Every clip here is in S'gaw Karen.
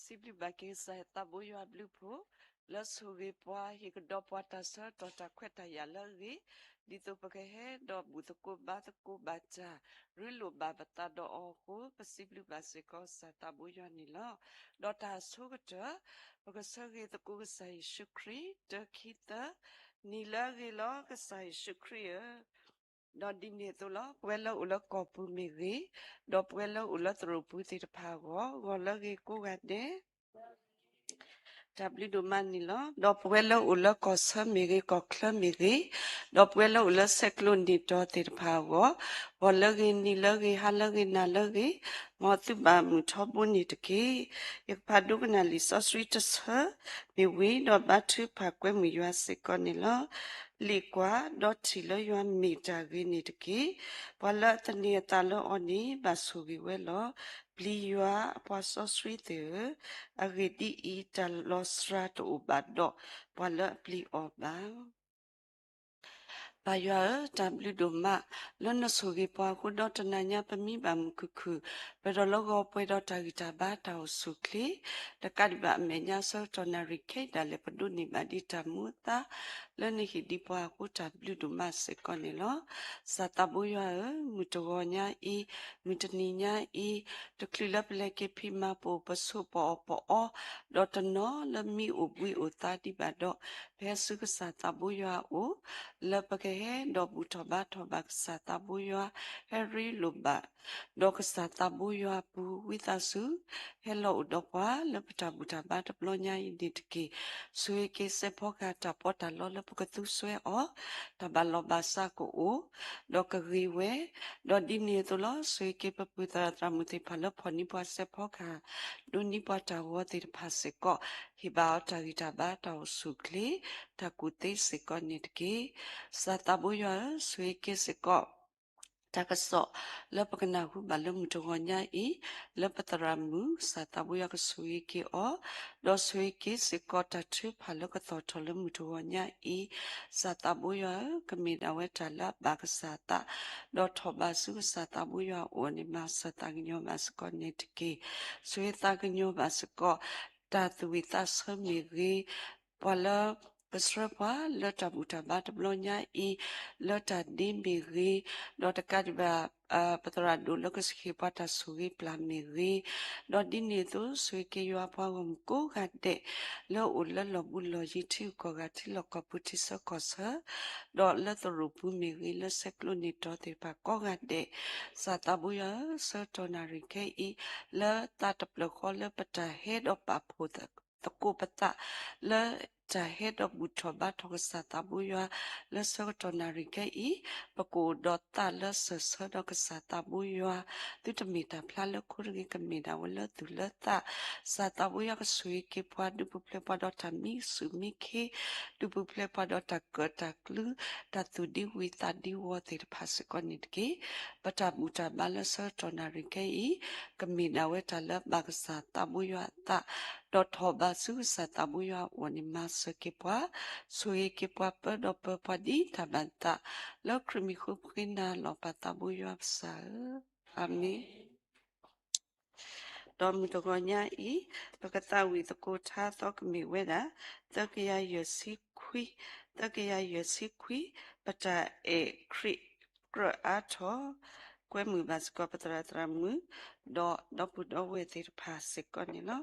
စံးဘျုးဘၣ်က့ၤကစၢ်ယွၤသးဘိယွၤအဘျုးအဖှိၣ် လၢဆိၣ်ဂ့ၤပှၤ ဟ့ၣ်ကဒီးပှၤတၢ်ဆၢကတီၢ်တၢ်ခွဲးတၢ်ယာ်လၢအဂ့ၤ, ဒ်သိးပကဟဲဒီးဘူၣ်သကိးဘါသကိးဘၣ်တၢ် ရ့လိာ်ဘၣ်ပသးဒီးအီၤအဃိ ပစံးဘျုးဘၣ်စ့ၢ်ကီးကစၢ်သးဘိယွၤန့ၣ်လီၤ. ဒီးတၢ်အဆိကတၢၢ် ပကဆၢဂ့ၤသကိးကစၢ်ယ့ၣ်ၡူးခရံာ် တၢ ခံ သၢ နံၤလၢအဂ့ၤလီၤ ကစၢ်ယ့ၣ်ၡူးခရံာ်ဧၢ ဒီးဒ်န့ၣ်အသိးလီၤ. ပဝဲလၢအိၣ်လၢကီၢ်ပူၤမ့ၢ်ဂ့ၤ, ဒီးပဝဲလၢအိၣ်လၢသရိာ်ပူၤသ့ၣ်တဖၣ်အဂီၢ်, ဂီၤလၢအဂ့ၤကိးဂၤဒဲး တၢ်ဘျုးဒိၣ်မးန့ၣ်လီၤ. ဒီးပဝဲလၢအိၣ်လၢကီၢ်ဆၢမ့ၢ်ဂ့ၤ, ကီၢ်ချၢမ့ၢ်ဂ့ၤ, ဒီးပဝဲလၢအိၣ်လၢဆဲးကျိးနံၣ်တီၤသ့ၣ်တဖၣ်အဂီၢ်, ဂီၤလၢအဂ့ၤ, နံၤလၢအဂ့ၤ, ဟါလၢအဂ့ၤ, နၤလၢအဂ့ၤ, မ်သုဘၣ်မုာ်ထီဘိန့ၣ်တက့ၢ်. ယကဖးဒိကနၣ်လံာ်စီဆှံတဆၢမ့ၢ်ဝံၤ, ဒီးဘါထုကဖၣ်ကွဲမုာ်ယွၤစ့ၢ်ကီးန့ၣ်လီၤ. လံာ်ကွၢ်, ဒီးထံၣ်လၢယွၤမ့ၢ်တၢ်ဂ့ၤန့ၣ်တက့ၢ်. ပှၤလၢအသန့ၤအသးလၢအီၤန့ၣ် ဘၣ်ဆိၣ်ဂ့ၤဝဲလီၤ. ပျံၤယွၤအပှၤစီဆှံသ့ၣ်ဧၢ, အဂ့ၢ်ဒ်အံၤ, တၢ်လီၤစှၤတအိၣ်ဘၣ်ဒီးပှၤလၢအပျံၤအီၤဘၣ်. ပၢ်ယွၤဧၢ, တၢ်ဘျုးဒိၣ်မး လၢနဆိၣ်ဂ့ၤပှၤအဃိ ဒီးတနၤညါပမံဘၣ်မုာ်ခုၣ်ခုၣ်, ပဒီးလၢဂီၤပှဲၤဒီးတၢ်ဂံၢ်တၢ်ဘါတၢ်အိၣ်ဆူၣ်အိၣ်ချ့, တကးဒံးဘၣ်အမဲာ်ညါဆၢကတီၢ်နၣ်ရံၣ်ခဲအံၤဒၣ်လဲာ် ပဒိးန့ၢ်ဘၣ်ဒံးတၢ်မူအသါ လၢနဟ့ၣ်ဒံးပှၤအဃိ တၢ်ဘျုးဒိၣ်မးစ့ၢ်ကီးန့ၣ်လီၤ. ကစၢ်သးဘိယွၤဧၢ, မုၢ်တဂီၤညါအံၤ, မုၢ်တနံၤညါအံၤ, တချုးလၢပလဲၤက့ၤဖံးမၤပအိၣ် ပဆိးပအီၣ်ပအီ, ဒီးတနီၤလၢမံအိၣ်ဘှံးအိၣ်သါဒံးဘၣ်ဒီး, ပဟဲဆူကစၢ်သးဘိယွၤအအိၣ်, လၢပကဟဲဒီးဘူၣ်ထီၣ်ဘါထီၣ်ဘၣ်ကစၢ်သးဘိယွၤ, ဟဲရ့လိာ်ဘၣ် ဒီးကစၢ်သးဘိယွၤအပူၤ ဝံသးစူၤ ဟဲလီၤအိၣ်ဒီးပှၤလၢပတၢ်ဘူၣ်တၢ်ဘါတဘျီညါအံၤန့ၣ်တက့ၢ်. ဆိၣ်ဂ့ၤက့ၤစဲးဖီကဟၣ်တၢ်ပီးတၢ်လီလၢပကသူစွဲအီၤ, တၢ်ဘၣ်လီၢ်ဘၣ်စးကအိၣ်, ဒီးကဂ့ၤဝဲ, ဒီးဒ်န့ၣ်အသိးလီၤ. ဆိၣ်ဂ့ၤက့ၤပပုၢ်သရၣ်သရၣ်မုၣ်သ့ၣ်တဖၣ်လၢဖီၣ်န့ၢ်ပှၤစဲးဖီကဟၣ်, ဒိးန့ၢ်ပှၤတၢ်ဂီၤသ့ၣ်တဖၣ်စ့ၢ်ကီး, ဟ့ၣ်ဘၣ်အီၤတၢ်ဂံၢ်တၢ်ဘါတၢ်အိၣ်ဆူၣ်အိၣ်ချ့, တၢ်ကူၣ်သ့စ့ၢ်ကီးန့ၣ်တက့ၢ်. ကစၢ်သးဘိယွၤဧၢ, ဆိၣ်ဂ့ၤက့ၤစ့ၢ်ကီး တၢ်ကစီၣ်လၢပကနၢ်ဟူဘၣ်လၢမုၢ်တဂီၤညါအံၤ, လၢပသရၣ်မုၣ် ကစၢ်သးဘိယွၤကဆိၣ်ဂ့ၤက့ၤအီၤ, ဒီးဆိၣ်ဂ့ၤက့ၤစ့ၢ်ကီးတၢ်ထုကဖၣ်လၢကသီၣ်ထီၣ်လၢမုၢ်တဂီၤညါအံၤ, ကစၢ်သးဘိယွၤဧၢ, ကမ့ၢ်ဒၣ်ဝဲတၢ်လၢအဘၣ်ကစၢ်သး, ဒီးထီၣ်ဘးဆူကစၢ်သးဘိယွၤအအိၣ်န့ၣ် မၤစၢၤသးကညီၤဘၣ်စ့ၢ်ကီးန့ၣ်တက့ၢ်. ဆိၣ်ဂ့ၤသးကညီၤဘၣ်စ့ၢ်ကီး တၢ်သူၣ်ဝံၣ်သးဆၢမ့ၢ်ဂ့ၤ, ပှၤလၢကဆှၢပှၤလၢတၢ်ဘူၣ်တၢ်ဘါတဘျီညါအံၤ, လၢတၢ်ဒ့မ့ၢ်ဂ့ၤ, ဒီးတကးဒံးဘၣ် ပသရၣ်ဒိၣ်လၢကဟ့ၣ်ပှၤတၢ်ဆိၣ်ဂ့ၤပျၢ်မ့ၢ်ဂ့ၤ, ဒီးဒ်န့ၣ်အသိး ဆိၣ်ဂ့ၤက့ၤယွၤပှၤဂီၢ်မုၢ်ကိးဂၤဒဲး, လၢအအိၣ်လၢလီၢ်ဘူးလီၢ်ယံၤ ထံဂုၤကီၢ်ဂၤထံလီၢ်ကီၢ်ပူၤထံဆၢကီၢ်ဆၢ, ဒီးလၢသရိာ်ပူၤမ့ၢ်ဂ့ၤ, လၢဆဲးကျိးနံၣ်တီၤသ့ၣ်တဖၣ်ကိးဂၤဒဲး, ကစၢ်သးဘိယွၤဧၢ, ဆၢကတီၢ်နၣ်ရံၣ်ခဲအံၤ, လၢသးတဖျၢၣ်ဃီလၢပတၢ်ဟဲဒီးပာ်ဖှိၣ်သကိးပသး, လၢတၢ်ဟဲဒီးဘူၣ်ထီၣ်ဘါထီၣ်ကစၢ်သးဘိယွၤ, လၢဆၢကတီၢ်နၣ်ရံၣ်ခဲအံၤ, ပကအိၣ်ဒီးသးလၢစၢၢ်ဆၢဒီးကစၢ်သးဘိယွၤ, သုတမ့ၢ်တၢ်ဖျါလၢခိတဂ့ၤ, ကမ့ၢ်ဒၣ်ဝဲလၢသူၣ်လၢသး, ကစၢ်သးဘိယွၤကဆိၣ်ဂ့ၤက့ၤပှၤ, ဒုးပူၤဖျဲးပှၤဒီးတၢ်မံဆူၣ်မံခ့, ဒုးပူၤဖျဲးပှၤဒီးတၢ်ကၢၣ်တၢ်ကျူ, တၢ်သူၣ်ဒံဝံၤသးဒံဝီၤသ့ၣ်တဖၣ်စ့ၢ်ကီးန့ၣ်တက့ၢ်. ပတၢ်ဘူၣ်တၢ်ဘါလၢဆၢကတီၢ်နၣ်ရံၣ်ခဲအံၤ, ကမ့ၢ်ဒၣ်ဝဲတၢ်လၢအဘၣ်ကစၢ်သးဘိယွၤအသး, ဒီးထီၣ်ဘးဆူကစၢ်သးဘိယွၤအအိၣ်န့ၣ် မၤစၢၤက့ၤပှၤ, ဆိၣ်ဂ့ၤက့ၤပှၤပၢဒီးပၢပှၤဒ်တၢ်ဘၣ်သး, လၢခရံာ်မံၤဃိပဃ့နၤလီၤပၢ်သးဘိယွၤပစၢ်ဧၢ, အၤမ့ၣ်. ဒီးမုၢ်တဂီၤညါအံၤ, ပကသးဝံၣ်သကိးထါသီကမ့ၢ်ဝဲဒၣ်, သၢကယၤယဲၢ်ဆံခွံ, သၢကယၤယဲၢ်ဆံခွံ, ပတၢ်အဲၣ်ခရံာ်ကြၢးအါထီၣ်, ကွဲမုာ်ဘၣ်စ့ၢ်ကီးပသရၣ်သရၣ်မုၣ်, ဒီးဒီပုၢ်ဒီဝဲၢ်သ့ၣ်တဖၣ်စ့ၢ်ကီးန့ၣ်လီၤ.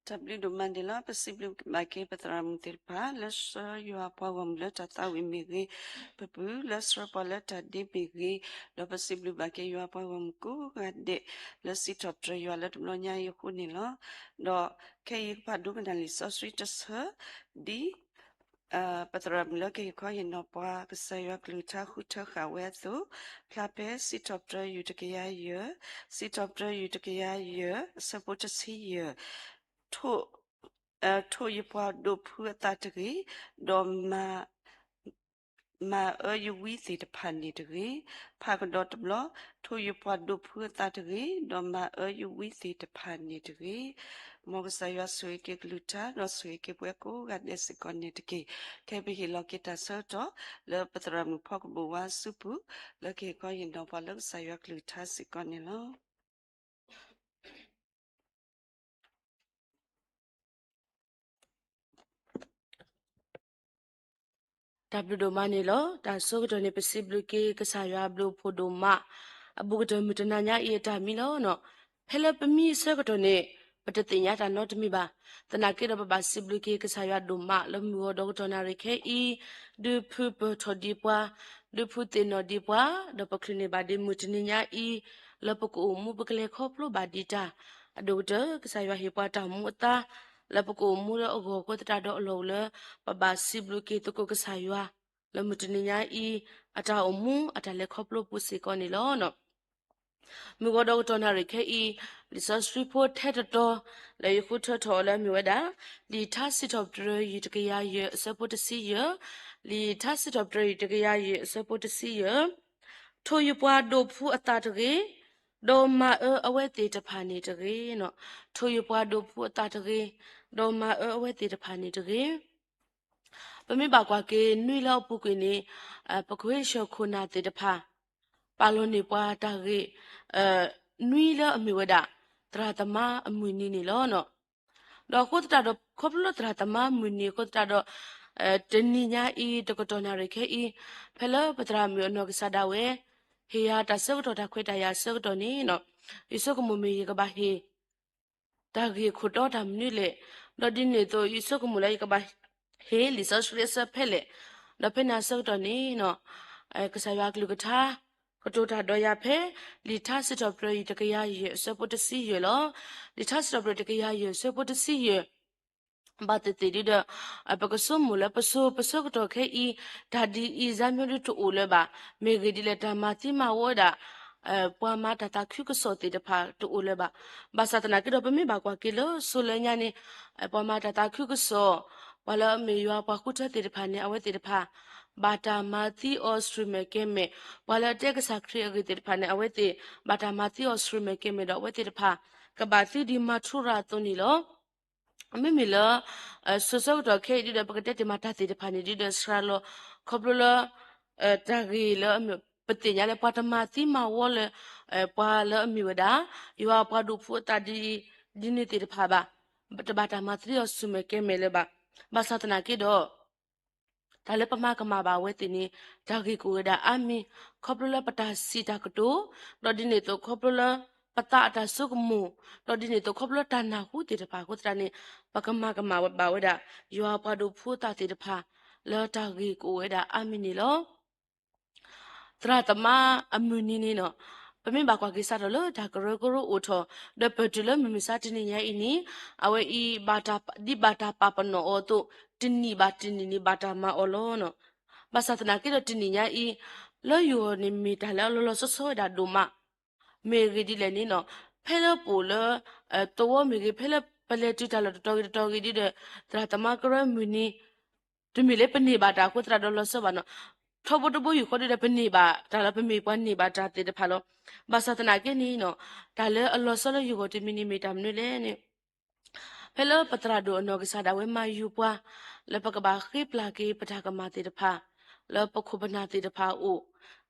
တၢ်ဘျုးဒိၣ်မးန့ၣ်လီၤ. ပစံးဘျုးဘၣ်က့ၤပသရၣ်မုၣ်သ့ၣ်တဖၣ် လၢဆှၢယွၤပှၤဂီၢ်မုၢ်လၢတၢ်သးဝံၣ်မ့ၢ်ဂ့ၤ, ပပုၢ်လၢဆှၢပှၤလၢတၢ်ဒ့မ့ၢ်ဂ့ၤ, ဒီးပစံးဘျုးဘၣ်က့ၤယွၤပှၤဂီၢ်မုၢ်ကိးဂၤဒဲး လၢစံးထီၣ်ပတြၢၤယွၤလၢတဘျီညါအံၤအဃိန့ၣ်လီၤ. ဒီးခဲအံၤယကဖးဒိကနၣ်လံာ်စီဆှံတဆၢ ဒ် ပသရၣ်မုၣ်လၢကဟ့ၣ်ခီဟ့ၣ်နီၤပှၤ ကစၢ်ယွၤကလုၢ်ကထါဃုထၢဃာ်ဝဲအသိး, ဖျါဖဲစံးထီၣ်ပတြၢၤယုၢ်တကယၤယဲၢ်, စံးထီၣ်ပတြၢၤယုၢ်တကယၤယဲၢ် အဆၢဖိတဆံယဲၢ်, ထိၣ် ထိၣ်ယပှၤဒိးဖုအသးတဂ့ၤ, ဒီးမၤ မၤအၢယဝံသ့ၣ်တဖၣ်န့ၣ်တဂ့ၤ. ဖးကဒီးတဘျီ, ထိၣ်ယပှၤဒိးဖုအသးတဂ့ၤ, ဒီးမၤအၢယဝံသ့ၣ်တဖၣ်န့ၣ်တဂ့ၤ. မ်ကစၢ်ယွၤဆိၣ်ဂ့ၤက့ၤကလုၢ်ကထါ ဒီးဆိၣ်ဂ့ၤက့ၤပှၤကိးဂၤဒဲးစ့ၢ်ကီးန့ၣ်တက့ၢ်. ခဲအံၤပဟ့ၣ်လီၤက့ၤတၢ်ဆၢကတီၢ် လၢပသရၣ်မုၣ်ဖီကဘိၣ်ဝါအစုပူၤ လၢကဟ့ၣ်ခီဟ့ၣ်နီၤပှၤလၢကစၢ်ယွၤကလုၢ်ကထါစ့ၢ်ကီးန့ၣ်လီၤ. တၢ်ဘျုးဒိၣ်မးန့ၣ်လီၤ. တၢ်ဆၢကတီၢ်န့ၣ် ပစံးဘျုးက့ၤကစၢ်ယွၤအဘျုးအဖှိၣ်ဒိၣ်မး အဘူးကတၢၢ်မုၢ်တနၤညါအံၤအတၢ်မံလီၤ. ဖဲလၢပမံအဆၢကတီၢ်န့ၣ် ပတသ့ၣ်ညါတၢ်နီတမံၤဘၣ်. သနာ်က့ဒီးပဘၣ်စံးဘျုးက့ၤကစၢ်ယွၤဒိၣ်မး လၢမုၢ်ဂီၤဒီးကတီၢ်နၣ်ရံၣ်ခဲအံၤ ဒုးဖုပၢၢ်ထီၣ်ဒံးပှၤ, ဒုးဖုသ့ၣ်နီၣ်ဒံးပှၤ, ဒီးပချုးန့ၢ်ဘၣ်ဒံးမုၢ်တနံၤညါအံၤ လၢပကအိၣ်မူပကလဲၤခီဖျိဘၣ်ဒံးတၢ် အဒိၣ်ကတၢၢ် ကစၢ်ယွၤဟ့ၣ်ပှၤတၢ်မူအသါ လၢပကအိၣ်မူလၢအဂီၢ်အဃိသတးဒီးအလီၢ်အိၣ်လၢ ပဘၣ်စံးဘျုးက့ၤသကိးကစၢ်ယွၤ လၢမုၢ်တနံၤညါအံၤ အတၢ်အိၣ်မူအတၢ်လဲၤခီဖျိပူၤစ့ၢ်ကီးန့ၣ်လီၤ. မုၢ်ဂီၤဒီးကတီၢ်နၣ်ရံၣ်ခဲအံၤ လံာ်စီဆှံဖိထဲတတီၤ လၢယဃုထၢထီၣ်အီၤလၢအမ့ၢ်ဝဲဒၣ် လံာ်ထါစံးထီၣ်ပတြၢၤယုၢ်တကယၤယဲၢ်အဆၢဖိတဆံယဲၢ်, လံာ်ထါစံးထီၣ်ပတြၢၤယုၢ်တကယၤယဲၢ်အဆၢဖိတဆံယဲၢ်, ထိၣ်ယပှၤဒိးဖုအသးတဂ့ၤ, ဒီးမၤအၢအဝဲသ့ၣ်တဖၣ်န့ၣ်တဂ့ၤ. ထိၣ်ယပှၤဒိးဖုအသးတဂ့ၤ, ဒီးမၤအၢအဝဲသ့ၣ်တဖၣ်န့ၣ်တဂ့ၤ. ပမ့ၢ်ဘၣ်ကွၢ်က့ၤနွံလၢအပူၤကွံာ်န့ၣ် ပကဝဲၢ်ဆှၢခိၣ်နၢ်သ့ၣ်တဖၣ် ပာ်လီၤန့ၢ်ပှၤတၢ်ဂ့ၢ် နွံလၢအမ့ၢ်ဝဲဒၣ် သရၣ်သမါအမုၢ်နံၤန့ၣ်လီၤ. ဒီးအဃိသတးဒီး ခီဖျိလၢသရၣ်သမါအမုၢ်နံၤအဃိသတးဒီး တနံၤညါအံၤ တကတီၢ်နၣ်ရံၣ်ခဲအံၤ ဖဲလၢပသရၣ်မုၣ်အနီၢ်ကစၢ်ဒၣ်ဝဲ ဟ့ၣ်ယၤတၢ်ဆၢကတီၢ်တၢ်ခွဲးတၢ်ယာ်အဆၢကတီၢ်န့ၣ် ယဆိကမိၣ်မ့ၢ်ယကဘၣ်ဟ့ၣ် တၢ်ဂ့ၢ်ခိၣ်တီတၢ်မနုၤလဲၣ်, ဒီးဒ်န့ၣ်အသိး ယဆိကမိၣ်လၢယကဘၣ်ဟ့ၣ်လံာ်စီဆှံအဆၢဖဲလဲၣ်, ဒီးဖဲန့ၣ်အဆၢကတီၢ်န့ၣ် ကစၢ်ယွၤအကလုၢ်ကထါ ကတိၤတၢ်ဒီးယၤဖဲ လံာ်ထါစံးထီၣ်ပတြၢၤယုၢ်တကယၤယဲၢ်အဆၢဖိတဆံယဲၢ်လီၤ. လံာ်ထါစံးထီၣ်ပတြၢၤတကယၤယဲၢ်အဆၢဖိတဆံယဲၢ် ဘၣ်သ့ၣ်သ့ၣ်ဒ်ဒီး ပကဆိကမိၣ်လၢပစိၤပဆၢကတီၢ်ခဲအံၤ တၢ်ဒ်အံၤ စၢ်မၠိဒုတအိၣ်လၢၤဘၣ်. မ့ၢ်ဂ့ၢ်ဒ်လဲၣ် တၢ်မၤသံမၤဝီဝဲဒၣ် ပှၤမၤတၢ်သးခုကစီၣ်သ့ၣ်တဖၣ်တအိၣ်လၢၤဘၣ်. ဘၣ်ဆၣ်သနာ်က့ဒီး ပမ့ၢ်ဘၣ်ကွၢ်က့ၤလၢစိၤလၢညါန့ၣ် ပှၤမၤတၢ်သးခုကစီၣ် ပှၤလၢအမ့ၢ်ယွၤပှၤဃုထၢသ့ၣ်တဖၣ်န့ၣ် အဝဲသ့ၣ်တဖၣ် ဘၣ်တၢ်မၤသံအီၤဆှုၣ်မဲာ်ကဲမဲာ်, ပှၤလၢအတဲကစၢ်ခရံာ်အဂ့ၢ်သ့ၣ်တဖၣ်န့ၣ် အဝဲသ့ၣ် ဘၣ်တၢ်မၤသံအီၤဆှုၣ်မဲာ်ကဲမဲာ်ဒီး အဝဲသ့ၣ်တဖၣ် ကဘၣ်သံဒ်မၤထူရၤအသိးန့ၣ်လီၤ. မ့မ့ၢ်လၢ စိၤဆၢကတီၢ်ခဲအံၤဒ်ဒီး ပကတဲတ့ၢ်မးတၢ်သ့ၣ်တဖၣ်န့ၣ်ဒ်ဒီး စှၤလီၤ ခီဖျိလၢ တၢ်ဂ့ၢ်လၢ ပသ့ၣ်ညါလၢပှၤတမၤသံမၤဝီလၢ ပှၤလၢအမ့ၢ်ဝဲဒၣ် ယွၤပှၤဒိးဖုအသးဒ် ဒ်န့ၣ်သ့ၣ်တဖၣ်ဘၣ်. တဘၣ်တၢ်မၤသံအီၤဆှုၣ်မဲာ်ကဲမဲာ်လၢၤဘၣ်. ဘၣ်ဆၣ်သနာ်က့ဒီး တၢ်လၢပမၤကမၣ်ဘၣ်အဝဲသ့ၣ်န့ၣ် တၢ်ဂ့ၢ်ကအိၣ်ဝဲဒၣ်အါမံၤ ခီဖျိလၢပတၢ်စံးတၢ်ကတိၤ, ဒီးဒ်န့ၣ်အသိးခီဖျိလၢ ပသးအတၢ်ဆိကမိၣ်, ဒီးဒ်န့ၣ်အသိးခီဖျိလၢတၢ်နၢ်ဟူသ့ၣ်တဖၣ်အဃိသတးန့ၣ် ပကမၤကမၣ်ဘၣ်ဝဲဒၣ် ယွၤပှၤဒိးဖုအသးသ့ၣ်တဖၣ် လၢတၢ်ဂ့ၢ်ကအိၣ်ဝဲဒၣ်အါမံၤန့ၣ်လီၤ. သရၣ်သမါအမုၢ်နံၤန့ၣ်လီၤ. ပမ့ၢ်ဘၣ်ကွၢ်က့ၤစးထီၣ်လၢတၢ်ကရၢကရိအိၣ်ထီၣ် ဒီးပတုၤလၢမုၢ်မဆါတနံၤညါအံၤန့ၣ် အဝဲအံၤ ဒ်ဘၣ်တၢ်ပာ်ပနီၣ်အီၤအသိး တနံၣ်ဘၣ်တနံၣ်န့ၣ် ဘၣ်တၢ်မၤအီၤလီၤ. ဘၣ်ဆၣ်သနာ်က့ဒီးတနံၤညါအံၤ လၢယဂီၢ်န့ၣ်မ့ၢ်တၢ်လၢအလီၤလီၤဆီဆီဝဲဒၣ်ဒိၣ်မး မ့ၢ်ဂ့ၢ်ဒ်လဲၣ်န့ၣ်လီၤ. ဖဲလၢပအိၣ်လၢ သဝီမ့ၢ်ဂ့ၤ ဖဲလၢပလဲၤတုၤတၢ်လီၢ်တတီၤဂ့ၤတတီၤဂ့ၤဒ်ဒီး သရၣ်သမါကရၢမုၢ်နံၤ တမ့ၢ်လၢပန့ၢ်ဘၣ်တၢ်အဃိသတးဒီးလီၤဆီဘၣ်နီၤ. ထီဘိတဘိယူၢ်ဃီဒ်ဒီးပန့ၢ်ဘၣ်တၢ်လၢပမ့ၢ်ပှၤန့ၢ်ဘၣ်တၢ်သ့ၣ်တဖၣ်လီၤ. ဘၣ်ဆၣ်သနာ်က့န့ၣ် တၢ်လၢအလီၤဆီလၢယဂီၢ်တမံၤန့ၣ်မ့ၢ်တၢ်မနုၤလဲၣ်န့ၣ် ဖဲလၢပသရၣ်ဒိၣ်အနီၢ်ကစၢ်ဒၣ်ဝဲမၤယူၤပှၤ လၢပကဘၣ်ဃ့ပျၢ်က့ၤပတၢ်ကမၣ်သ့ၣ်တဖၣ် လၢပခိၣ်ပနၢ်သ့ၣ်တဖၣ်အအိၣ်,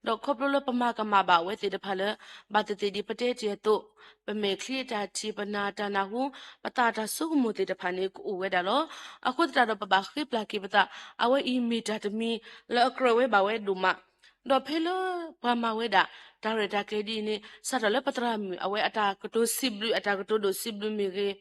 ဒီးခီဖျိလၢပမၤကမၣ်ဘၣ်အဝဲသ့ၣ်တဖၣ်လၢ ဘၣ်သ့ၣ်သ့ၣ်ဒ်ပတဲတ့ၢ်အသိး, ပမဲာ်ချံအတၢ်ထံၣ် ပနၢ်တၢ်နၢ်ဟူ ပသးတၢ်ဆိကမိၣ်သ့ၣ်တဖၣ်န့ၣ် ကအိၣ်ဝဲဒၣ်လီၤ. အဃိသတးဒီးပဘၣ်ဃ့ပျၢ်က့ၤပသး အဝဲအံၤမ့ၢ်တၢ်တမံၤ လၢအကြၢးဝဲဘၣ်ဝဲဒိၣ်မး, ဒီးဖဲလၢပှၤမၤဝဲဒၣ် တၢ်ရဲၣ်တၢ်ကျဲၤဒ်အံၤန့ၣ် စးထီၣ်လၢပသရၣ်မုၣ် အဝဲအတၢ်ကတိၤစံးဘျုး အတၢ်ကတိၤဒိၣ်စံးဘျုးမ့ၢ်ဂ့ၤ,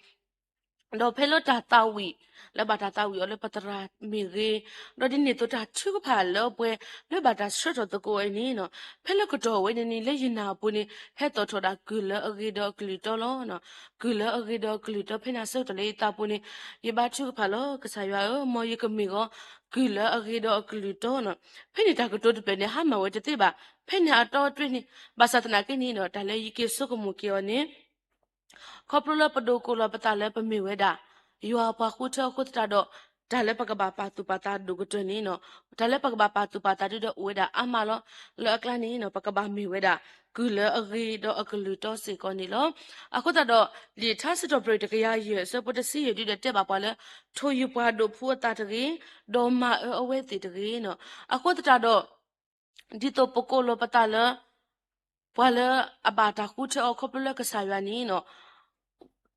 ဒီးဖဲလၢတၢ်သးဝံၣ် လၢဘၣ်တၢ်သးဝံၣ်အီၤလၢပသရၣ်မ့ၢ်ဂ့ၤ, ဒီးဒ်န့ၣ်အသိးတၢ်ထုကဖၣ်လၢပှဲၤ လၢဘၣ်တၢ်ဆှၢထီၣ်သကိးအီၤန့ၣ်နီၤ, ဖဲလၢကတီၢ်ဝဲန့ၣ်န့ၣ် လၢယနာ်အပူၤန့ၣ် ဟဲသီၣ်ထီၣ်ဒၣ်ကုၢ်လၢအဂ့ၤဒီးအကလုၢ်တီလီၤ. ကုၢ်လၢအဂ့ၤဒီးအကလုၢ်တီ ဖဲန့ၣ်ဆၢကတီၢ်လၢယသးပူၤန့ၣ် ယဘါထုကဖၣ်လီၤ, ကစၢ်ယွၤဧၢ, မ်ယကမ့ၢ်ဂီၤ ကုၢ်လၢအဂ့ၤဒီးအကလုၢ်တီနီၤ. ဖဲန့ၣ်တၢ်ကတိၤတဖျၢၣ်န့ၣ် ဟါမၢ်ဝဲတသ့ဘၣ်. ဖဲန့ၣ်အတီအတြ့ၢ်န့ၣ် ဘၣ်ဆၣ်သနာ်က့န့ၣ်ဒီး တၢ်လၢယက့ၤဆိကမိၣ်က့ၤအီၤန့ၣ် ခီဖျိလၢပဒိၣ်ကိၢ်လီၤပသးလၢပမ့ၢ်ဝဲဒၣ် ယွၤအပှၤဃုထၢအဃိသတးဒီး တၢ်လၢပကဘၣ်ပာ်သူၣ်ပာ်သးဒိၣ်ကတၢၢ်န့ၣ်နီၤ, တၢ်လၢပကဘၣ်ပာ်သူၣ်ပာ်သးဒုဒီးအိၣ်ဝဲဒၣ်အါမးလီၤ. လၢအကျါန့ၣ်နီၤ ပကဘၣ်မ့ၢ်ဝဲဒၣ် ကုၢ်လၢအဂ့ၤဒီးအကလုၢ်တီစ့ၢ်ကီးန့ၣ်လီၤ. အဃိသတးဒီး လံာ်ထါစံးထီၣ်ပတြၢၤတကယၤယဲၢ်အဆၢဖိတဆံယဲၢ်ဒုဒီးတဲဘၣ်ပှၤလၢ ထိၣ်ယုၢ်ပှၤဒိၣ်ဖုအသးတဂ့ၤ, ဒီးမၤအၢအဝဲသ့ၣ်တဂ့ၤနီၤ. အဃိသတးဒီး ဒ်သိးပကိးလီၤပသးလၢ ပှၤလၢအဘၣ်တၢ်ဃုထၢအီၤခီဖျိလၢကစၢ်ယွၤန့ၣ်နီၤ,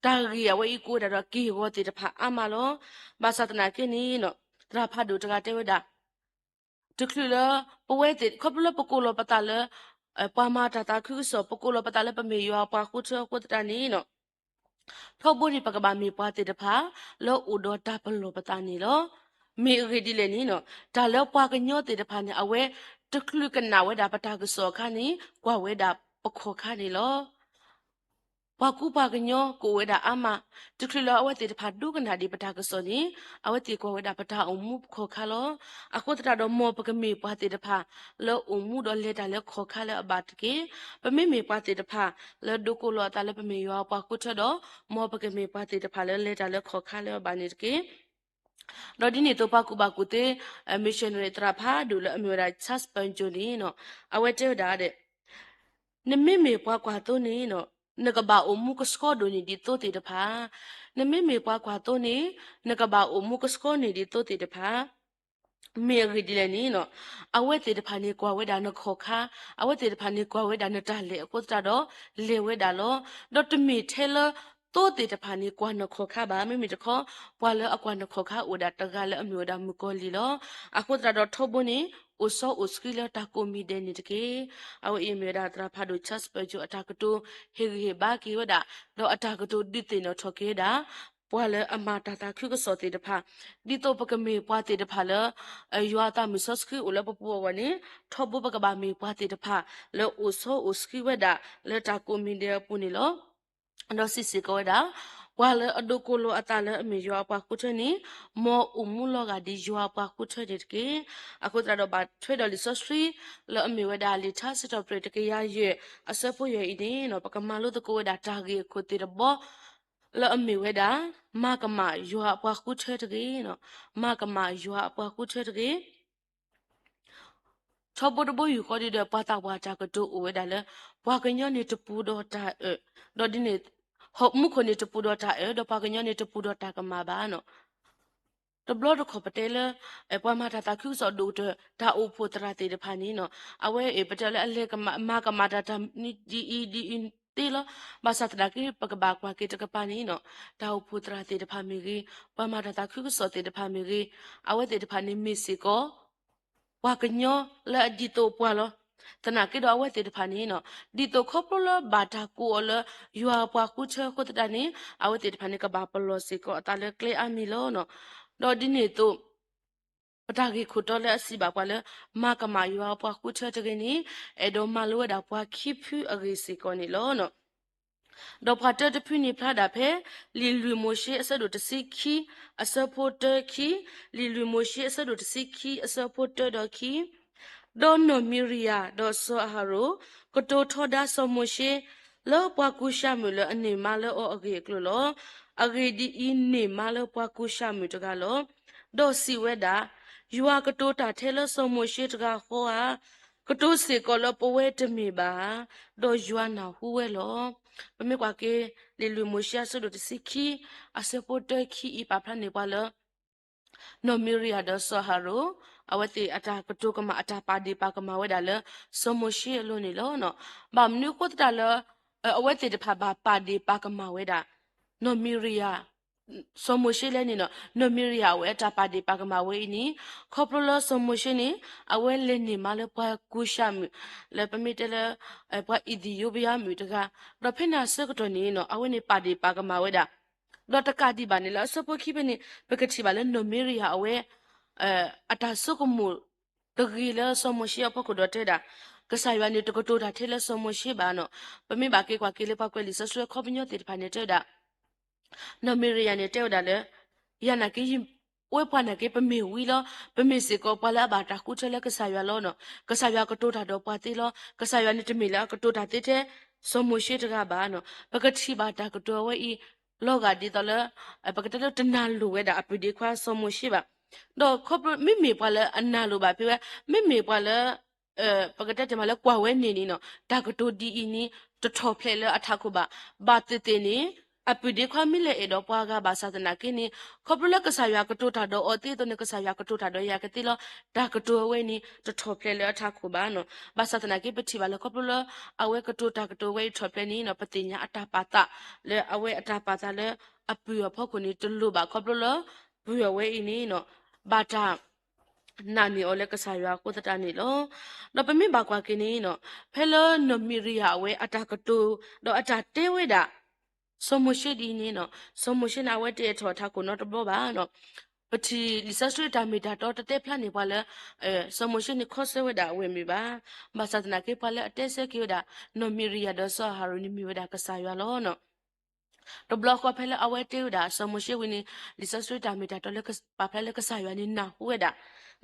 တၢ်ဂ့ၢ်အဝဲအံၤကအိၣ်ဝဲဒၣ်ဒီးက့ၢ်ဂီၤသ့ၣ်တဖၣ်အါမးလီၤ. ဘၣ်ဆၣ်သနာ်က့န့ၣ်နီၤ သရၣ်ဖးဒိၣ်တဂၤတဲဝဲဒၣ် တချုးလၢပဝဲသ့ၣ် ခီဖျိလၢပကိးလီၤပသးလၢ ပှၤမၤတၢ်သးခုကစီၣ် ပကိးလီၤပသးလၢပမ့ၢ်ယွၤအပှၤဃုထၢအဃိသတးန့ၣ်နီၤ ထီဘိန့ၣ် ပကဘၣ်မ့ၢ်ပှၤသ့ၣ်တဖၣ် လၢအိၣ်ဒီးတၢ်ပလီၢ်ပသးန့ၣ်လီၤ. မ့ၢ်အဂ့ၢ်ဒ်လဲၣ်န့ၣ်နီၤ တၢ်လၢပှၤကညီသ့ၣ်တဖၣ်န့ၣ် အဝဲတချုးကနၣ်ဝဲဒၣ်ပတၢ်ကစီၣ်အခါန့ၣ် ကွၢ်ဝဲဒၣ်ပခီၣ်ခါန့ၣ်လီၤ. ပှၤကူပှၤကညီကအိၣ်ဝဲဒၣ်အါမး, တချုးလၢအဝဲသ့ၣ်တဖၣ်ဒိကနၣ်ဒံးပတၢ်ကစီၣ်န့ၣ် အဝဲသ့ၣ်ကွၢ်ဝဲဒၣ်ပတၢ်အိၣ်မူပခီၣ်ခါလီၤ. အဃိသတးဒီး မ်ပကမ့ၢ်ပှၤသ့ၣ်တဖၣ် လၢအိၣ်မူဒီးလဲၤတၢ်လၢခီၣ်ခါလၢအဘၣ်တက့ၢ်. ပမ့မ့ၢ်ပှၤသ့ၣ်တဖၣ် လၢဒိးကိးလီၤအသးလၢပမ့ၢ်ယွၤအပှၤဃုထၢဒီး မ်ပကမ့ၢ်ပှၤသ့ၣ်တဖၣ်လၢလဲၤတၢ်လၢခီၣ်ခါလၢအဘၣ်န့ၣ်တက့ၢ်. ဒီးဒ်န့ၣ်အသိးပှၤကူၣ်ဘၣ်ကူၣ်သ့ missionary သရၣ်ဖးဒိၣ်လၢအမ့ၢ်ဝဲဒၣ် Charles Spurgeon န့ၣ်နီၤ အဝဲတဲဝဲဒၣ်ဒီး နမ့မ့ၢ်ပှၤကွၢ်သိန့ၣ်နီၤ နကဘၣ်အိၣ်မူကဆှီဒိၣ်န့ၢ်ဒံးသိသ့ၣ်တဖၣ်, နမ့မ့ၢ်ပှၤကွၢ်သိန့ၣ် နကဘၣ်အိၣ်မူကဆှီန့ၢ်ဒံးသိသ့ၣ်တဖၣ် မ့ၢ်အဂ့ၢ်ဒ်လဲၣ်န့ၣ်နီၤ အဝဲသ့ၣ်တဖၣ်န့ၣ်ကွၢ်ဝဲဒၣ်နခီၣ်ခါ, အဝဲသ့ၣ်တဖၣ်န့ၣ်ကွၢ်ဝဲဒၣ်နတၢ်လဲၤအဃိသတးဒီး လဲၤဝဲဒၣ်လီၤ. ဒီးတမ့ၢ်ထဲလၢသိသ့ၣ်တဖၣ်န့ၣ်ကွၢ်နခီၣ်ခါဘၣ်, မ့မ့ၢ်တခီ ပှၤလၢအကွၢ်နခီၣ်ခါအိၣ်ဝဲဒၣ်တဂၤလၢအမ့ၢ်ဝဲဒၣ်မုၣ်ကီၤလံၢ်လီၤ. အဃိသတးဒီးထီဘိန့ၣ် အိၣ်စီအိၣ်ဆှံလၢတၢ်ကိးမံၤဒဲးန့ၣ်တက့ၢ်. အဝဲအံၤမ့ၢ်ဝဲဒၣ်သရၣ်ဖးဒိၣ် Charles Spurgeon အတၢ်ကတိၤဟ့ၣ်ဂံၢ်ဟ့ၣ်ဘါက့ၤဝဲဒၣ်, ဒီးအတၢ်ကတိၤဒုးသ့ၣ်နီၣ်ထီၣ်က့ၤဝဲဒၣ် ပှၤလၢအမၤတၢ်သးခုကစီၣ်သ့ၣ်တဖၣ်, ဒ်သိးပကမ့ၢ်ပှၤသ့ၣ်တဖၣ်လၢ ယွၤအသးမုၢ်စီဆှံအိၣ်လၢပပူၤအဂီၢ်န့ၣ် ထီဘိပကဘၣ်မ့ၢ်ပှၤသ့ၣ်တဖၣ် လၢအိၣ်စီအိၣ်ဆှံဝဲဒၣ်လၢတၢ်ကိးမံၤဒဲးအပူၤန့ၣ်လီၤ. ဒီးစံးစ့ၢ်ကီးဝဲဒၣ် ပှၤလၢအဒိးကိးလီၤအသးလၢအမ့ၢ်ယွၤအပှၤဃုထၢန့ၣ် မ်အအိၣ်မူလီၤဂာ်ဒ်ယွၤအပှၤဃုထၢန့ၣ်တက့ၢ်. အဃိသတးဒီးဘၣ်ထွဲဒီးလံာ်စီဆှံ လၢအမ့ၢ်ဝဲဒၣ်လံာ်ထါစံးထီၣ်ပတြၢၤတကယၤယဲၢ် အဆၢဖိယဲၢ်အံၤန့ၣ် ပကမၤလိသကိးဝဲဒၣ်တၢ်ဂ့ၢ်အခိၣ်သ့ၣ်တဘီ လၢအမ့ၢ်ဝဲဒၣ် မၤကမၣ်ယွၤအပှၤဃုထၢတဂ့ၤ, မၤကမၣ်ယွၤအပှၤဃုထၢတဂ့ၤ. ထီဘိတဘိယူၢ်ဃီဒုဒီး ပှၤသးပှၢ်တၢ်ကတိၤအိၣ်ဝဲဒၣ်လၢ ပှၤကညီန့ၣ်တပူၤဒီးတၢ်အၢၣ်, ဒီးဒ်န့ၣ် မူခိၣ်န့ၣ်တပူၤဒီးတၢ်အၢၣ် ဒီးပှၤကညီန့ၣ်တပူၤဒီးတၢ်ကမၣ်ဘၣ်နီၤ. တဘျီတခီၣ်ပတဲလၢ ပှၤမၤတၢ်သးခုကစီၣ်ဒိၣ်ကတၢၢ် တၢ်အိၣ်ဖှိၣ်သရၣ်သ့ၣ်တဖၣ်န့ၣ်နီၤ အဝဲအံၤပတဲလၢအလဲၤကမၤ မၤကမၣ်တၢ်တၢ်ဒ်အံၤဒ်အံၤသ့လီၤ. ဘၣ်ဆၣ်သနာ်က့ ပကဘၣ်ကွၢ်က့ၤတကပၤန့ၣ်နီၤ တၢ်အိၣ်ဖှိၣ်သရၣ်သ့ၣ်တဖၣ်မ့ၢ်ဂ့ၤ, ပှၤမၤတၢ်သးခုကစီၣ်သ့ၣ်တဖၣ်မ့ၢ်ဂ့ၤ, အဝဲသ့ၣ်တဖၣ်န့ၣ်မ့ၢ်စ့ၢ်ကီး ပှၤကညီလၢအဒ်သိးပှၤလီၤ. သနာ်က့ဒီးအဝဲသ့ၣ်တဖၣ်န့ၣ်နီၤ ဒ်သိးခီဖျိလၢဘၣ်တၢ်ကိးအီၤလၢ ယွၤအပှၤဃုထၢအဃိသတးန့ၣ် အဝဲသ့ၣ်တဖၣ်န့ၣ် ကဘၣ်ပလီၢ်စ့ၢ်ကီးအသးလၢကျဲအါမံၤလီၤနီၤ. ဒီးဒ်န့ၣ်အသိး ပတၢ်ဂ့ၢ်ခိၣ်တီလၢအစံးဘၣ်ပှၤလၢ မၤကမၣ်ယွၤအပှၤဃုထၢတဂ့ၤန့ၣ် အဲၣ်ဒိးမၤလိဝဲဒၣ်ပှၤခံဖုအဂ့ၢ်စ့ၢ်ကီးန့ၣ်လီၤ. ဒီးပှၤတၢတဖုန့ၣ်ဖျါဒၣ်ဖဲ လံာ်လွံၢ်မိၤၡ့အဆၢဒိၣ်တဆံခံ အဆၢဖိတၢခံ, လံာ်လွံၢ်မိၤၡ့အဆၢဒိၣ်တဆံခံ အဆၢဖိတၢဒီးခံ ဒီးနီၢ်မံရံယၤဒီးစီၤအၤဟရိၣ် ကတိၤထီဒါစီၤမိၤၡ့ လၢပှၤကူၡၤမုၣ်လၢအန့ၢ်မါလၢအီၤအဂ့ၢ်အကျိၤလီၤ. အဂ့ၢ်ဒ်အံၤ, န့ၢ်မါလၢပှၤကူၡၤမုၣ်တဂၤလီၤ. ဒီးစံးဝဲဒၣ်, ယွၤကတိၤတၢ်ထဲလၢစီၤမိၤၡ့တဂၤဃီဧါ, ကတိၤစ့ၢ်ကီးလၢပဝဲတမ့ၢ်ဘၣ်ဧါ, ဒီးယွၤနၢ်ဟူဝဲလီၤ. ပမ့ၢ်ကွၢ်က့ၤ လံာ်လွံၢ်မိၤၡ့အဆၢဒိၣ်တဆံခံ အဆၢဖိတၢခံအံၤ ပာ်ဖျါန့ၢ်ပှၤလၢ နီၢ်မံရံယၤဒီးစီၤအၤဟရိၣ် အဝဲသ့ၣ်အတၢ်ကတိၤကမၣ် အတၢ်ပာ်ဒ့ၣ်ပာ်ကမၣ်ဝဲဒၣ်လၢ စီၤမိၤၡ့အလိၤန့ၣ်လီၤ. ဘၣ်မနုၤအဃိသတးလၢ အဝဲသ့ၣ်တဖၣ်ဘၣ်ပာ်ဒ့ၣ်ပာ်ကမၣ်ဝဲဒၣ် နီၢ်မံရံယၤ စီၤမိၤၡ့လဲၣ်န့ၣ်နီၤ, နီၢ်မံရံယၤအဝဲအတၢ်ပာ်ဒ့ၣ်ပာ်ကမၣ်ဝဲအံၤန့ၣ် ခီဖျိလၢစီၤမိၤၡ့န့ၣ် အဝဲလဲၤန့ၢ်မါလၢပှၤကူၡၤမုၣ် လၢပမ့ၢ်တဲလၢ ပှၤအံၣ်သံယိပယါမုၣ်တဂၤ, ဒီးဖဲန့ၣ်အဆၢကတီၢ်န့ၣ်နီၤ အဝဲန့ၣ်ပာ်ဒ့ၣ်ပာ်ကမၣ်ဝဲဒၣ် ဒီးတကးဒံးဘၣ်န့ၣ် လၢအဆၢဖိခံဖဲန့ၣ် ပကထံၣ်ဘၣ်လၢနီၢ်မံရယၤအဝဲ အတၢ်ဆိကမိၣ်တဂ့ၤလၢစီၤမိၤၡ့အဖီခိၣ်ဒီးတဲဝဲဒၣ်, ကစၢ်ယွၤန့ၣ်တကတိၤတၢ်ထဲလၢစီၤမိၤၡ့ဘၣ်နီၤ. ပမ့ၢ်ဘၣ်က့ၤကွၢ်က့ၤလၢပှၤကွဲးလံာ်စီဆှံအခီပညီသ့ၣ်တဖၣ်န့ၣ် တဲဝဲဒၣ် နီၢ်မံရယၤန့ၣ်တဲဝဲဒၣ်လၢ ယၤနာ်က့ အိၣ်ပှၤနာ်က့ ပမ့ၢ်ဝံလီၤ, ပမ့ၢ်စ့ၢ်ကီးပှၤလၢအဘၣ်တၢ်ဃုထၢလၢကစၢ်ယွၤလီၤနီၤ. ကစၢ်ယွၤကတိၤတၢ်ဒီးပှၤသ့လီၤ. ကစၢ်ယွၤန့ၣ်တမ့ၢ်လၢအကတိၤတၢ်သ့ထဲ စီၤမိၤၡ့တဂၤဘၣ်နီၤ. ပကထံၣ်ဘၣ်တၢ်ကတိၤအဝဲအံၤ လီၤဂာ်ဒ်သိးလၢ ပကတဲလၢတနာ်လိၤဝဲဒၣ်အပုၢ်ဒ့ခွါစီၤမိၤၡ့ဘၣ်. ဒီးခီဖျိမ့မ့ၢ်ပှၤလၢအနာ်လိၤဘၣ်ဖဲဝဲ, မ့မ့ၢ်ပှၤလၢ ပကတဲတ့ၢ်မးလၢကွၢ်ဝဲန့ၣ်န့ၣ်နီၤ တၢ်ကတိၤဒ်အံၤန့ၣ် တထီၣ်ဖျဲးလၢအထးခိၣ်ဘၣ်. ဘၣ်သ့ၣ်သ့ၣ်န့ၣ် အပုၢ်ဒ့ခွါမ့ၢ်လဲၤအဲၣ်ဒိးပှၤဂၤဘၣ်ဆၣ်သနာ်က့န့ၣ် ခီဖျိလၢကစၢ်ယွၤကတိၤတၢ်ဒီးအီၤသ့အသိးန့ၣ် ကစၢ်ယွၤကတိၤတၢ်ဒီးယၤကသ့လီၤ. တၢ်ကတိၤအဝဲန့ၣ် တထီၣ်ဖျဲးလၢအထးခိၣ်ဘၣ်နီၤ. ဘၣ်ဆၣ်သနာ်က့ ပထံၣ်ဘၣ်လၢခီဖျိလၢ အဝဲကတိၤတၢ်ကတိၤဝဲအံၤထီၣ်ဖျဲးန့ၣ်နီၤ ပသ့ၣ်ညါအတၢ်ပာ်သး လၢအဝဲအတၢ်ပာ်သးလၢ အပုၢ်အဖီခိၣ်န့ၣ် တလိၣ်ဘၣ်ခီဖျိလၢ ပုၢ်အဝဲအံၤန့ၣ်နီၤ ဘၣ်တၢ် နာ်န့ၢ်အီၤလၢကစၢ်ယွၤအဃိသတးန့ၣ်လီၤ. ဒီးပမ့ၢ်ဘၣ်ကွၢ်က့ၤန့ၣ်နီၤ ဖဲလၢနီၢ်မံရယၤအဝဲအတၢ်ကတိၤ ဒီးအတၢ်တဲဝဲဒၣ် စီၤမိၤၡ့ဒ်အံၤန့ၣ်နီၤ စီၤမိၤၡ့န့ၣ် အဝဲတအဲၣ်ထီၣ်ထးခိၣ်နီတဘျီဘၣ်နီၤ. ပထံၣ်လံာ်စီဆှံတၢ်မ့ၢ်တၢ်တီတတဲဖျါန့ၢ်ပှၤလၢ စီၤမိၤၡ့န့ၣ်ခီဆၢဝဲဒၣ်အဝဲၢ်မ့ၢ်ဘၣ်. ဘၣ်ဆၣ်သနာ်က့ ပှၤလၢအတဲဆၢက့ၤဝဲဒၣ် နီၢ်မံရယၤဒီးစီၤအၤဟရိၣ်န့ၣ်မ့ၢ်ဝဲဒၣ်ကစၢ်ယွၤလီၤနီၤ. တဘျီဃီဖဲလၢအဝဲတဲဝဲဒၣ်စီၤမိၤၡ့ဝံၤန့ၣ် လံာ်စီဆှံတၢ်မ့ၢ်တၢ်တီလၢပာ်ဖျါလၢကစၢ်ယွၤန့ၣ်နၢ်ဟူဝဲဒၣ်,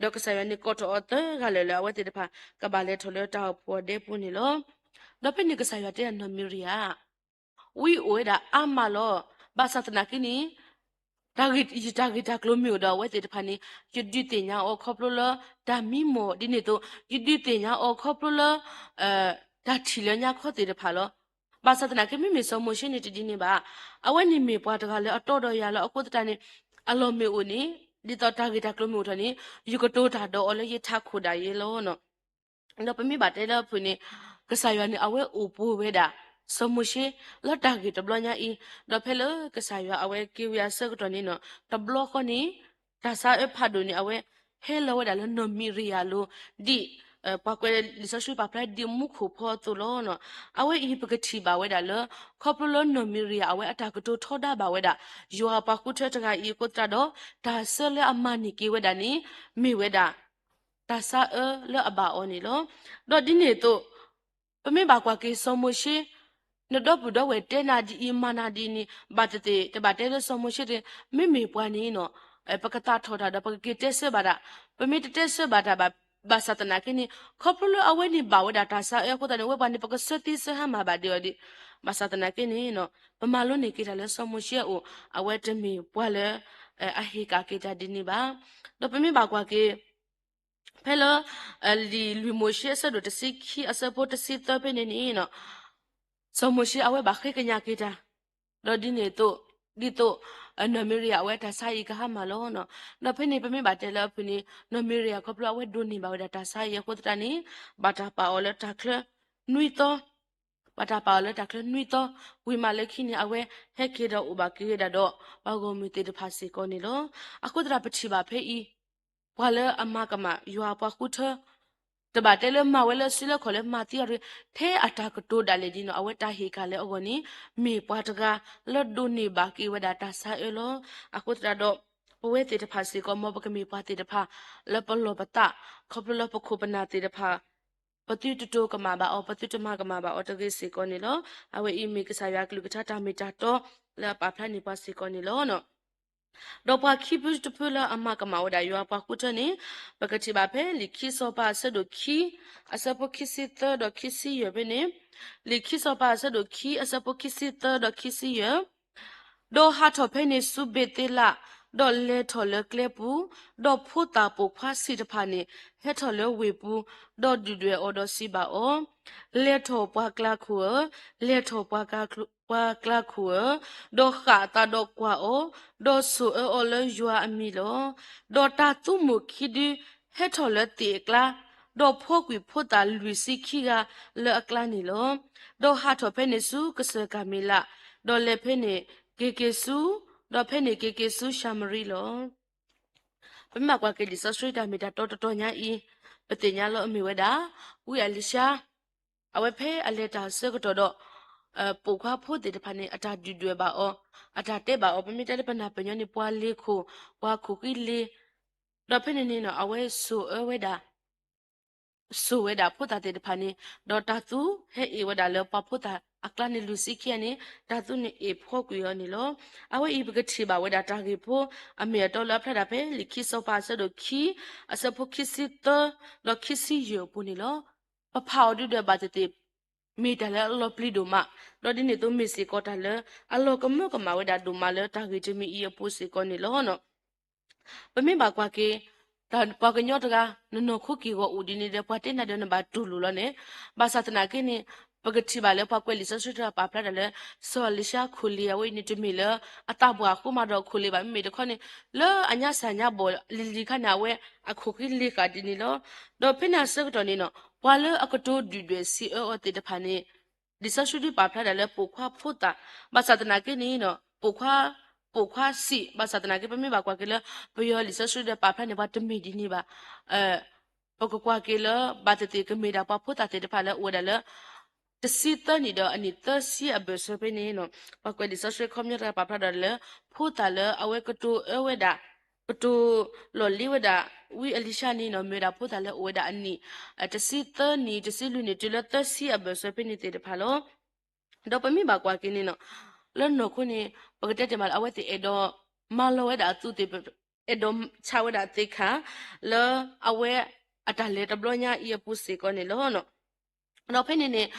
ဒီးကစၢ်ယွၤန့ၣ်ကိးထီၣ်အီၤသၢဂၤလၢာ်လၢအဝဲသ့ၣ်တဖၣ် ကဘၣ်လဲၤထီၣ်လၢတၢ်အိၣ်ဖှိၣ်အဒဲပူၤန့ၣ်လီၤ. ဒီးဖဲန့ၣ်ကစၢ်ယွၤတဲဒၣ်နီၢ်မံရယၤ ဝံအိၣ်ဝဲဒၣ်အါမးလီၤ. ဘၣ်ဆၣ်သနာ်က့န့ၣ် တၢ်ဂ့ၢ် ယတၢ်ဂ့ၢ်တၢ်ကျိၤမ့ၢ်အိၣ်ဒီးအဝဲသ့ၣ်တဖၣ်န့ၣ် ယဒုးသ့ၣ်ညါအီၤခီဖျိလၢ တၢ်မံမီၢ်ဒ်န့ၣ်အသိး ယဒုးသ့ၣ်ညါအီၤခီဖျိလၢ တၢ်ထံၣ်လၢညါခီသ့ၣ်တဖၣ်လီၤ. ဘၣ်ဆၣ်သနာ်က့ မ့မ့ၢ်စီၤမိၤၡ့န့ၣ်တဒ်န့ၣ်ဘၣ်. အဝဲန့ၣ်မ့ၢ်ပှၤတဂၤလၢအတီဒီးယၤလီၤ. အဃိသတးန့ၣ် အလီၢ်မ့ၢ်အိၣ်န့ၣ် ဒ်သိးတၢ်ဂ့ၢ်တၢ်ကျိၤမ့ၢ်အိၣ်ထီၣ်န့ၣ် ယကတိၤတၢ်ဒီးအီၤလၢယထးခိၣ်ဒၣ်ယဲလီၤ. ဒီးပမ့ၢ်ဘၣ်တဲလၢအဖုၣ်န့ၣ် ကစၢ်ယွၤန့ၣ် အဝဲအိၣ်ပှဲၤဝဲဒၣ် စီၤမိၤၡ့ လၢတၢ်ဂ့ၢ်တဘျီညါအံၤ, ဒီးဖဲလၢကစၢ်ယွၤအဝဲက့ၤဝံၤအဆၢကတီၢ်န့ၣ်နီၤ တဘျီဃီန့ၣ် တၢ်ဆါအၢဖးဒိၣ်န့ၣ် အဝဲဟဲလီၤဝဲဒၣ်လၢနီၢ်မံရယၤအလိၤ ဒ် ပှၤကွဲးလံာ်စီဆှံပာ်ဖျါဒ်မူခိၣ်ဖီအသိးလီၤ. အဝဲအံၤပကထံၣ်ဘၣ်ဝဲဒၣ်လၢ ခီဖျိလၢနီၢ်မံရယၤအဝဲအတၢ်ကတိၤထီဒါဘၣ်ဝဲဒၣ် ယွၤပှၤဃုထၢတဂၤအံၤအဃိသတးဒီး တၢ်ဆၢလၢအမၤန့ၢ်က့ၤဝဲဒၣ်န့ၣ် မ့ၢ်ဝဲဒၣ် တၢ်ဆါအၢလၢအဘၣ်အီၤန့ၣ်လီၤ. ဒီးဒ်န့ၣ်အသိး ပမ့ၢ်ဘၣ်ကွၢ်က့ၤစီၤမိၤၡ့ နဒီပုၢ်ဒီဝဲၢ်တဲနၤဒ်အံၤ မၤနၤဒ်အံၤန့ၣ် ဘၣ်သ့ၣ်သ့ၣ် တဘၣ်တဲလၢစီၤမိၤၡ့တဂ့ၤ, မ့မ့ၢ်ပှၤန့ၣ်နီၤ ပကသးထီၣ်တၢ်ဒီး ပကက့ၤတဲဆၢဘၣ်တၢ်, ပမ့ၢ်တတဲဆၢဘၣ်တၢ်ဘၣ်, ဘၣ်ဆၣ်သနာ်က့န့ၣ် ခီဖျိလၢအဝဲန့ၣ်ဘၣ်ဝဲဒၣ်တၢ်ဆါအၢအဃိသတးန့ၣ် ဝဲပှၤန့ၣ် ပကဆၢသ့ဆၢဟါမၢ်ဘၣ်ဒံးအီၤဒံး, ဘၣ်ဆၣ်သနာ်က့န့ၣ်နီၤ ပမၤလိန့ၢ်က့ၤတၢ်လၢစီၤမိၤၡ့အအိၣ် အဝဲတမ့ၢ်ပှၤလၢ အဟ့ၣ်ကၣ်က့ၤတၢ်ဒ်န့ၣ်ဘၣ်. ဒီးပမ့ၢ်ဘၣ်ကွၢ်က့ၤ ဖဲလၢ လံာ်လွံၢ်မိၤၡ့အဆၢဒိၣ်တဆံခံ အဆၢဖိတဆံသၢဖဲန့ၣ်န့ၣ်နီၤ စီၤမိၤၡ့အဝဲဘၣ်ဃ့ကညးက့ၤတၢ်, ဒီးဒ်န့ၣ်အသိး ဒ်သိး နီၢ်မံရယၤအဝဲတၢ်ဆါအံၤကဟါမၢ်လီၤနီၤ. ဒီးဖဲန့ၣ် ပမ့ၢ်ဘၣ်တဲလၢအဖုၣ်န့ၣ် နီၢ်မံရယၤခီဖျိအဝဲဒိးန့ၢ်ဘၣ်ဝဲဒၣ်တၢ်ဆါအံၤအဃိသတးန့ၣ် ဘၣ်တၢ်ပာ်အီၤလၢတၢ်ချၢနွံသီ ဘၣ်တၢ်ပာ်အီၤလၢတၢ်ချၢနွံသီ, ဝံၤမးလၢခံန့ၣ် အဝဲဟဲက့ၤဒီးအိၣ်ဘၣ်က့ၤဝဲဒၣ်ဒီး ပှၤဂီၢ်မုၢ်သ့ၣ်တဖၣ်စ့ၢ်ကီးန့ၣ်လီၤ. အဃိသတးပထံၣ်ဘၣ်ဖဲအံၤ ပှၤလၢအမၤကမၣ် ယွၤပှၤဃုထၢ တဘၣ်တဲလၢမၤဝဲလၢစုလၢခီၣ်လၢမၤသံအရ့, ထဲအတၢ်ကတိၤဒၣ်လဲာ်ဒ်နီၤ အဝဲတၢ်ဟ့ၣ်ကၣ်လၢအဂီၢ်န့ၣ် မ့ၢ်ပှၤတဂၤလၢဒိးန့ၢ်ဘၣ်က့ၤဝဲဒၣ်တၢ်ဆါအၢလီၤ. အဃိသတးဒီး ပဝဲသ့ၣ်တဖၣ်စ့ၢ်ကီး မ်ပကမ့ၢ်ပှၤသ့ၣ်တဖၣ် လၢပလီၢ်ပသး ခီဖျိလၢပခိၣ်ပနၢ်သ့ၣ်တဖၣ် ပသုတတိၤကမၣ်ဘၣ်အီၤ ပသုတမၤကမၣ်ဘၣ်အီၤတဂ့ၤစ့ၢ်ကီးန့ၣ်လီၤ. အဝဲအံၤမ့ၢ်ကစၢ်ယွၤအကလုၢ်ကထါတၢ်မ့ၢ်တၢ်တီ လၢအပာ်ဖျါန့ၢ်ပှၤစ့ၢ်ကီးန့ၣ်လီၤ. ဒီးပှၤခံဖုတဖုလၢအမၤကမၣ်ဝဲဒၣ်ယွၤပှၤဃုထၢန့ၣ် ပကထံၣ်ဘၣ်ဖဲလံာ်ခံစီၤပၤအဆၢဒိၣ်ခံ အဆၢဖိခံဆံသၢဒီးခံဆံယဲၢ်ဖဲန့ၣ်, လံာ်ခံစီၤပၤအဆၢဒိၣ်ခံ အဆၢဖိခံဆံသၢဒီးခံဆံယဲၢ် ဒီးဟးထီၣ်ဖဲန့ၣ်ဆူဘ့ၤသ့လး, ဒီးလဲၤထီၣ်လၢကျဲပူၤ, ဒီးဖိသၣ်ပိာ်ခွါဆံးတဖၣ်န့ၣ် ဟဲထီၣ်လၢဝ့ၢ်ပူၤ, ဒီးဒုၣ်ဒွဲၣ်အီၤဒီးစံးဘၣ်အီၤ, လဲၤထီၣ်ပှၤကျါခိၣ်ဧၢ, လဲၤထီၣ်ပှၤကျါခိၣ်ဧၢ, ဒီးဃၣ်အသးဒီးကွၢ်အီၤ, ဒီးဆိၣ်အၢအီၤလၢယွၤအမံၤလီၤ. ဒီးတၢ်သူမုၣ်ခံဒုဟဲထီၣ်လၢသ့ၣ်အကျါ, ဒီးဖှီကွံာ်ဖိသၣ်လွံၢ်ဆံခံဂၤလၢအကျါန့ၣ်လီၤ. ဒီးဟးထီၣ်ဖဲန့ၣ်ဆူကစၢၢ်ကၤမ့လး, ဒီးလဲၤဖဲန့ၣ်က့ၤက့ၤဆူ, ဒီးဖဲန့ၣ်က့ၤက့ၤဆူၡၤမရံလီၤ. ပမ့ၢ်ဘၣ်ကွၢ်က့ၤလံာ်စီဆှံတၢ်မ့ၢ်တၢ်တီတတီၤညါအံၤ, ပသ့ၣ်ညါလၢအမ့ၢ်ဝဲဒၣ် ဝံအလံၤၡါ အဝဲဖဲအလဲၤတၢ်အဆၢကတီၢ်ဒီး ပိာ်ခွါဖိသ့ၣ်တဖၣ်န့ၣ် အတၢ်ဒုၣ်ဒွဲၣ်ဘၣ်အီၤ, အတၢ်တဲဘၣ်အီၤ, ပမ့ၢ်တဲလၢပနၢ်ပၢၢ်ညီန့ၣ် ပှၤလ့ၤခိၣ်, ပှၤခိၣ်ဃံလ့ၤ, ဒီးဖဲန့ၣ်န့ၣ်နီၤ အဝဲဆိၣ်အၢဝဲဒၣ် ဆိၣ်ဝဲဒၣ်ဖိသၣ်သ့ၣ်တဖၣ်န့ၣ်, ဒီးတၢ်သူဟဲအ့ၣ်ဝဲဒၣ်လၢပှၤဖိသၣ်အကျါန့ၣ် လွံၢ်ဆံခံဂၤန့ၣ် တၢ်သူန့ၣ်အ့ၣ်ဖှီကွံာ်အီၤန့ၣ်လီၤ. အဝဲအံၤပကထံၣ်ဘၣ်ဝဲဒၣ်တၢ်ဂ့ၢ်ဖိအမ့ၢ်အတီလၢအဖျါဒၣ်ဖဲလံာ်ခံစီၤပၤအဆၢဒိၣ်ခံ အဆၢဖိခံဆံသၢ ဒီးခံဆံယဲၢ်အပူၤန့ၣ်လီၤ. ပဖးအီၤဒုဒီးဘၣ်သ့ၣ်သ့ၣ် မ့ၢ်တၢ်လၢအလီၤပျံၤဒိၣ်မး, ဒီးဒ်န့ၣ်အသိးမ့ၢ်စ့ၢ်ကီးတၢ်လၢအလီၤကမၢကမၣ်ဝဲဒၣ်ဒိၣ်မးလၢတၢ်ဂ့ၢ်တမံၤအံၤအပူၤစ့ၢ်ကီးန့ၣ်လီၤ. ပမ့ၢ်ဘၣ်ကွၢ်က့ၤ တၢ်ပှၤကညီတဂၤ နနီၢ်ခိက့ၢ်ဂီၤအိၣ်ဒ်န့ၣ်ဒီး ပှၤတဲနၤဒီးနဘၣ်တူၢ်လိာ်လီၤန့ၣ်, ဘၣ်ဆၣ်သနာ်က့န့ၣ် ပကထံၣ်ဘၣ်လၢပှၤကွဲးလံာ်စီဆှံတဂၤပာ်ဖျါတၢ်လၢ စီၤအလံၤၡါခိၣ်လ့ၤအဝဲအံၤန့ၣ် တမ့ၢ်လၢအသးပှၢ်အဃိမးဒီးခိၣ်လ့ၤဘၣ်, မ့မ့ၢ်တခီန့ၣ် လၢအညါစၢ်ညါဘီၣ်လံၤလံၤခါန့ၣ် အဝဲအခိၣ်ဃံလ့ၤဃာ်ဒ်န့ၣ်လီၤ. ဒီးဖဲန့ၣ်အဆၢကတီၢ်န့ၣ်နီၤ ပှၤလၢအကတိၤဒုၣ်ဒွဲၣ်စံးအၢအီၤသ့ၣ်တဖၣ်န့ၣ် လံာ်စီဆှံဒုးပာ်ဖျါဒၣ်လၢပိာ်ခွါဖိသၣ်, ဘၣ်ဆၣ်သနာ်က့န့ၣ်နီၤ ပိာ်ခွါ, ပိာ်ခွါစံး, ဘၣ်ဆၣ်သနာ်က့ ပမ့ၢ်ဘၣ်ကွၢ်က့ၤလၢ ပယီၤလံာ်စီဆှံဒီးပာ်ဖျါန့ၣ် ပှၤတမ့ၢ်ဒ်န့ၣ်ဘၣ်. ပကကွၢ်က့ၤလၢ ဘၣ်သ့ၣ်သ့ၣ်ကမ့ၢ်ဒၣ်ပှၤဖိသၣ်သ့ၣ်တဖၣ်လၢအိၣ်ဝဲဒၣ်လၢ တဆံသၢနံၣ်ဒီးအနံၣ်သၢဆံအဘၢၣ်စၢၤဖဲန့ၣ်နီၤ, ပှၤကွဲးလံာ်စီဆှံခီပညီတဂၤပာ်ဖျါဒၣ်လၢ ဖိသၣ်လၢအဝဲကတိၤအၢဝဲဒၣ်, ကတိၤလီၢ်လံၤဝဲဒၣ် ဝံအလံၤၡါန့ၣ်နီၤ မ့ၢ်ဝဲဒၣ်ဖိသၣ်လၢအိၣ်ဝဲဒၣ်အနံၣ် တဆံသၢနံၣ် တဆံလွံၢ်နံၣ် တုၤလၢသၢဆံအဘၢၣ်စၢၤဖဲန့ၣ်သ့ၣ်တဖၣ်လီၤ. ဒီးပမ့ၢ်ဘၣ်ကွၢ်က့ၤန့ၣ်နီၤ လၢနီၢ်ခိန့ၣ် ပကတဲတ့ၢ်မးလၢအဝဲသ့ၣ်အဲၣ်ဒိးမၤလီၤဝဲဒၣ်အသူးသ့ၣ်, အဲၣ်ဒိးဆးဝဲဒၣ်သ့ၣ်ခါ လၢအဝဲအတၢ်လဲၤတဘျီညါအံၤအပူၤစ့ၢ်ကီးန့ၣ်လီၤ. ဒီးဖဲန့ၣ်န့ၣ်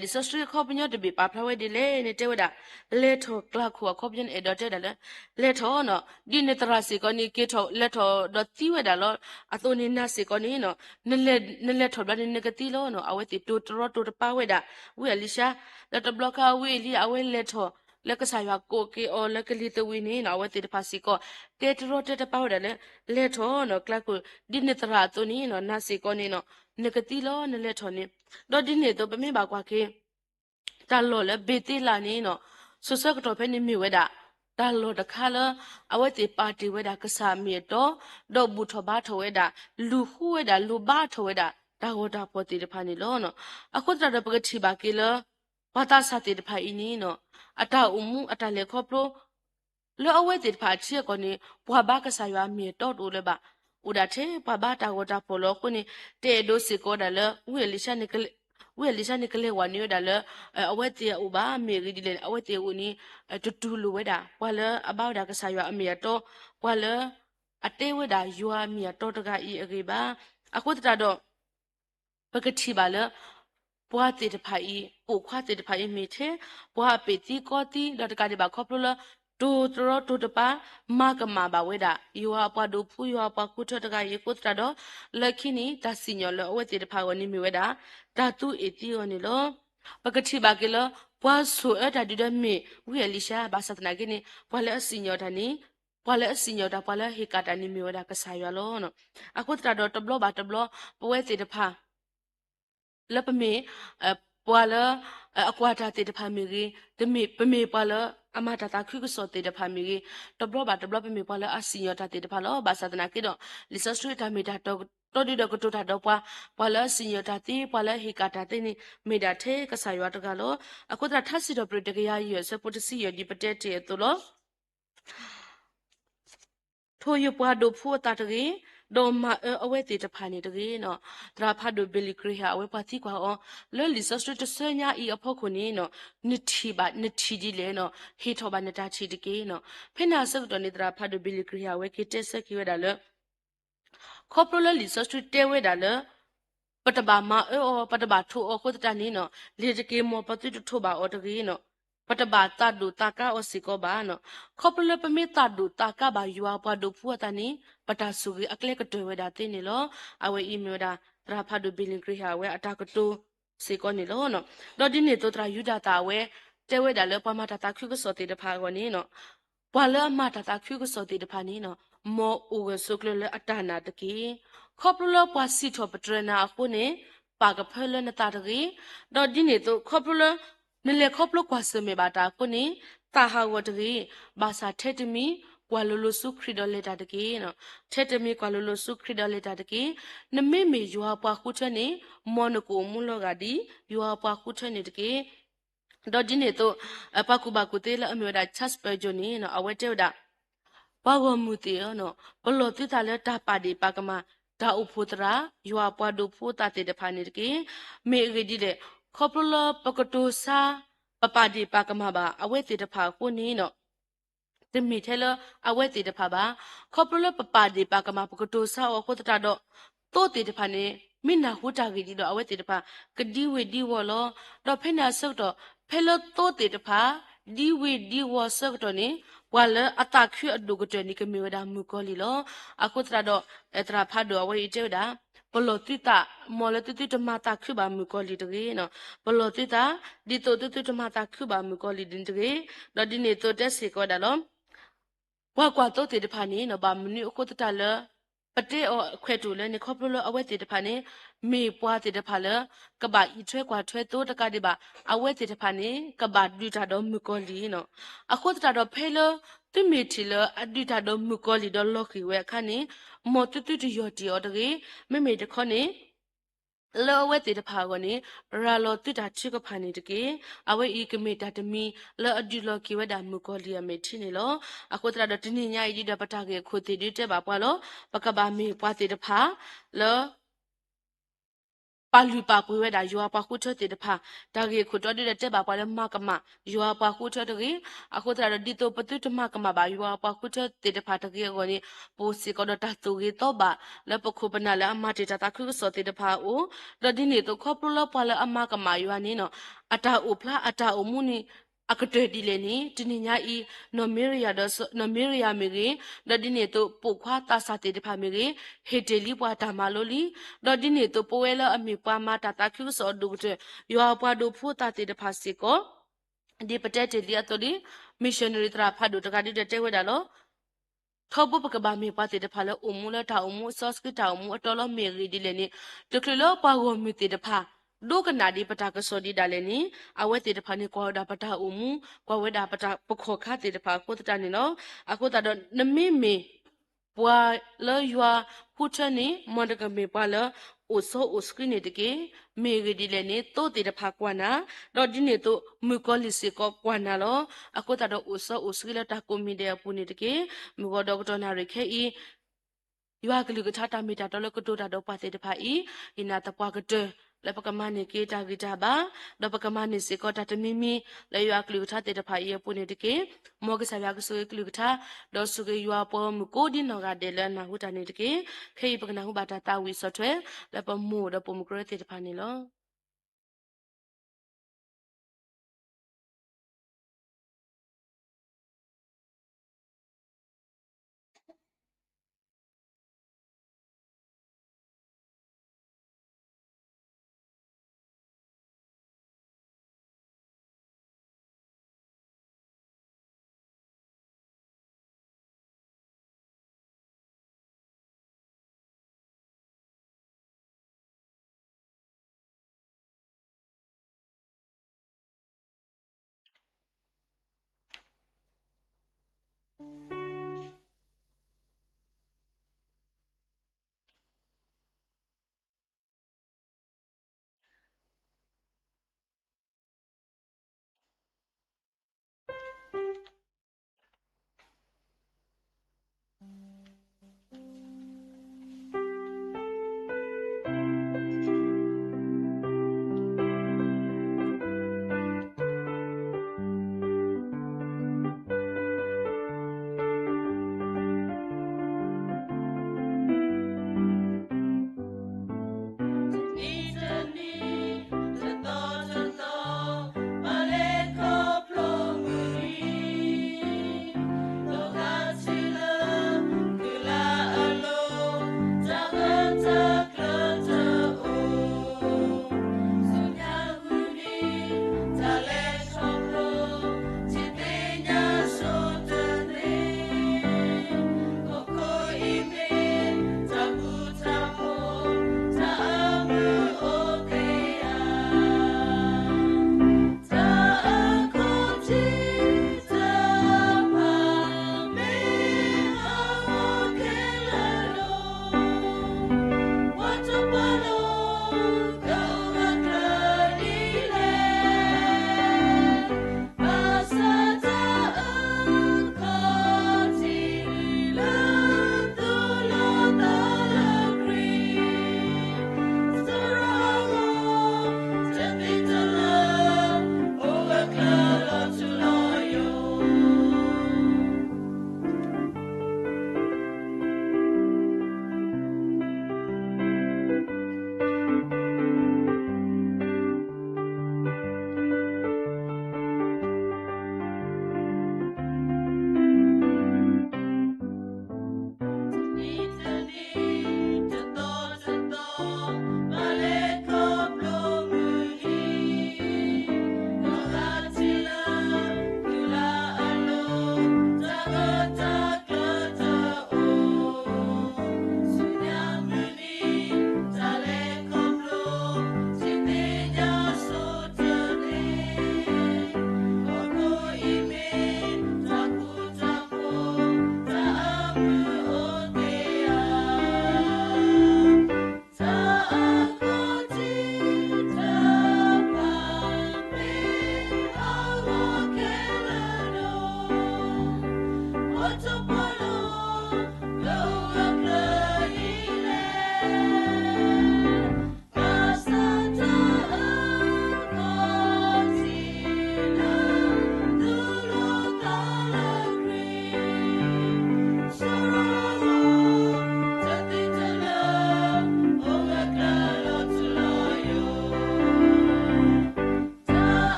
လံာ်စီဆှံခီပညီတဘ့ၣ်ပာ်ဖျါဝဲဒ်လဲၣ်န့ၣ် တဲဝဲဒၣ် လဲၤထီၣ်ကျါခိၣ်အခီပညီန့ၣ် အဲၣ်ဒိးတဲဝဲဒၣ်လၢ လဲၤထီၣ်နီၤ ဒ်နသရၣ်စ့ၢ်ကီးန့ၣ် က့ၤထီၣ်လဲၤထီၣ်ဒီးသံဝဲဒၣ်လီၤ. အသိးန့ၣ်နၤစ့ၢ်ကီးန့ၣ်နီၤ နလဲၤထီၣ်ဘျီန့ၣ် နကသံလီၤနီၤ. အဝဲသ့ၣ်တိၤတရီတိၤတပါဝဲဒၣ် ဝံအလံၤၡါ လၢတဘျီခါဝံအလံၤအဝဲလဲၤထီၣ် လၢကစၢ်ယွၤကိးက့ၤအီၤလၢကလံၤသဝံးန့ၣ်နီၤ အဝဲသ့ၣ်တဖၣ်စ့ၢ်ကီး တဲတရီတဲတပါဝဲဒၣ်လၢ လဲၤထီၣ်နီၤ ကျါခိၣ် ဒ်နသရၣ်အသိးန့ၣ်နီၤ နၤစ့ၢ်ကီးန့ၣ်နီၤ နကသံလီၤ နလဲၤထီၣ်န့ၣ်. ဒီးဒ်န့ၣ်အသိး ပမ့ၢ်ဘၣ်ကွၢ်က့ၤ တၢ်လီၢ်လၢဘ့ၤသ့လးန့ၣ်နီၤ စိၤဆၢကတီၢ်ဖဲန့ၣ်မ့ၢ်ဝဲဒၣ် တၢ်လီၢ်တခါလၢ အဝဲသ့ၣ်ပာ်တ့ၢ်ဝဲဒၣ်ကစၢ်အမ့ၢ်အတီ, ဒီးဘူၣ်ထီၣ်ဘါထီၣ်ဝဲဒၣ်, လူၤဃုဝဲဒၣ်, လူၤဘါထီၣ်ဝဲဒၣ် တၢ်ဂီၤတၢ်ဖီၣ်သ့ၣ်တဖၣ်န့ၣ်လီၤ. အဃိသတးဒီးပကထံၣ်ဘၣ်က့ၤလၢ ပှၤသးစၢ်သ့ၣ်တဖၣ်အံၤန့ၣ်နီၤ အတၢ်အိၣ်မူအတၢ်လဲၤခီဖျိ လၢအဝဲသ့ၣ်တဖၣ်အထံအကီၢ်န့ၣ် ပှၤဘါကစၢ်ယွၤအမ့ၢ်အတီတအိၣ်လၢၤဘၣ်. အိၣ်ဒၣ်ထဲပှၤဘါတၢ်ဂီၤတၢ်ဖီၣ်လီၤအဃိန့ၣ် တအဲၣ်ဒိးစ့ၢ်ကီးဝဲဒၣ်လၢ ဝံအလံၤၡါန့ၣ်ကလဲၤဝဲနုာ်ဝဲဒၣ်လၢ အဝဲသ့ၣ်အအိၣ်ဘၣ်. မ့ၢ်အဂ့ၢ်ဒ်လဲၣ်န့ၣ် အဝဲသ့ၣ်အအိၣ်န့ၣ် တတူၢ်လိာ်ဝဲဒၣ် ပှၤလၢအဘါဝဲဒၣ်ကစၢ်ယွၤအမ့ၢ်အတီ, ပှၤလၢ အတဲဝဲဒၣ်ယွၤအမ့ၢ်အတီတဂၤအံၤအဂ့ၢ်ဘၣ်. အဃိသတးဒီး ပကထံၣ်ဘၣ်လၢ ပှၤသ့ၣ်တဖၣ်အံၤ ပိာ်ခွါသ့ၣ်တဖၣ်အံၤမ့ၢ်ထဲ ပှၤအပ့ၢ်သံကီသံ ဒီးတကးဒံးဘၣ်ခီဖျိလၢ တိၤတရီတိၤတပါ မၤကမၣ်ဘၣ်ဝဲဒၣ် ယွၤအပှၤဒိးဖှူ ယွၤအပှၤဃုထၢတဂၤအံၤအဃိသတးဒီး လၢခံန့ၣ် တၢ်စံၣ်ညီၣ်လၢအဝဲသ့ၣ်တဖၣ်အဂီၢ်န့ၣ်မ့ၢ်ဝဲဒၣ် တၢ်သူအ့ၣ်သံအီၤန့ၣ်လီၤ. ပကထံၣ်ဘၣ်က့ၤလၢ ပှၤဆိၣ်အၢတၢ်ဒုးဒီးမ့ၢ်ဝံအလံၤၡါ ဘၣ်ဆၣ်သနာ်က့န့ၣ် ပှၤလၢအစံၣ်ညီၣ်တၢ်န့ၣ် ပှၤလၢအစံၣ်ညီၣ်တၢ် ပှၤလၢအဟ့ၣ်ကၣ်တၢ်န့ၣ်မ့ၢ်ဝဲဒၣ်ကစၢ်ယွၤလီၤ. အဃိသတးဒီးတဘျီဘၣ်တဘျီ ပဝဲသ့ၣ်တဖၣ် လၢပမ့ၢ် ပှၤလၢ အကွၢ်တၢ်သ့ၣ်တဖၣ်မ့ၢ်ဂ့ၤ, တမ့ၢ် ပမ့ၢ်ပှၤလၢအမၤတၢ်သးခုကစီၣ်သ့ၣ်တဖၣ်မ့ၢ်ဂ့ၤ, တဘျီဘၣ်တဘျီပမ့ၢ်ပှၤလၢအစံၣ်ညီၣ်တၢ်သ့ၣ်တဖၣ်လီၤ. ဘၣ်ဆၣ်သနာ်က့ဒီး လံာ်စီဆှံတၢ်မ့ၢ်တၢ်တီဒီးကတိၤတၢ်ဒီးပှၤ, ပှၤလၢအစံၣ်ညီၣ်တၢ်သ့, ပှၤလၢအဟ့ၣ်ကၣ်တၢ်သ့န့ၣ် မ့ၢ်ဒၣ်ထဲကစၢ်ယွၤတဂၤလီၤ. အဃိသတး ထါစံးထီၣ်ပတြၢၤတကယၤယဲၢ်ဆၢဖိတဆံယဲၢ်ဒ်ပတဲတ့ၢ်အသိးလီၤ. ထိၣ်ယပှၤဒိးဖှူအသးတဂ့ၤ, ဒီးမၤအၢအဝဲသ့ၣ်တဖၣ်န့ၣ်တဂ့ၤနီၤ. သရၣ်ဖးဒိၣ် Billy Graham အဝဲပှၤသံကွၢ်အီၤ လၢလံာ်စီဆှံတဆၢညါအံၤအဖီခိၣ်န့ၣ်နီၤ, နထံၣ်ဘၣ် နထံၣ်ဒ်လဲၣ်နီၤ, ဟ့ၣ်ထီၣ်ဘၣ်နတၢ်ထံၣ်တက့ၢ်နီၤ. ဖဲန့ၣ်အဆၢကတီၢ်န့ၣ် သရၣ်ဖးဒိၣ် Billy Graham အဝဲက့ၤတဲဆၢက့ၤဝဲဒၣ်လၢ ခီဖျိလၢလံာ်စီဆှံတဲဝဲဒၣ်လၢ ပတဘၣ်မၤအၢအီၤ, ပတဘၣ်ထိၣ်အီၤအဃိသတးန့ၣ်နီၤ, လ့ၤတက့ၤ မ်ပသုတထိၣ်ဘၣ်အီၤတဂ့ၤနီၤ, ပတဘၣ်သးဒိၣ်သးကါအီၤစ့ၢ်ကီးဘၣ်နီၤ. ခီဖျိလၢပမ့ၢ်သးဒိၣ်သးကါဘၣ်ယွၤအပှၤဒိးဖှူအသးန့ၣ် ပတၢ်ဆိၣ်ဂ့ၤအကျဲကတၢၢ်ဝဲဒၣ်သ့န့ၣ်လီၤ. အဝဲအံၤမ့ၢ်ဝဲဒၣ် သရၣ်ဖးဒိၣ် Billy Graham အဝဲအတၢ်ကတိၤစ့ၢ်ကီးန့ၣ်လီၤ. ဒီးဒ်န့ၣ်အသိး သရၣ်ယူဒၤသၣ်အဝဲ တဲဝဲဒၣ်လၢပှၤမၤတၢ်သးခုကစီၣ်သ့ၣ်တဖၣ်အဂီၢ်န့ၣ်နီၤ, ပှၤလၢအမၤတၢ်သးခုကစီၣ်သ့ၣ်တဖၣ်န့ၣ်နီၤ, မ်အိၣ်ဂၢၢ်ဆိးကျၢၤလၢအတၢ်နာ်တက့ၢ်. ခီဖျိလၢပှၤစံးထီၣ်ပတြၢၤနၤအဃိန့ၣ်, ပာ်ကဖၢလၢနသးတဂ့ၤ. ဒီးဒ်န့ၣ်အသိး ခီဖျိလၢ နလဲၤခီဖျိကွၢ်ဆၢၣ်မဲာ်ဘၣ်တၢ်အဃိန့ၣ်, သးဟးဂီၤတဂ့ၤ. ဘၣ်ဆၣ်ထဲတမံၤ ကွၢ်လိၤလိၤဆူခရံာ်ဒီးလဲၤတၢ်တက့ၢ်. ထဲတမံၤကွၢ်လိၤလိၤဆူခရံာ်ဒီးလဲၤတၢ်တက့ၢ်. နမ့မ့ၢ်ယွၤအပှၤဃုထၢန့ၣ်, မ်နကအိၣ်မူလီၤဂာ်ဒ်ယွၤအပှၤဃုထၢန့ၣ်တက့ၢ်. ဒီးဒ်န့ၣ်အသိး ပှၤကူၣ်ဘၣ်ကူၣ်သ့လၢအမ့ၢ်ဝဲဒၣ် Charles Spurgeon န့ၣ် အဝဲတဲဝဲဒၣ် ပှၤဂီၢ်မုၢ်သ့ၣ်ဧၢ, ပလီၢ်သုသးလၢတၢ်ပာ်ဒ့ၣ်ပာ်ကမၣ် တၢ်အိၣ်ဖှိၣ်သရၣ်, ယွၤပှၤဒိးဖိသၣ်သ့ၣ်တဖၣ်န့ၣ်တက့ၢ်. မ့ၢ်အဂ့ၢ်ဒ်လဲၣ်, ခီဖျိလၢပကတိၤဆါ ပပာ်ဒ့ၣ်ပာ်ကမၣ်ဘၣ်အဝဲသ့ၣ်တဖၣ်အဃိန့ၣ် တမ့ၢ်ထဲလၢအဝဲသ့ၣ်တဖၣ်ဘၣ်. ခီဖျိလၢပပာ်ဒ့ၣ်ပာ်ကမၣ် ပကတိၤဆါအီၤအဃိသတးဒီး သိသ့ၣ်တဖၣ်န့ၣ် မ့ၢ်နၢ်ဟူတၢ်ဂ့ၢ်ဒ်ဒီး အဝဲသ့ၣ်တဖၣ် ကဒံဝ့ၤဒံဝီၤလီၤ. ဒီးဖဲန့ၣ်အဆၢကတီၢ် ဖဲလၢသိသ့ၣ်တဖၣ် ဒံဝ့ၤဒံဝီၤဆၢကတီၢ်န့ၣ် ပှၤလၢအသးခုအဒိၣ်ကတၢၢ်န့ၣ် ကမ့ၢ်ဝဲဒၣ်မုၣ်ကီၤလံၢ်လီၤ. အဃိသတးဒီး သရၣ်ဖးဒိၣ်အဝဲအံၤတဲဝဲဒၣ် ပလီၢ်သုသး မ်လၢသုသုတမၤသးခုဘၣ်မုၣ်ကီၤလံၢ်တဂ့ၤ, ပလီၢ်သုသး ဒ်သိးသုသုတမၤသးခုဘၣ်မုၣ်ကီၤလံၢ်န့ၣ်တဂ့ၤ. ဒီးဒ်န့ၣ်အသိးတဲစ့ၢ်ကီးဝဲဒၣ်လီၤ. ပှၤကွၢ်သိသ့ၣ်တဖၣ်န့ၣ် ဘၣ်မနုၤအဃိသတးလၢ ပတဲအီၤအခွဲးတအိၣ်လၢန့ၣ် ခီဖျိလၢအဝဲသ့ၣ်တဖၣ်န့ၣ် မ့ၢ်ပှၤသ့ၣ်တဖၣ်လၢ ကဘၣ်အံးထွဲကွၢ်ထွဲသိတကးဒံးဘၣ်. အဝဲသ့ၣ်တဖၣ်န့ၣ် ကဘၣ်ဒုးတၢ်ဒီးမုၣ်ကီၤလံၢ်လီၤ. အဃိသတးဒီးဖဲလၢ သုမ့ၢ်ထံၣ်လၢအဒုးတၢ်ဒီးမုၣ်ကီၤလံၢ်ဒီးလီၤဃံၤဝဲအခါန့ၣ် မ်သုသုတယီၢ်တံၢ်အီၤတဂ့ၤ. မ့မ့ၢ်တခီန့ၣ် လၢအဝဲသ့ၣ်တဖၣ်အဂီၢ်န့ၣ် ရၤလီၤသုတၢ်ထုကဖၣ်န့ၣ်တက့ၢ်. အဝဲအံၤကမ့ၢ်တၢ်တမံၤလၢအဒုးလီၤက့ၤဝဲဒၣ်မုၣ်ကီၤလံၢ်အမဲာ်ထံန့ၣ်လီၤ. အဃိသတးဒီးတနံၤညါအံၤဒ်ဒီးပတၢ်ဂ့ၢ်အခိၣ်သ့ၣ်ဒုးတဲဘၣ်ပှၤလီၤ. ပကဘၣ်မ့ၢ်ပှၤသ့ၣ်တဖၣ်လၢ ပာ်လုၢ်ပာ်ပှ့ၤဝဲဒၣ်ယွၤပှၤဃုထၢသ့ၣ်တဖၣ်, တၢ်ဂ့ၢ်အခိၣ်တီဒုးဒီးတဲဘၣ်ပှၤလၢမၤကမၣ်ယွၤပှၤဃုထၢတဂ့ၤ. အဃိသတးဒီး ဒ်သိးပသုတမၤကမၣ်ဘၣ်ယွၤပှၤဃုထၢသ့ၣ်တဖၣ်တဂ့ၤအဂီၢ်န့ၣ် ပအိၣ်စ့ၢ်ကီးဒီးတၢ်သိၣ်ဂ့ၤသီဘၣ် လၢပခိၣ်ပနၢ်လၢအမၤတ့ၢ်တၢ်သးခုကစီၣ်သ့ၣ်တဖၣ်အအိၣ်, ဒီးဒ်န့ၣ်အသိးခီဖျိလၢပှၤလၢအမၤကမၣ်ယွၤန့ၣ် အတၢ်အိၣ်ဖျါအတၢ်အိၣ်မူန့ၣ် အကတၢၢ်ဒ်လဲၣ်န့ၣ် တနံၤညါအံၤ နီၢ်မ့ရံယၤဒီး နီၢ်မ့ရံယၤမ့ၢ်ဂ့ၤ, ဒီးဒ်န့ၣ်အသိးပိာ်ခွါသးစၢ်သ့ၣ်တဖၣ်မ့ၢ်ဂ့ၤ, ဟ့ၣ်တ့ၢ်လံပှၤတၢ်မၤလိလံ, ဒီးဒ်န့ၣ်အသိးပဝဲလၢအမ့ၢ်ပှၤမၤတၢ်သးခုကစီၣ်အဒိၣ်ကတၢၢ် ယွၤအပှၤဒိးဖိသၣ်သ့ၣ်တဖၣ်စ့ၢ်ကီး ဒ်ပတဲတ့ၢ်လံအသိးလံ, missionary သရၣ်ဖးဒိၣ်တဂၤဒုးဒီးတဲဝဲဒၣ်လီၤ. ထီဘိပကဘၣ်မ့ၢ်ပှၤသ့ၣ်တဖၣ်လၢအိၣ်မူလၢတၢ်အိၣ်မူအစီဆှံတၢ်အိၣ်မူအတီလီၤ မ့ၢ်အဂ့ၢ်ဒ်လဲၣ်န့ၣ် တချုးလၢပှၤဂီၢ်မုၢ်သ့ၣ်တဖၣ် ဒိကနၣ်ဒံးပတၢ်ကစီၣ်ဒံးဒၣ်လဲာ်န့ၣ် အဝဲသ့ၣ်တဖၣ်န့ၣ် ကွၢ်ဝဲဒၣ်ပတၢ်အိၣ်မူ ကွၢ်ဝဲဒၣ်ပတၢ်ပခီၣ်ခါသ့ၣ်တဖၣ်အဃိသတးန့ၣ်လီၤ. အဃိသတးဒီး နမ့မ့ၢ် ပှၤလၢယွၤဃုထၢန့ၣ် မ်နကမ့ၢ်ပှၤလၢ အိၣ်စီအိၣ်ဆှံန့ၣ်တက့ၢ်. မ့ၢ်အဂ့ၢ်ဒ်လဲၣ်န့ၣ် သိသ့ၣ်တဖၣ်ကွၢ်နၤ, ဒီးဒ်န့ၣ်အသိး မုၣ်ကီၤလံၢ်စ့ၢ်ကီးကွၢ်နၤလီၤ. အဃိသတးဒီး အိၣ်စီအိၣ်ဆှံလၢတၢ်ကိးမံၤဒဲးအပူၤန့ၣ်တက့ၢ်. မုၢ်ဂီၤဒီးကတီၢ်နၣ်ရံၣ်ခဲအံၤ ယွၤကလုၢ်ကထါတၢ်မ့ၢ်တၢ်တီလၢကတိၤတၢ်ဒီးပှၤသ့ၣ်တဖၣ်အံၤ ဟ့ၣ်နၤသပှၢ်ကတၢၢ် လၢပကမၤန့ၢ်က့ၤတၢ်ဂံၢ်တၢ်ဘါ, ဒီးပကမၤန့ၢ်စ့ၢ်ကီးတၢ်တမံၤမံၤ လၢယွၤကလုၢ်ကထါသ့ၣ်တဖၣ်အံၤအပူၤန့ၣ်တက့ၢ်. မ်ကစၢ်ယွၤကဆိၣ်ဂ့ၤကလုၢ်ကထါ, ဒီးဆိၣ်ဂ့ၤယွၤပှၤဂီၢ်မုၢ်ကိးဒ်နီၢ်ဂၤဒဲးလၢအနၢ်ဟူတၢ်န့ၣ်တက့ၢ်. ခဲအံၤပကနၢ်ဟူဘၣ်တၢ်သးဝံၣ်ဆီၣ်ထွဲ လၢပမိၢ်ဒီးပိာ်မုၣ်ကရၢသ့ၣ်တဖၣ်န့ၣ်လီၤ.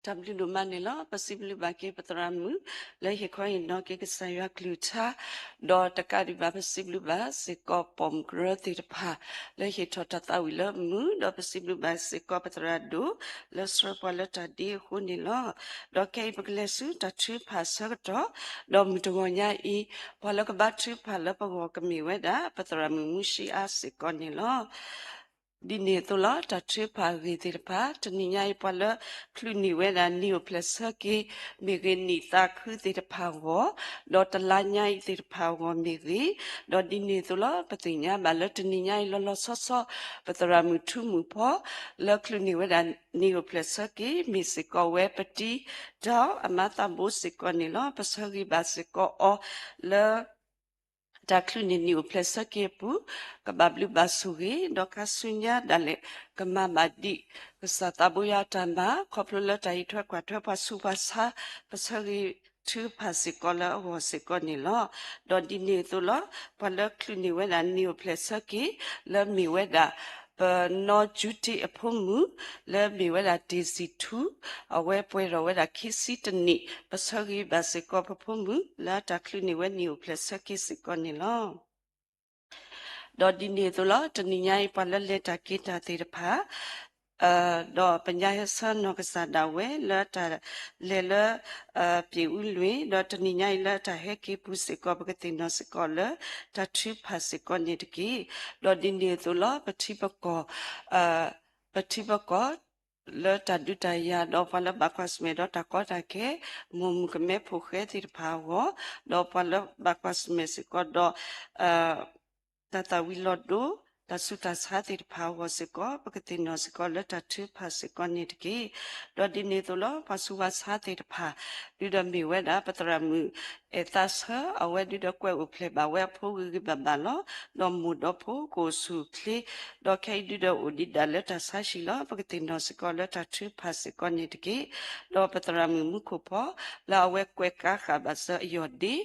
တၢ်ဘျုးဒိၣ်မးန့ၣ်လီၤ. ပစံးဘျုးဘၣ်က့ၤပသရၣ်မုၣ် လၢဟ့ၣ်ခီဟ့ၣ်နီၤက့ၤကစၢ်ယွၤကလုၢ်ကထါ, ဒီးတကးဒံးဘၣ် ပစံးဘျုးဘၣ်စ့ၢ်ကီးပိာ်မုၣ်ကရၢသ့ၣ်တဖၣ် လၢဟ့ၣ်ထီၣ်တၢ်သးဝံၣ်လၢမုၢ်, ဒီးပစံးဘျုးဘၣ်စ့ၢ်ကီးပသရၣ်ဒိၣ် လၢဆှၢပှၤလၢတၢ်ဒ့အဃိန့ၣ်လီၤ. ဒီးခဲအံၤပကလဲၤဆူတၢ်ထုကဖၣ်အဆၢကတီၢ်, ဒီးမုၢ်တဂီၤညါအံၤ ပှၤလၢကဘါထုကဖၣ်လၢပဂီၢ်ကမ့ၢ်ဝဲဒၣ် ပသရၣ်မုၣ်မူၡံအါစ့ၢ်ကီးန့ၣ်လီၤ. ဒ်န့ၣ်အသိးလီၤ တၢ်ထုကဖၣ်အဂ့ၢ်သ့ၣ်တဖၣ် တနံၤညါအံၤ ပှၤလၢချုးန့ၢ်ဝဲဒၣ်နံၣ်အိၣ်ဖျဲၣ်ဆၢက့ၤ မ့ၢ်ဂ့ၤ နံၣ်သးခုသ့ၣ်တဖၣ်အဂီၢ်, ဒီးတလါညါအံၤသ့ၣ်တဖၣ်အဂီၢ်မ့ၢ်ဂ့ၤ, ဒီးဒ်န့ၣ်အသိးလီၤ ပသ့ၣ်ညါဘၣ်လၢတနံၤညါအံၤလီၤလီၤဆီဆီ ပသရၣ်မုၣ်ထူမုၣ်ဖီ လၢချုးန့ၢ်ဝဲဒၣ်နံၣ်အိၣ်ဖျဲၣ်ဆၢက့ၤ မ့ၢ်စ့ၢ်ကီးဝဲပတံ ဒီးအမါသးဘိစ့ၢ်ကီးန့ၣ်လီၤ. ပဆၢဂ့ၤဘၣ်စ့ၢ်ကီးအီၤ လၢ တၢ်ချုးန့ၢ်နံၣ်အိၣ်ဖျဲၣ်ဆၢက့ၤအပူၤ ကဘၣ်ဘျုးဘၣ်ဆိၣ်ဂ့ၤ ဒီးခါဆူညါဒၣ်လဲာ် ကမၤဘၣ်ဒံး ကစၢ်သးဘိယွၤအတၢ်မၤ ခီဖျိလၢတၢ်အံးထွဲကွၢ်ထွဲပှၤဆူးပှၤဆါ ပဆၢဂ့ၤထုကဖၣ်စ့ၢ်ကီးလၢအဂီၢ်စ့ၢ်ကီးန့ၣ်လီၤ. ဒီးဒ်န့ၣ်အသိးလီၤ ပှၤလၢချုးန့ၢ်ဝဲဒၣ်နံၣ်အိၣ်ဖျဲၣ်ဆၢက့ၤ လၢမ့ၢ်ဝဲဒၣ် ပနီၢ်ကၠူတ့အဖိမုၣ် လၢမ့ၢ်ဝဲဒၣ်တ့ၢ်စံၣ်ထူ အဝဲပှဲၤထီၣ်ဝဲဒၣ်ခံဆံတနံၣ် ပဆၢဂ့ၤဘၣ်စ့ၢ်ကီးပဖိမုၣ် လၢတၢ်ချုးန့ၢ်ဝဲနံၣ်အိၣ်ဖျဲၣ်ဆၢက့ၤစ့ၢ်ကီးန့ၣ်လီၤ. ဒီးဒ်န့ၣ်အသိးလီၤ တနံၤညါအံၤ ပှၤလၢလဲၤတၢ်က့ၤတၢ်သ့ၣ်တဖၣ် ဒီးပညါဟဲဆၢနီၢ်ကစၢ်ဒၣ်ဝဲလၢတၢ်လဲၤလၢ ပၠ့ၣ်အူလွံၢ် ဒီးတနံၤညါအံၤလၢတၢ်ဟဲက့ၤပူၤစ့ၢ်ကီး ပကသ့ၣ်နီၣ်စ့ၢ်ကီးလၢတၢ်ထုကဖၣ်စ့ၢ်ကီးန့ၣ်တက့ၢ်. ဒီးဒ်န့ၣ်အသိးလီၤ ပထံပကီၢ် ပထံပကီၢ် လၢတၢ်ဒုးတၢ်ယၤ ဒီးပှၤလၢဘၣ်ကွၢ်ဆၢၣ်မဲာ်ဒီးတၢ်ကီတၢ်ခဲ မိၢ်မုၣ်ကမဲဖိဃဲသ့ၣ်တဖၣ်အဂီၢ်, ဒီးပှၤလၢဘၣ်ကွၢ်ဆၢၣ်မဲာ်စ့ၢ်ကီးဒီး တၢ်သၣ်ဝံၤလီၤဒိ တၢ်ဆူးတၢ်ဆါသ့ၣ်တဖၣ်အဂီၢ်စ့ၢ်ကီး ပကသ့ၣ်နီၣ်စ့ၢ်ကီးလၢတၢ်ထုကဖၣ်စ့ၢ်ကီးန့ၣ်တက့ၢ်. ဒီးဒ်န့ၣ်အသိးလီၤ ပှၤဆူးပှၤဆါသ့ၣ်တဖၣ် ဒုးဒီးမ့ၢ်ဝဲဒၣ် ပသရၣ်မုၣ်အဲၣ်သးဆၢ အဝဲဒုးဒီးကွဲးအိၣ်ဖျဲၣ်ဘၣ်ဝဲအဖိဂ့ၤဂ့ၤဘၣ်ဘၣ်လီၤ. ဒီးမိၢ်ဒီးဖိကအိၣ်ဆူၣ်အိၣ်ချ့ ဒီးခဲအံၤဒုးဒီးအိၣ်ဒံးဒၣ်လၢတၢ်ဆါဟံၣ်လီၤ. ပကသ့ၣ်နီၣ်စ့ၢ်ကီးလၢတၢ်ထုကဖၣ်စ့ၢ်ကီးန့ၣ်တက့ၢ်. ဒီးပသရၣ်မုၣ်မူခိၣ်ဖီ လၢအဝဲကွဲးကါဃာ်ဘၣ်စၢၤအယီၢ်ဒ့ ဒီး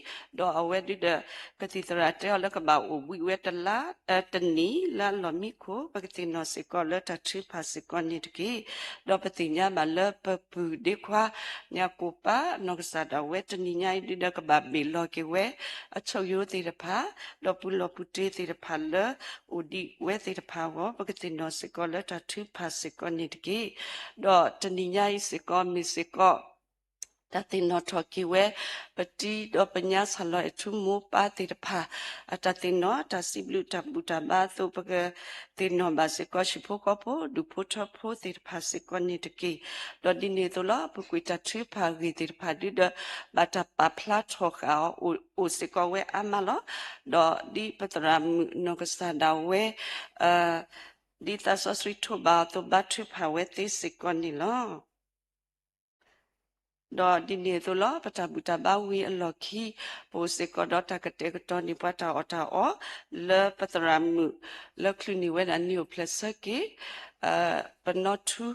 အဝဲဒုးဒီး ကသံၣ်သရၣ်တဲအီၤလၢကဘၣ်အိၣ်ဘှံးဝဲတလါ တနံၣ်လၢအလီၢ်မံခိၣ် ပကသ့ၣ်နီၣ်စ့ၢ်ကီးလၢတၢ်ထုကဖၣ်စ့ၢ်ကီးန့ၣ်တက့ၢ်. ဒီးပသ့ၣ်ညါဘၣ်လၢပပုၢ်ဒ့ခွါ ညၣ်ကိၣ်ပၢ် နီၢ်ကစၢ်ဒၣ်ဝဲတနံၤညါအံၤဒုးဒီးကဘၣ်ဘ့ၣ်လီၤက့ၤဝဲ အဆိၣ်ယိၤသ့ၣ်တဖၣ် ဒီးပူၤလီၢ်ပူၤတ့သ့ၣ်တဖၣ်လၢအိၣ်ဒံးဝဲသ့ၣ်တဖၣ်အဂီၢ် ပကသ့ၣ်နီၣ်စ့ၢ်ကီးလၢတၢ်ထုကဖၣ်စ့ၢ်ကီးန့ၣ်တက့ၢ်. ဒီးတနံၤညါအံၤစ့ၢ်ကီးမ့ၢ်စ့ၢ်ကီး တၢ်သ့ၣ်နီၣ်ထီၣ်က့ၤဝဲ ပတံဒီးပညါဆၣ်လီၤအဲၣ်ထူမိၢ်ပၢ်သ့ၣ်တဖၣ် အတၢ်သ့ၣ်နီၣ် တၢ်စံးဘျုးတၢ်ဘူၣ်တၢ်ဘါအသိး ပကသ့ၣ်နီၣ်ဘၣ်စ့ၢ်ကီး ဟံၣ်ဖိဃီဖိ ဒူၣ်ဖိထၢဖိသ့ၣ်တဖၣ်စ့ၢ်ကီးန့ၣ်တက့ၢ်. ဒီးဒ်န့ၣ်အသိးလီၤ ပကွံာ်တၢ်ထုကဖၣ်အဂ့ၢ်သ့ၣ်တဖၣ်ဒုးဒီး ဘၣ်တၢ်ပာ်ဖျါထီၣ်ဃာ်အီၤ အိၣ်စ့ၢ်ကီးဝဲအါမးလီၤ. ဒီးဒ်ပသရၣ်မုၣ်နီၢ်ကစၢ်ဒၣ်ဝဲ ဒ်သးစီဆှံထိးဘၣ်အသိး ဘါထုကဖၣ်ဝဲသ့စ့ၢ်ကီးန့ၣ်လီၤ. ဒီးဒ်န့ၣ်အသိးလီၤ ပတၢ်ဘူၣ်တၢ်ဘါဝံၤအလီၢ်ခံ ပအိၣ်စ့ၢ်ကီးဒီးတၢ်ကတဲာ်ကတီၤန့ၢ်ပှၤတၢ်အီၣ်တၢ်အီ လၢပသရၣ်မုၣ် လၢချုးန့ၢ်ဝဲဒၣ်နံၣ်အိၣ်ဖျဲၣ်ဆၢက့ၤ ပနီၢ်ထူ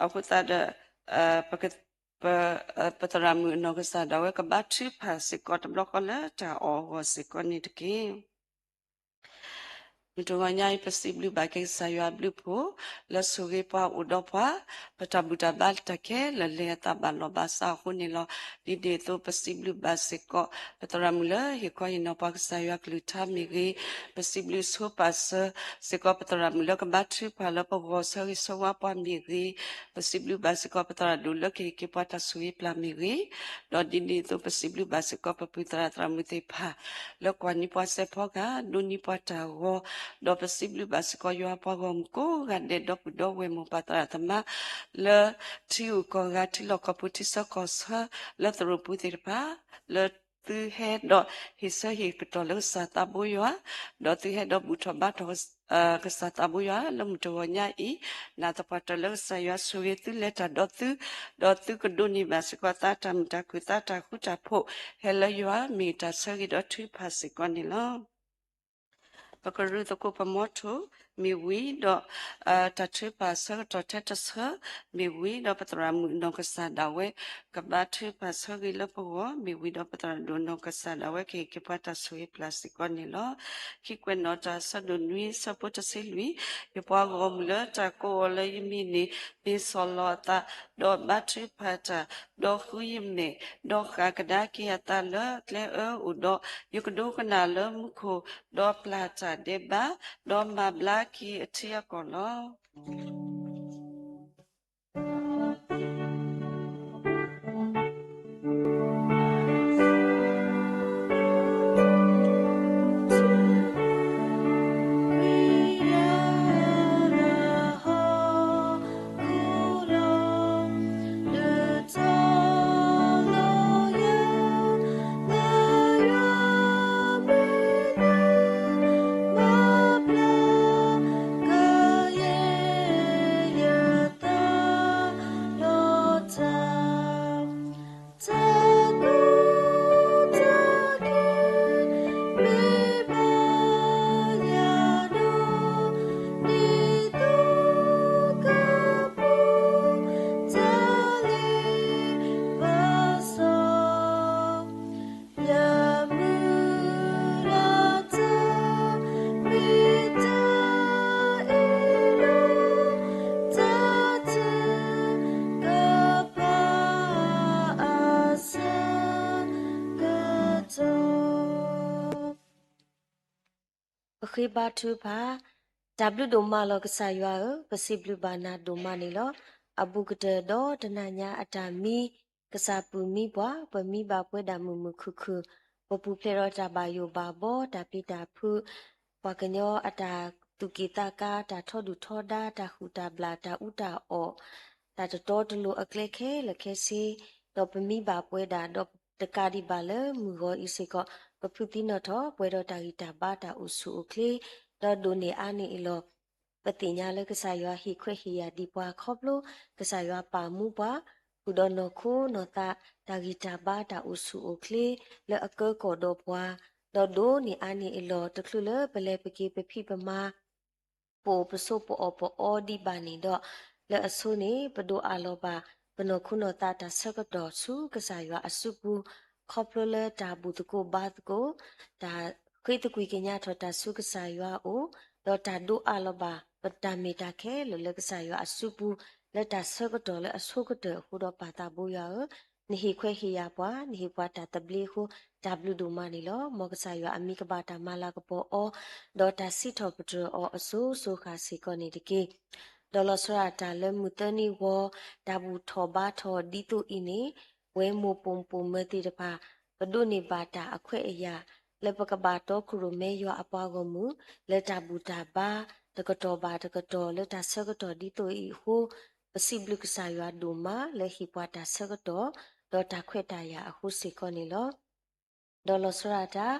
အဃိသတးဒီး ပ ပသရၣ်မုၣ်အနီၢ်ကစၢ်ဒၣ်ဝဲကဘါထုကဖၣ်စ့ၢ်ကီးတဘျီဃီလၢတၢ်အီၣ်အဂီၢ်စ့ၢ်ကီးန့ၣ်တက့ၢ်. မုၢ်တဂီၤညါအံၤ ပစံးဘျုးဘၣ်က့ၤကစၢ်ယွၤအဘျုးအဖှိၣ် လၢဆိၣ်ဂ့ၤပှၤအိၣ်ဒီးပှၤ ပတၢ်ဘူၣ်တၢ်ဘါတၢ်ခဲလၢာ် လဲၤအသးဘၣ်လီၢ်ဘၣ်စးအဃိန့ၣ်လီၤ. ဒ်န့ၣ်အသိး ပစံးဘျုးဘၣ်စ့ၢ်ကီး ပသရၣ်မုၣ်လၢဟ့ၣ်ခီဟ့ၣ်နီၤပှၤကစၢ်ယွၤကလုၢ်ကထါမ့ၢ်ဂ့ၤ, ပစံးဘျုးဆိပာ်စၢၤစ့ၢ်ကီး ပသရၣ်မုၣ်လၢကဘါထုကဖၣ်လၢပဂီၢ် ဆၢဂ့ၤဆၢဝါပှၤမ့ၢ်ဂ့ၤ, ပစံးဘျုးဘၣ်စ့ၢ်ကီး ပသရၣ်ဒိၣ်လၢကဟ့ၣ်က့ၤပှၤတၢ်ဆိၣ်ဂ့ၤပျၢ်မ့ၢ်ဂ့ၤ, ဒီးဒ်န့ၣ်အသိး ပစံးဘျုးဘၣ်စ့ၢ်ကီး ပပုၢ်သရၣ်သရၣ်မုၣ်သ့ၣ်တဖၣ် လၢကွၢ်န့ၢ်ပှၤစဲးဖီကဟၣ် ဒိးန့ၢ်ပှၤတၢ်ဂီၤ, ဒီးပစံးဘျုးဘၣ်စ့ၢ်ကီး ယွၤပှၤဂီၢ်မုၢ်ကိးဂၤဒဲး ဒီပုၢ်ဒီဝဲၢ်မိၢ်ပၢ်သရၣ်သမါ လၢထံဂုၤကီၢ်ဂၤ ထံလီၢ်ကီၢ်ပူၤ ထံဆၢကီၢ်ဆၢ လၢသရိာ်ပူၤသ့ၣ်တဖၣ် လၢသုဟဲဒီးဟ့ၣ်ဆၢဟ့ၣ်ကတီၢ်လၢကစၢ်သးဘိယွၤ, ဒီးသုဟဲဒီးဘူၣ်ထီၣ်ဘါထီၣ် ကစၢ်သးဘိယွၤ လၢမုၢ်တဂီၤညါအံၤ, နာ်သပှၢ်တၢၢ်လၢကစၢ်ယွၤဆိၣ်ဂ့ၤသု လဲၤတၢ်ဒီးသု, ဒီးသုကဒိးန့ၢ်ဘၣ်စ့ၢ်ကီး သးတၢ်မုာ်တၢ်ခုၣ် သးတၢ်ဃူတၢ်ဖိး ဟဲလၢယွၤ မ့ၢ်တၢ်ဆၢဂ့ၤဒီးထုကဖၣ်စ့ၢ်ကီးန့ၣ်လီၤ. ပကရူၢ်သကိးပမီထိၣ် မ့ၢ်ဝံၤဒီး တၢ်ထုကဖၣ်ဆၢကတီၢ်ထဲတဆၢ မ့ၢ်ဝံၤဒီး ပသရၣ်မုၣ်နီၢ်ကစၢ်ဒၣ်ဝဲ ကဘါထုကဖၣ်ဆၢဂ့ၤလၢပဂီၢ် မ့ၢ်ဝံၤဒီး ပသရၣ်ဒိၣ်နီၢ်ကစၢ်ဒၣ်ဝဲ ကဟ့ၣ်က့ၤပှၤတၢ်ဆိၣ်ဂ့ၤပျၢ်စ့ၢ်ကီးန့ၣ်လီၤ. ခံကွဲးနီၣ်တၢ် ဆၢဒိၣ်နွံ ဆၢဖိတဆံလွံၢ်, ယပှၤဂီၢ်မုၢ်လၢတၢ်ကိးအီၤလၢယမံၤန့ၣ် မ့ၢ်ဆီၣ်လီၤအသး ဒီးဘါထုကဖၣ်တၢ်, ဒီးဃုယမဲာ်, ဒီးဃၣ်ကဒါက့ၤအသးလၢအကျဲအၢအိၣ်ဒီး, ယကဒိကနၣ်လၢမူခိၣ်, ဒီးပျၢ်တၢ်ဒဲးဘး, ဒီးမၤဘျါက့ၤအထံအကီၢ်လီၤ. ပဃ့ဘါထုကဖၣ်, တၢ်ဘျုးဒိၣ်မးလီၤကစၢ်ယွၤဧၢ, ပစံးဘျုးဘၣ်နၤဒိၣ်မးန့ၣ်လီၤ. အဘူးကတၢၢ်ဒီးတနၤညါအတၢ်မံ ကစၢ်ပုၢ်မံပှၤ, ပမံဘၣ်ပှဲၤဒၣ်မုာ်မုာ်ခုၣ်ခုၣ်, ပပူၤဖျဲးဒီးတၢ်ဘၣ်ယိၣ်ဘၣ်ဘီ, တၢ်ပျံၤတၢ်ဖုး, ပှၤကညီအတၢ်သူၣ်က့ၣ်သးကါ, တၢ်ထီဒုၣ်ထီဒါ, တၢ်ဟုၣ်တၢ်ဘျၣ်, တၢ်အူတၢ်အီၣ်, တၢ်တတီတလိၤအကျဲခဲလၢာ်ခဲဆ့, ဒီးပမံဘၣ်ပှဲၤဒၣ်, ဒီးတကးဒံးဘၣ်လၢမုၢ်ဂီၤအံၤစ့ၢ်ကီး, ပဖုးသံနီၣ်ထီၣ်ပှဲၤဒီးတၢ်ဂံၢ်တၢ်ဘါတၢ်အိၣ်ဆူၣ်အိၣ်ချ့, ဒီးဒိၣ်န့ၢ်အါန့ၢ်အလီၢ် ပသ့ၣ်ညါလၢကစၢ်ယွၤဟ့ၣ်ခွဲးဟ့ၣ်ယာ်ဒံးပှၤခီဖျိ ကစၢ်ယွၤပာ်မူပှၤ, ဃုာ်ဒီးနီၢ်ခိနီၢ်သး တၢ်ဂံၢ်တၢ်ဘါတၢ်အိၣ်ဆူၣ်အိၣ်ချ့ လၢအကၢကီၢ်ဒီးပှၤ, ဒီးဒိၣ်န့ၢ်အါန့ၢ်အလီၢ် တချုးလၢပလဲၤပက့ၤပဖံးပမၤ ပအိၣ်ပဆိးပအီၣ်ပအီဒံးဘၣ်န့ၣ်ဒီး, လၢအဆိန့ၣ် ပဒိးအးလီၤဘၣ် ပနီၢ်ခိနီၢ်သးတၢ်ဆၢကတီၢ်ဆူကစၢ်ယွၤအစုပူၤ, ခီဖျိလၢတၢ်ဘူၣ်သကိးဘါသကိး, တၢ်ဃ့သကွံၢ်ကညးထီၣ်တၢ်ဆူကစၢ်ယွၤအအိၣ်, ဒီးတၢ်ဒိးအးလီၤဘၣ် ပတၢ်မ့ၢ်တၢ်ခဲလၢာ်လၢကစၢ်ယွၤအစုပူၤ, လၢတၢ်ဆၢကတီၢ်လၢအဆိကတၢၢ်အဃိဒီး ပၢ်သးဘိယွၤဧၢ, နဟ့ၣ်ခွဲးဟ့ၣ်ယာ်ပှၤ, နဟ့ၣ်ပှၤတၢ်သဘျ့အဃိ တၢ်ဘျုးဒိၣ်မးန့ၣ်လီၤ. မ်ကစၢ်ယွၤအမံၤကဘၣ်တၢ်မၤလၤကပီၤအီၤ, ဒီးတၢ်စံးထီၣ်ပတြၢၤအီၤအစိၤစိၤဃၣ်စ့ၢ်ကီးန့ၣ်တက့ၢ်. ဒီးလီၤဆီဒၣ်တၢ်လၢမုၢ်သၢနံၤဂီၤ တၢ်ဘူၣ်ထီၣ်ဘါထီၣ်ဒ်သိးအံၤန့ၣ်, ပဝဲမိၢ်ပိာ်မုၣ်ပိာ်မၢၤသ့ၣ်တဖၣ် ပဒိးန့ၢ်ဘၣ်တၢ်အခွဲးအယာ် လၢပကဘၣ်တီခိၣ်ရိၣ်မဲယွၤအပှၤဂီၢ်မုၢ် လၢတၢ်ဘူၣ်တၢ်ဘါ တကတီၢ်ဘၣ်တကတီၢ်လၢတၢ်ဆၢကတီၢ်ဒ်သိးအံၤအဃိ, ပစံးဘျုးကစၢ်ယွၤဒိၣ်မးလၢဟ့ၣ်ပှၤတၢ်ဆၢကတီၢ် ဒီးတၢ်ခွဲးတၢ်ယာ်အဃိစ့ၢ်ကီးန့ၣ်လီၤ. ဒီးလီၤဆီဒၣ်တၢ်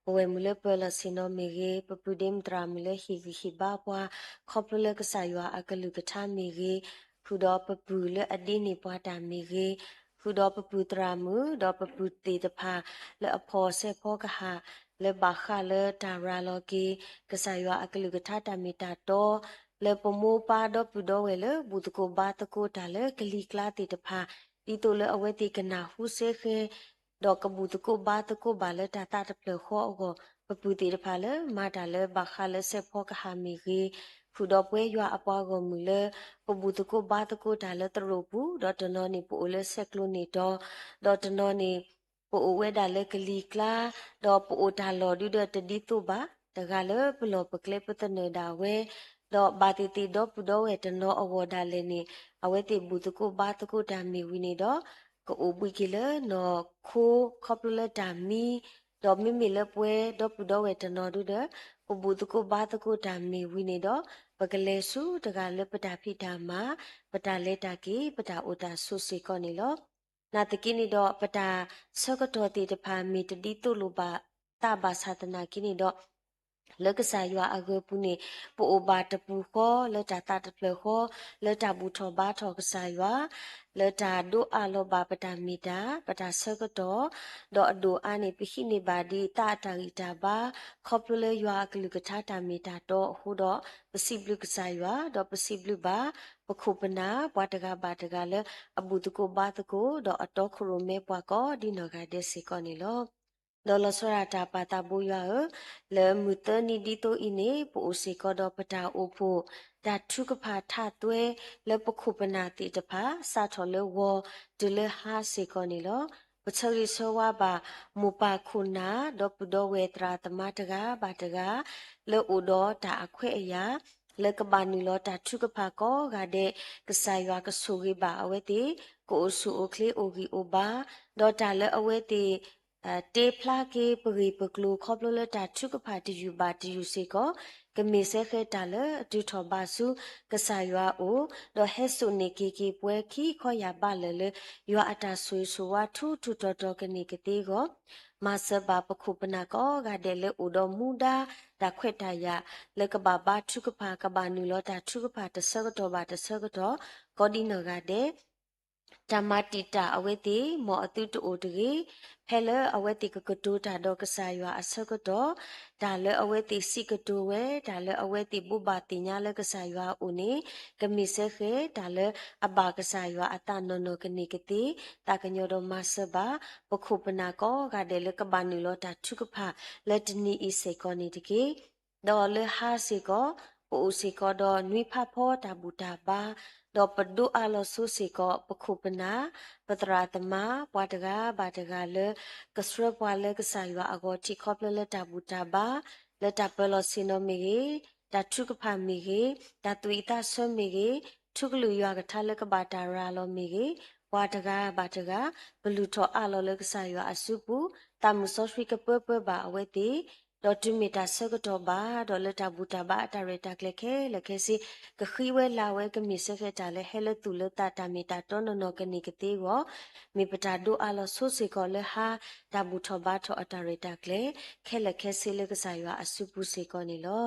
ပဝဲၢ်မုၣ်လၢပၢၤလီၢ်ဆ့ၣ်နီၤမ့ၢ်ဂ့ၤ, ပပုၢ်ဒ့မုၣ်သရၣ်မုၣ်လၢဟ့ၣ်ဂံၢ်ဟ့ၣ်ဘါပှၤ ခီဖျိလၢကစၢ်ယွၤအကလုၢ်ကထါမ့ၢ်ဂ့ၤ, ဃုာ်ဒီးပပုၢ်လၢအဒ့န့ၢ်ပှၤတၢ်မ့ၢ်ဂ့ၤ, ဃုာ်ဒီးပပုၢ်သရၣ်မုၣ် ဒီးပပုၢ်သ့ၣ်တဖၣ် လၢအဖီၣ်စဲးဖီကဟၣ် လၢဘၣ်ဃးလၢတၢ်ရၤလီၤက့ၤ ကစၢ်ယွၤအကလုၢ်ကထါတၢ်မ့ၢ်တၢ်တီ လၢပမိၢ်ပၢ်ဒီပုၢ်ဒီဝဲၢ်လၢဘူၣ်သကိးဘါသကိးတၢ်လၢကလံၤကျါသ့ၣ်တဖၣ် ဒ်သိးလၢအဝဲသ့ၣ်ကနၢ်ဟူစ့ၢ်ကီး ဒီးကဘူၣ်သကိးဘါသကိးဘၣ်လၢတၢ်သးတဖျၢၣ်ဃီအဂီၢ်, ပပုၢ်သ့ၣ်တဖၣ်လၢမၤတၢ်လၢဘၣ်ဃးလၢစဲးဖီကဟၣ်မ့ၢ်ဂ့ၤ, ဃုာ်ဒီးပဝဲယွၤအပှၤဂီၢ်မုၢ်လၢ ပဘူၣ်သကိးဘါသကိးတၢ်လၢသရိာ်ပူၤ, ဒီးတနီၤန့ၣ်ပအိၣ်လၢဆဲးကျိးန့ၢ်တီၤ, ဒီးတနီၤန့ၣ် ပအိၣ်ဝဲဒၣ်လၢကလံၤကျါ, ဒီးပအိၣ်တၢ်လီၢ်ဒုဒီးတဒ်သိးဘၣ်, တဂၤလၢပလီၢ်ပကျဲပသနၢၣ်ဒၣ်ဝဲ, ဒီးဘၣ်သ့ၣ်သ့ၣ်ဒီပုၢ်ဒီဝဲၢ်တနီၤအဂီၢ်ဒၣ်လဲာ်န့ၣ် အဝဲသ့ၣ်ဘူၣ်သကိးဘါသကိးတၢ်မ့ၢ်ဝံၤန့ၣ်ဒီး ကအိၣ်ဘှံးက့ၤလၢနီၢ်ခိ ခီဖျိလၢတၢ်မံ, ဒီးမ့မ့ၢ်လၢပဝဲဒီပုၢ်ဒီဝဲၢ်တနီၤဒုဒီး ပဘူၣ်သကိးဘါသကိးတၢ်မ့ၢ်ဝံၤန့ၣ်ဒီး ပကလဲၤဆူတဂၤလၢပတၢ်ဖံးတၢ်မၤ, ပတၢ်လဲၤတၢ်က့ၤ, ပတၢ်အိၣ်တၢ်ဆိးစ့ၢ်ကီးန့ၣ်လီၤ. နာ်သက့န့ၣ်ဒီး ပတၢ်ဆၢကတီၢ်သ့ၣ်တဖၣ်မ့ၢ်တဒ်သိးလိာ်ဘၣ်သးဘၣ်ဆၣ်သနာ်က့န့ၣ်ဒီး လၢကစၢ်ယွၤအဂၢၤပူၤန့ၣ် ပအိၣ်ဘၣ်တပူၤဃီ လၢတၢ်သးတဖျၢၣ်ဃီ လၢတၢ်ဘူၣ်ထီၣ်ဘါထီၣ်ကစၢ်ယွၤ လၢတၢ်ဒိးအးလီၤဘၣ်ပတၢ်မ့ၢ်တၢ် ပတၢ်ဆၢကတီၢ်, ဒီးအဒိၣ်အါန့ၣ် ပဟံးန့ၢ်ဘၣ်ဒံးသးအတၢ်ဂံၢ်တၢ်ဘါ ခီဖျိလၢယွၤအကလုၢ်ကထါတၢ်မ့ၢ်တၢ်တီအဃိဒီး ပစံးဘျုးကစၢ်ယွၤ ဒီးပစံးဘျုးဘၣ် ပခိၣ်ပနၢ် ပှၤတဂၤဘၣ်တဂၤလၢ အဘူၣ်သကိးဘါသကိး ဒီးအတီခိၣ်ရိၣ်မဲပှၤကိးဒ်နီၢ်ဂၤဒဲးစ့ၢ်ကီးန့ၣ်လီၤ. ဒီးလီၤဆီဒၣ်တၢ်ပၢ်သးဘိယွၤဧၢ, လၢမုၢ်သၢနံၤဒ်သိးအံၤန့ၣ် ပအိၣ်စ့ၢ်ကီးဒီးပတၢ်အိၣ်ဖှိၣ် တၢ်ထုကဖၣ်ထးသွဲ လၢပခိၣ်ပနၢ်သ့ၣ်တဖၣ် စးထီၣ်လၢဂီၤတုၤလၢဟါစ့ၢ်ကီးန့ၣ်လီၤ. ပဆၢဂ့ၤဆၢဝါဘၣ် မိၢ်ပၢ်ခိၣ်နၢ် ဒီပုၢ်ဒီဝဲၢ်သရၣ်သမါတဂၤဘၣ်တဂၤ လၢအိၣ်ဒီးတၢ်အခွဲးအယာ် လၢကဘၣ်နုာ်လီၤတၢ်ထုကဖၣ်ကိးဂၤဒဲး ကစၢ်ယွၤကဆိၣ်ဂ့ၤဘၣ်အဝဲသ့ၣ် ကအိၣ်ဆူၣ်အိၣ်ချ့အိၣ်ဂံၢ်အိၣ်ဘါ, ဒီးတၢ်လၢအဝဲသ့ၣ် တ့ဖျါက့ၤပဂ့ၢ်ပကျိၤ ခီဖျိလၢတၢ်ထုကဖၣ်တယုၢ်ဘၣ်တယုၢ်စ့ၢ်ကီး ကမ့ၢ်စဲဃဲၤတၢ်လၢအတုၤထီၣ်ဘၣ်ဆူကစၢ်ယွၤအအိၣ်, ဒီးဟဲစိာ်န့ၢ်က့ၤက့ၤပဝဲခံခီယၢ်ဘးလၢာ်လၢ ယွၤအတၢ်ဆိၣ်ဂ့ၤဆိၣ်ဝါထူထူတီတီကန့ၢ်ကသ့အဂီၢ်, မၤစၢၤဘၣ်ပခိၣ်ပနၢ်ကိးဂၤဒဲးလၢအိၣ်ဒီးမူဒါတၢ်ခွဲးတၢ်ယာ် လၢကဘၣ်ဘါထုကဖၣ် ကဘၣ်နုာ်လီၤတၢ်ထုကဖၣ်တဆၢကတီၢ်ဘၣ်တဆၢကတီၢ် ကိးဒ်နီၢ်ဂၤဒဲး တၢ်မၤတံာ်တာ်အဝဲသ့ၣ် မ်အသုတအိၣ်တဂ့ၤ, ဖဲလၢအဝဲသ့ၣ်ကကတိၤတၢ်ဒီးကစၢ်ယွၤအဆၢကတီၢ်, တၢ်လၢအဝဲသ့ၣ်စံးကတိၤဝဲ, တၢ်လၢအဝဲသ့ၣ်ဘိးဘၣ်သ့ၣ်ညါလၢကစၢ်ယွၤအအိၣ်န့ၣ်, ကမ့ၢ်စဲဃဲၤတၢ်လၢအဘၣ်ကစၢ်ယွၤအသးနီၢ်နီၢ်ကန့ၢ်ကသ့, သးကညီၤဒီးမၤစၢၤဘၣ် ပခိၣ်ပနၢ်ကိးဂၤဒဲးလၢကဘၣ်နုာ်လီၤတၢ်ထုကဖၣ်လၢတနံၤအံၤစ့ၢ်ကီးန့ၣ်တက့ၢ်. ဒီးလၢဟါစ့ၢ်ကီး ပအိၣ်စ့ၢ်ကီးဒီးနွံဖးဖီတၢ်ဘူၣ်တၢ်ဘါ, ဒီးပဒိးအးလီၤဆိစ့ၢ်ကီး ပခိၣ်ပနၢ် ပသရၣ်သမါ ပှၤတဂၤဘၣ်တဂၤလၢ ကဆှၢပှၤလၢကစၢ်ယွၤအဂီၢ် ထံၣ်ခီဖျိလၢတၢ်ဘူၣ်တၢ်ဘါ လၢတၢ်ပၢလီၤဆ့ၣ်နီၤမ့ၢ်ဂ့ၤ, တၢ်ထုကဖၣ်မ့ၢ်ဂ့ၤ, တၢ်သူၣ်ဝံၣ်သးဆၢမ့ၢ်ဂ့ၤ, ထူကလုာ်ယွၤကထါလၢကဘၣ်တၢ်ရၤလီၤမ့ၢ်ဂ့ၤ, ပှၤတဂၤဘၣ်တဂၤ ပလုၢ်ထီၣ်အးလီၤလၢကစၢ်ယွၤအစုပူၤ, သးမုၢ်စီဆှံကပၢပၢဘၣ်အဝဲသ့ၣ် ဒီးတုၤမ့ၢ်တၢ်ဆၢကတီၢ်ဘၣ် ဒီးလၢတၢ်ဘူၣ်တၢ်ဘါအတၢ်ရဲၣ်တၢ်ကျဲၤခဲလၢာ်ခဲဆ့ ကဃံဝဲလၤဝဲ ကမ့ၢ်စဲဃဲၤတၢ်လၢဟဲလၢသူၣ်လၢသး တၢ်မ့ၢ်တၢ်တီနီၢ်နီၢ်ကန့ၢ်ကသ့အဂီၢ်, မ့ၢ်ပတၢ်ဒိးအးလီၤဆိစ့ၢ်ကီးလၢဟါ တၢ်ဘူၣ်ထီၣ်ဘါထီၣ်အတၢ်ရဲၣ်တၢ်ကျဲၤ ခဲလၢာ်ခဲဆ့လၢကစၢ်ယွၤအစုပူၤစ့ၢ်ကီးန့ၣ်လီၤ.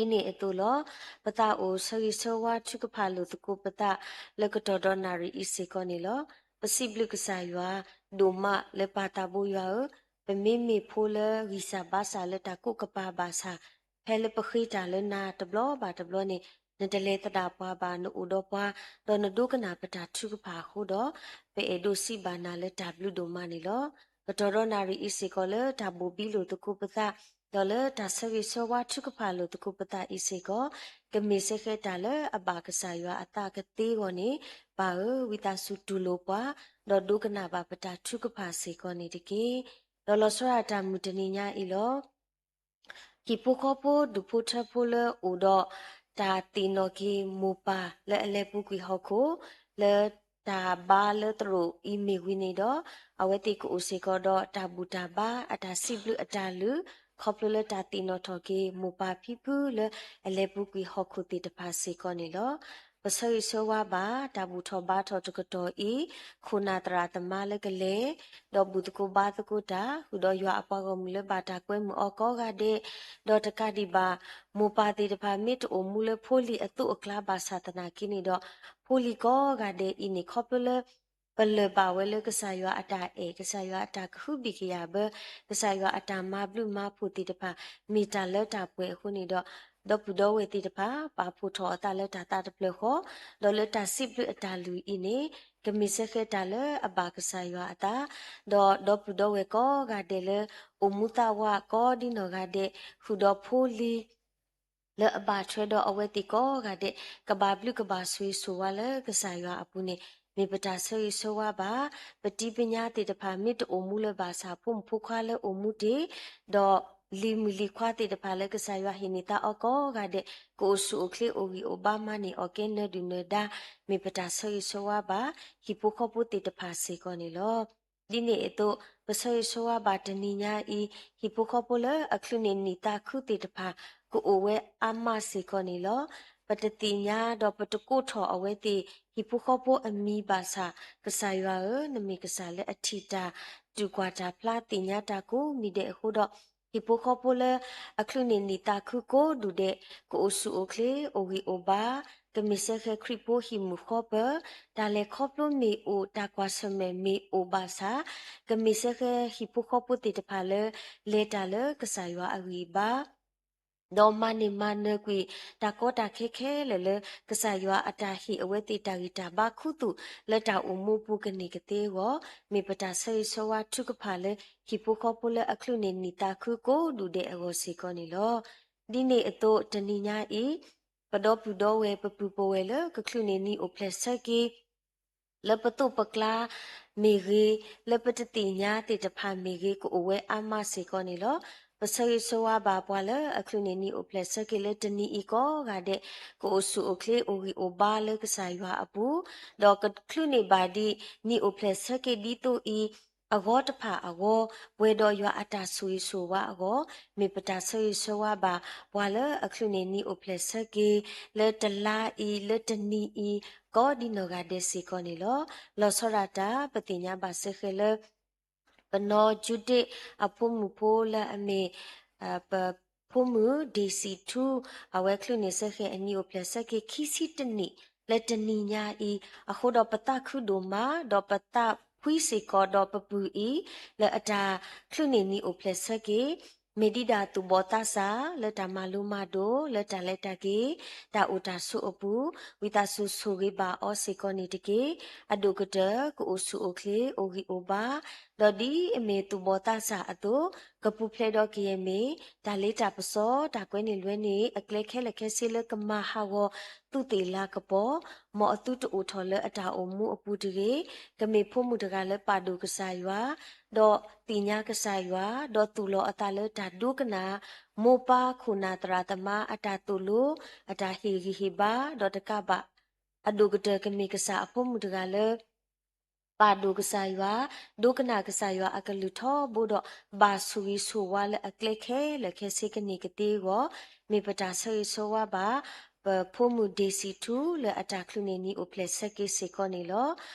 ဒ်န့ၣ်အသိးလီၤ. ပသးအိၣ်ဆၢဂ့ၤဆၢဝါထုကဖၣ်လိာ်သကိးပသး လၢကတီၢ်ဒီးနၣ်ရံၣ်အံၤစ့ၢ်ကီးန့ၣ်လီၤ. ပစံးဘျုးကစၢ်ယွၤဒိၣ်မးလၢပၢ်သးဘိယွၤဧၢ, ပမ့မ့ၢ်ဖိလၢဂံၢ်စၢ်ဘါစၢ်လၢတၢ်ကိးကပၤဘၣ်ဆၣ်, ဖဲလၢပဃ့တၢ်လၢနၤတဘျီဘၣ်တဘျီန့ၣ်, နတလဲၤသဒၣ်ပှၤဘၣ် နအိၣ်ဒီးပှၤ, ဒီးနဒိကနၣ်ပတၢ်ထုကဖၣ်အဃိဒီး, ပအဲၣ်ဒိးစံးဘၣ်နၤလၢတၢ်ဘျုးဒိၣ်မးန့ၣ်လီၤ. ကတီၢ်ဒီးနၣ်ရံၣ်အံၤစ့ၢ်ကီးလၢတၢ်ဘိၣ်ဘံလိာ်သကိးပသး, ဒီးလၢတၢ်ဆၢဂ့ၤဆၢဝါထုကဖၣ်လိာ်သကိးပသးအံၤစ့ၢ်ကီး, ကမ့ၢ်စဲဃဲၤတၢ်လၢအဘၣ်ကစၢ်ယွၤအသးကသ့အဂီၢ်န့ၣ်, ပၢ်ဧၢ, ဝံသးစူၤတူၢ်လိာ်ပှၤ, ဒီးဒိကနၣ်ဘၣ်ပတၢ်ထုကဖၣ်စ့ၢ်ကီးန့ၣ်တက့ၢ်. ဒီးလီၤဆီဒၣ်တၢ်မုၢ်တနံၤညါအံၤလီၤ. ဟံၣ်ဖိဃီဖိဒူၣ်ဖိထၢဖိလၢအိၣ်ဒီး တၢ်သ့ၣ်နီၣ်က့ၤမိၢ်ပၢ်လၢအလဲၤပူၤကွံာ်ဟီၣ်ခိၣ် လၢတၢ်ဘါလၢသရိာ်အံၤမ့ၢ်ဝံၤန့ၣ်ဒီး, အဝဲသ့ၣ်ကအိၣ်စ့ၢ်ကီးဒီးတၢ်ဘူၣ်တၢ်ဘါအတၢ်စံးဘျုးအတၢ်လုၢ်, ခီဖျိလၢတၢ်သ့ၣ်နီၣ်ထီၣ်က့ၤမိၢ်ပၢ်ဖံဖုလၢအလဲၤပူၤကွံာ်ဟီၣ်ခိၣ်သ့ၣ်တဖၣ်စ့ၢ်ကီးန့ၣ်လီၤ. ပဆၢဂ့ၤဆၢဝါဘၣ် တၢ်ဘူၣ်ထီၣ်ဘါထီၣ်တကတီၢ်အံၤ, ခိၣ်နၢ်သရၣ်သမါလၢကလဲၤ ဒီးဘူၣ်သကိးဘါသကိးတၢ် ဃုာ်ဒီးယွၤအပှၤဂီၢ်မုၢ်လၢဘၣ်တၢ်ကွဲမုာ်အီၤကိးဂၤဒဲး, ဒီးတကးဒံးဘၣ် မိၢ်ပၢ်သ့ၣ်တဖၣ်မ့ၢ်တအိၣ်မူလၢဖိလံၤအသိးအကျါဘၣ်ဆၣ်သနာ်က့န့ၣ်ဒီး, ဖိလံၤကိးဂၤဒဲးအံၤန့ၣ် ခီဖျိလၢ ပလၢၢ်ဘၣ်ဝဲလၢကစၢ်ယွၤအတၢ်အဲၣ်, ကစၢ်ယွၤအတၢ်ကဟုဘံၣ်ကယာ်ဘၢ, ကစၢ်ယွၤအတၢ်မၤဘျုးမၤဖှိၣ်သ့ၣ်တဖၣ် မ့ၢ်တၢ်လၢတၢ်ပှဲၤအဃိန့ၣ်ဒီး, ဒီပုၢ်ဒီဝဲၢ်သ့ၣ်တဖၣ် ပာ်ဖှိၣ်ထီၣ်အသးလၢတၢ်သးတဖျၢၣ်ဃီ, ဒီးလၢတၢ်စံးဘျုးအတၢ်လုၢ်အံၤန့ၣ်, ကမ့ၢ်စဲဃဲၤတၢ်လၢအဘၣ်ကစၢ်ယွၤအသး, ဒီးဒီပုၢ်ဒီဝဲၢ်ကိးဂၤဒဲးလၢ အိၣ်မူသးဝးကိးဒ်နီၢ်ဂၤဒဲး, ဃုာ်ဒီးဖိလံၤ လၢအဘၣ်ထွဲဒီးအဝဲသ့ၣ်ကိးဂၤဒဲး ကဘၣ်ဘျုးကဘၣ်ဆိၣ်ဂ့ၤဆိၣ်ဝါလၢကစၢ်ယွၤအပူၤန့ၣ်, မ့ၢ်ပတၢ်ဆၢဂ့ၤဆၢဝါဘၣ်. ပတံၤပညါသ့ၣ်တဖၣ် မ့ၢ်တအိၣ်မူလၢၤဘၣ်ဆၣ် ဖိမုၣ်ဖိခွါလၢအိၣ်မူတ့ၢ်, ဒီးလံၤမုၣ်လံၤခွါသ့ၣ်တဖၣ်လၢကစၢ်ယွၤဟ့ၣ်န့ၢ်သးအီၤကိးဂၤဒဲး ကအိၣ်ဆူၣ်အိၣ်ချ့အိၣ်ဂံၢ်အိၣ်ဘါမၤန့ၢ်အီၤကဲနၢဒုၣ်နၢဒါ, မ့ၢ်ပတၢ်ဆၢဂ့ၤဆၢဝါဘၣ် ဟံၣ်ဖိဃီဖိသ့ၣ်တဖၣ်စ့ၢ်ကီးန့ၣ်လီၤ. ဒ်န့ၣ်အသိး, ပဆၢဂ့ၤဆၢဝါဘၣ်တနံၤညါအံၤ, ဟံၣ်ဖိဃီဖိလၢအချုးန့ၢ်နံၣ်သးခုသ့ၣ်တဖၣ် ကအိၣ်ဝဲအါမးစ့ၢ်ကီးန့ၣ်လီၤ. ပတသ့ၣ်ညါဒီးပတကိးထီၣ်အဝဲသ့ၣ် ဟံၣ်ဖိဃီဖိအမံၤဘၣ်ဆၣ်, ကစၢ်ယွၤဧၢ, နမ့ၢ်ကစၢ်လၢအထံၣ်တၢ်, တူၢ်ကွၢ်တၢ်ဖျါသ့ၣ်ညါတၢ်ကိးမံၤဒဲးအဃိဒီး, ဟံၣ်ဖိဃီဖိလၢအချုးန့ၢ်နံၣ်သးခုကိးဒူၣ်ဒဲး ကအိၣ်ဆူၣ်အိၣ်ချ့ အိၣ်ဂံၢ်အိၣ်ဘါ, ကမ့ၢ်စဲဃဲၤခရံာ်ဖိဟံၣ်မုာ်ဃီပၢၤ, တၢ်လဲၤခီဖျိမ့ၢ်အိၣ် တၢ်ကွၢ်ဆၢၣ်မဲာ်မ့ၢ်အိၣ်ဘၣ်ဆၣ်, ကမ့ၢ်စဲဃဲၤဟံၣ်ဖိဃီဖိသ့ၣ်တဖၣ်လၢ လဲၤတၢ်လၢကစၢ်ယွၤအဂံၢ်အဘါ ဒီးမၤန့ၢ်မၤနၢၤကွံာ်တၢ်ကီတၢ်ခဲခဲလၢာ်လၢ ကစၢ်ယွၤအတၢ်ဟ့ၣ်အဝဲသ့ၣ်တၢ်ဂံၢ်တၢ်ဘါခူသူၣ်လၢတၢ်အိၣ်မူအပူၤကန့ၢ်ကသ့အဂီၢ်, မ့ၢ်ပတၢ်ဆၢဂ့ၤဆၢဝါထုကဖၣ်လၢ ဟံၣ်ဖိဃီဖိလၢအချုးန့ၢ်နံၣ်သးခုကိးဒူၣ်ဒဲးအဂီၢ်စ့ၢ်ကီးန့ၣ်လီၤ. ဒ်န့ၣ်အသိးတနံၤညါအံၤ, ပဒီပုၢ်ဒီဝဲၢ်ပပုၢ်ပဝဲၢ်လၢကချုးန့ၢ်နံၣ်အိၣ်ဖျဲၣ်ဆၢက့ၤ လၢပသိးပကျါမ့ၢ်ဂ့ၤ, လၢပတသ့ၣ်ညါသ့ၣ်တဖၣ်မ့ၢ်ဂ့ၤ ကအိၣ်ဝဲအါမးစ့ၢ်ကီးန့ၣ်လီၤ. ပဆၢဂ့ၤဆၢဝါဘၣ်ပှၤလၢအချုးန့ၢ်နံၣ်အိၣ်ဖျဲၣ်ဆၢက့ၤလၢတနံၤအံၤကိးဂၤဒဲး ကအိၣ်ဆူၣ်အိၣ်ချ့အိၣ်ဂံၢ်အိၣ်ဘါလၢကစၢ်ယွၤအပူၤ, ဒီးကချုးန့ၢ်ဘၣ်ဒံးနံၣ်အိၣ်ဖျဲၣ်ဆၢက့ၤဒ်သိးအံၤ အဂီၢ်တဖၣ်အဂီၢ်, ပှဲၤဒီးယွၤအတၢ်ဆိၣ်ဂ့ၤဆိၣ်ဝါအဂီၢ်, မ့ၢ်ပတၢ်ဆၢဂ့ၤဆၢဝါဘၣ် ပှၤလၢအချုးန့ၢ်နံၣ်အိၣ်ဖျဲၣ်ဆၢက့ၤ လၢတလါအံၤ လၢတနံၤအံၤ ကိးဒ်နီၢ်ဂၤဒဲးစ့ၢ်ကီးန့ၣ်လီၤ. လီၤဆီဒၣ်တၢ် ပသ့ၣ်ညါဘၣ်စဲဃဲၤလၢ ပနီၢ်ကၠူဒ့ၣ်အဖိမုၣ်ဖိလၢအမ့ၢ် ပဖိမုၣ်ဒ့ၣ်စံၣ်ထူ, အဝဲချုးန့ၢ်စဲဃဲၤအနံၣ်အိၣ်ဖျဲၣ်ဆၢက့ၤခံဆံတနံၣ် လၢတနံၤညါအံၤ, အဃိဒီးပသးခုဒိၣ်မး, ဒီးပသးဖှံစ့ၢ်ကီးဒီးပပုၢ်အံၤ လၢအတၢ်ချုးန့ၢ်နံၣ်အိၣ်ဖျဲၣ်ဆၢက့ၤ မ့ၢ်ဒံးဒၣ်သူၣ်ဘီၣ်သးစၢ် လၢတၢ်မၤလိမၤဒိး လၢတၢ်လဲၤတၢ်က့ၤ တၢ်အိၣ်တၢ်ဆိးအပူၤ, ဝံသးစူၤဆိၣ်ဂ့ၤဘၣ်အီၤစ့ၢ်ကီးန့ၣ်တက့ၢ်. အဒိၣ်ကတၢၢ် ကအိၣ်ဆူၣ်အိၣ်ချ့ အိၣ်ဂံၢ်အိၣ်ဘါ, ဒီးဒ်အမ့ၢ်သူၣ်ဘီၣ်သးစၢ်အသိး, ကပူၤဖျဲးဒီးကယဲၢ်မ့ၢ် တၢ်လ့တၢ်ပစီ တၢ်ကွဲန့ၢ်လွဲန့ၢ် အကျဲခဲလၢာ်ခဲဆ့လၢကမၤဟးဂီၤသူးသ့ၣ်လၤကပီၤ, မ်အသုတအိၣ်ထီၣ်လၢအတၢ်အိၣ်မူအပူၤတဂ့ၤ, ကမ့ၢ်ဖိမုၣ်တဂၤလၢပာ်ဒိၣ်ကစၢ်ယွၤ, ဒီးသ့ၣ်ညါကစၢ်ယွၤ, ဒီးသူၣ်လီၤအသးလၢတၢ်ဒိကနၣ် မိၢ်ပၢ်ခိၣ်နၢ်သရၣ်သမါအတၢ်သိၣ်လိ, အတၢ်ဟ့ၣ်ဂံၢ်ဟ့ၣ်ဘါ, ဒီးတကးဘၣ် အဒိၣ်ကတၢၢ်ကမ့ၢ်ကစၢ်အဖိမုၣ်တဂၤလၢ ပာ်ဒိၣ်ကစၢ်ယွၤ, ဒိကနၣ်ကစၢ်ယွၤအကလုၢ်ထီဘိဒီး ဘၣ်ဆိၣ်ဂ့ၤဆိၣ်ဝါလၢအကျဲခဲလၢာ်ခဲဆ့ကန့ၢ်ကသ့အဂီၢ်, မ့ၢ်ပတၢ်ဆၢဂ့ၤဆၢဝါဘၣ် ပဖိမုၣ်ဒ့ၣ်စံၣ်ထူလၢအတၢ်ချုးန့ၢ်နံၣ်အိၣ်ဖျဲၣ်ဆၢက့ၤစ့ၢ်ကီးန့ၣ်လီၤ.